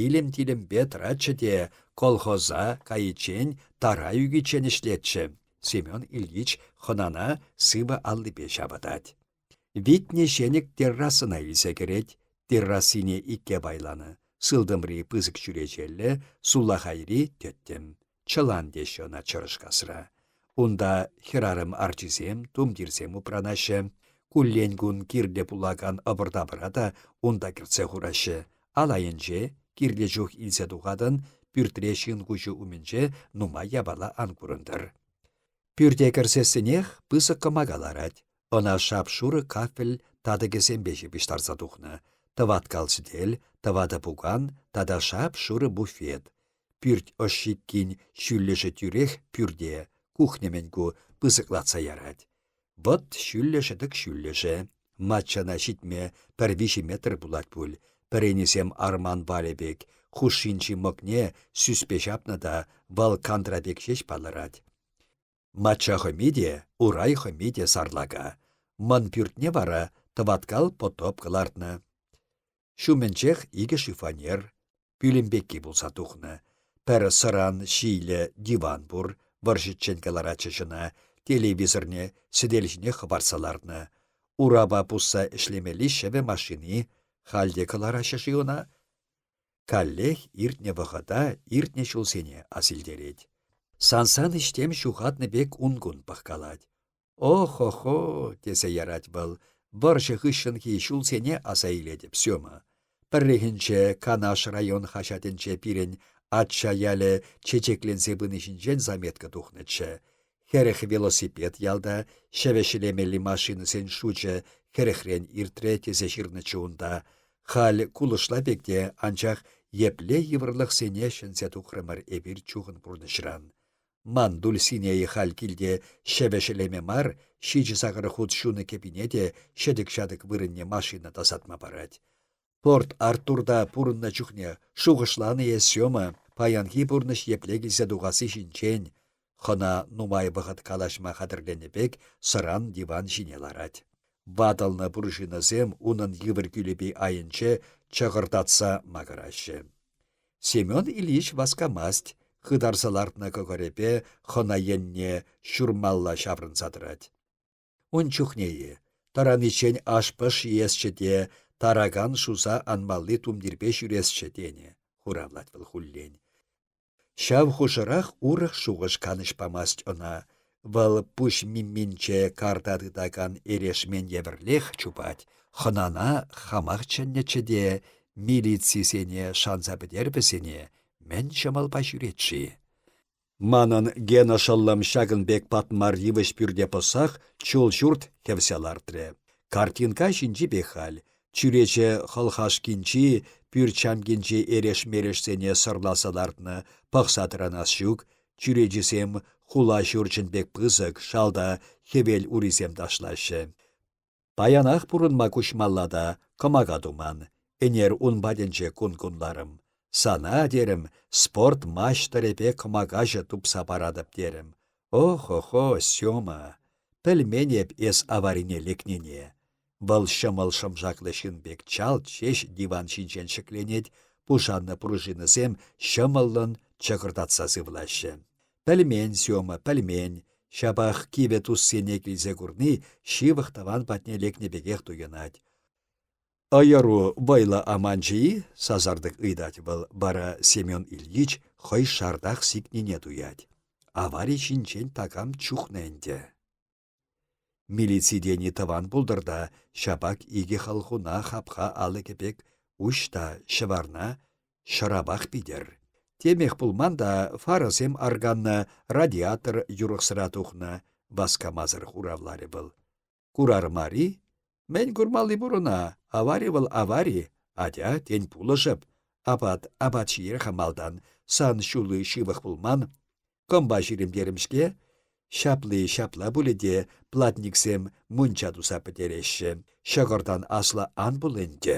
Илӗм-тилӗмпе тӑратчӗ те колхоза кайиччен тара ӳкиччен ӗҫлетчӗ. Семен Ильич хӑнана сывӑ аллипе ҫавӑтать. Витнӗ ҫенӗк террасӑна илсе кӗрет. Террасине икке пайланӑ. Сылтӑмри пысӑк чӳречеллӗ, сулахайри тӗттӗм. Чӑлан теҫҫӗ ӑна Чӑрӑшкасра. Унта хӗрарӑм арчисем, тумтирсем упранаҫҫӗ. Куллен-кун кирлӗ пулакан ӑпӑр-тапӑра та унта кӗртсе хураҫҫӗ. Ал айӗнче, кирлӗ чух илсе тухатӑн, пӳртре ҫын куҫӗ умӗнче нумай япала ан курӑнтӑр. Пӳрте кӗрсессӗнех пысӑк кӑмака ларать. Ӑна шап-шурӑ кафель татӑкӗсемпе ҫыпӑҫтарса тухнӑ. Тӑваткал сӗтел, тӑватӑ пукан тата шап-шурӑ буфет. Пӳрт ӑшчиккин ҫӳллӗшӗ тӳрех пӳрте, кухня-мӗн ку, пысӑклатса ярать. Вӑт ҫӳллӗшӗ-тӗк ҫӳллӗшӗ. Маччана ҫитме пӗр виҫӗ метр пулать пуль. Пӗренисем арман валӗ пек, хушшинчи мӑкне сӳспе ҫапнӑ та вӑл кантра пек ҫеҫ палӑрать. Мачча хӑми те, урай хӑми те сарлака. Мӑн пӳртне вара тӑваткал потоп кӑлартнӑ. Ҫумӗнчех икӗ шифоньер, пӳлӗм пекки пулса тухнӑ. Пӗр сӑран ҫийлӗ диван пур, вӑрҫӑччен кӑларатчӗҫ ӑна, телевизорне сӗтел ҫине хӑпартса лартнӑ. Урапа пусса ӗҫлемелли ҫӗвӗ машини халь те кӑлараҫҫӗ-ши ӑна? Каллех иртнӗ вӑхӑта, иртнӗ ҫулсене асилтерет. Сан-сан ӗҫтем ҫухатнӑ пек ун-кун пӑхкалать. «Ох-хо-хо!» тесе ярать вӑл, вӑрҫӑ хыҫҫӑнхи ҫулсене аса илетӗп Сёма. Пӗррехинче Канаш район хаҫатӗнче пирӗн Ачча ялӗ чечекленсе пыни ҫинчен заметка тухнӑччӗ. 40 велосипед ялта, ҫӗвӗ ҫӗлемелли машинӑсен шучӗ хӗрӗхрен иртрӗ тесе ҫырнӑччӗ унта. Халь кулӑшла пек те, анчах епле йывӑрлӑхсене ҫӗнсе тухрӑмӑр эпир чухӑн пурнӑҫран. Ман Дульсинея халь килте ҫӗвӗ ҫӗлеме мар, ҫичӗ-сакӑр хут ҫунӑ кӗпине те ҫӗтӗк-ҫатӑк вырӑнне машина тасатма парать. Порт-Артурта пурӑннӑ чухне шухӑшланӑ эс, Сёма, паянхи пурнӑҫ епле килсе тухасси ҫинчен. Хӑна нумай вӑхӑт калаҫма хатӗрленнӗ пек сӑран диван ҫине ларать. Ватӑлнӑ пружинӑсем унӑн йывӑр кӳлепи айӗнче чӑкӑртатса макӑраҫҫӗ. Семен Ильич васкамасть, хытарса лартнӑ кӑкӑрӗпе хӑна енне ҫурмалла ҫаврӑнса тӑрать. Ун чухне-и, тӑраниччен аш-пӑш ҫиесчӗ те таракан шуса анмалли тумтирпе ҫӳресчӗ тенӗ, хуравлать вӑл хуллен. Ҫав хушӑрах урӑх шухӑш канӑҫ памасть ӑна. Вӑл пуҫ мимминче карта тытакан эрешмен евӗрлех чупать, хӑнана хамах чӗннӗччӗ те милицисене шанса пӗтер вӗсене, мӗн ҫӑмӑлпа ҫӳрет-ши? Манӑн Гена шӑллӑм ҫакӑн пек патмар йывӑҫ пӳрте пӑссах чул ҫурт хӗвсе лартрӗ. Картинка ҫинчи пек халь. Чӳрече хӑлхашкинчи, пӳрт ҫамкинчи эреш-мерешсене сӑрласа лартнӑ, пӑхса тӑранас ҫук. Чӳречисем хула ҫурчӗн пек пысӑк, шалта хӗвел урисем ташлаҫҫӗ. Паянах пурӑнма куҫмалла та кӑмака туман. Ӗнер ун патӗнче кун кунларӑм. Сана, терӗм, спорт маҫтӑрӗпе кӑмакаҫӑ тупса паратӑп терӗм. Ох-хо-хо, Сёма, пӗлмен эп эс аварине лекнине. Вӑл ҫӑмӑл шӑмшаклӑ ҫын пек чалт ҫеҫ диван ҫинчен ҫӗкленет, пушаннӑ пружинӑсем ҫӑмӑллӑн чӑкӑртатса сывлаҫҫӗ. Пӗлмен, Сёма, пӗлмен. Ҫапах кивӗ туссене килсе курни ҫывӑх тӑван патне лекнӗ пекех туйӑнать. Ӑйӑру вӑйлӑ аманчӗ-и? сасартӑк ыйтать вӑл, вара Семен Ильич хӑй шартах сикнине туять. Авари ҫинчен такам чухнӑ ӗнтӗ. Милици тени тӑван пултӑр та, ҫапах икӗ хӑлхуна хапха алӑкӗ пек уҫ та ҫӑварна ҫӑрапах питӗр. Темех пулман та фарӑсем арканнӑ, радиатор юрӑхсӑра тухнӑ, васкамасӑр хуравларӗ вӑл. Курар мар-и? Мӗн курмалли пур ӑна? Авари вӑл авари. Атя, тен, пулӑшӑп. Апат, апат ҫиер-ха малтан. Сан ҫулу ҫывӑх пулман. Кӑмпа ҫирӗм терӗм-ҫке. Ҫапли ҫапла пулӗ те платниксем мунча туса пӗтереҫҫӗ. Ҫӑкӑртан аслӑ ан пул ӗнтӗ.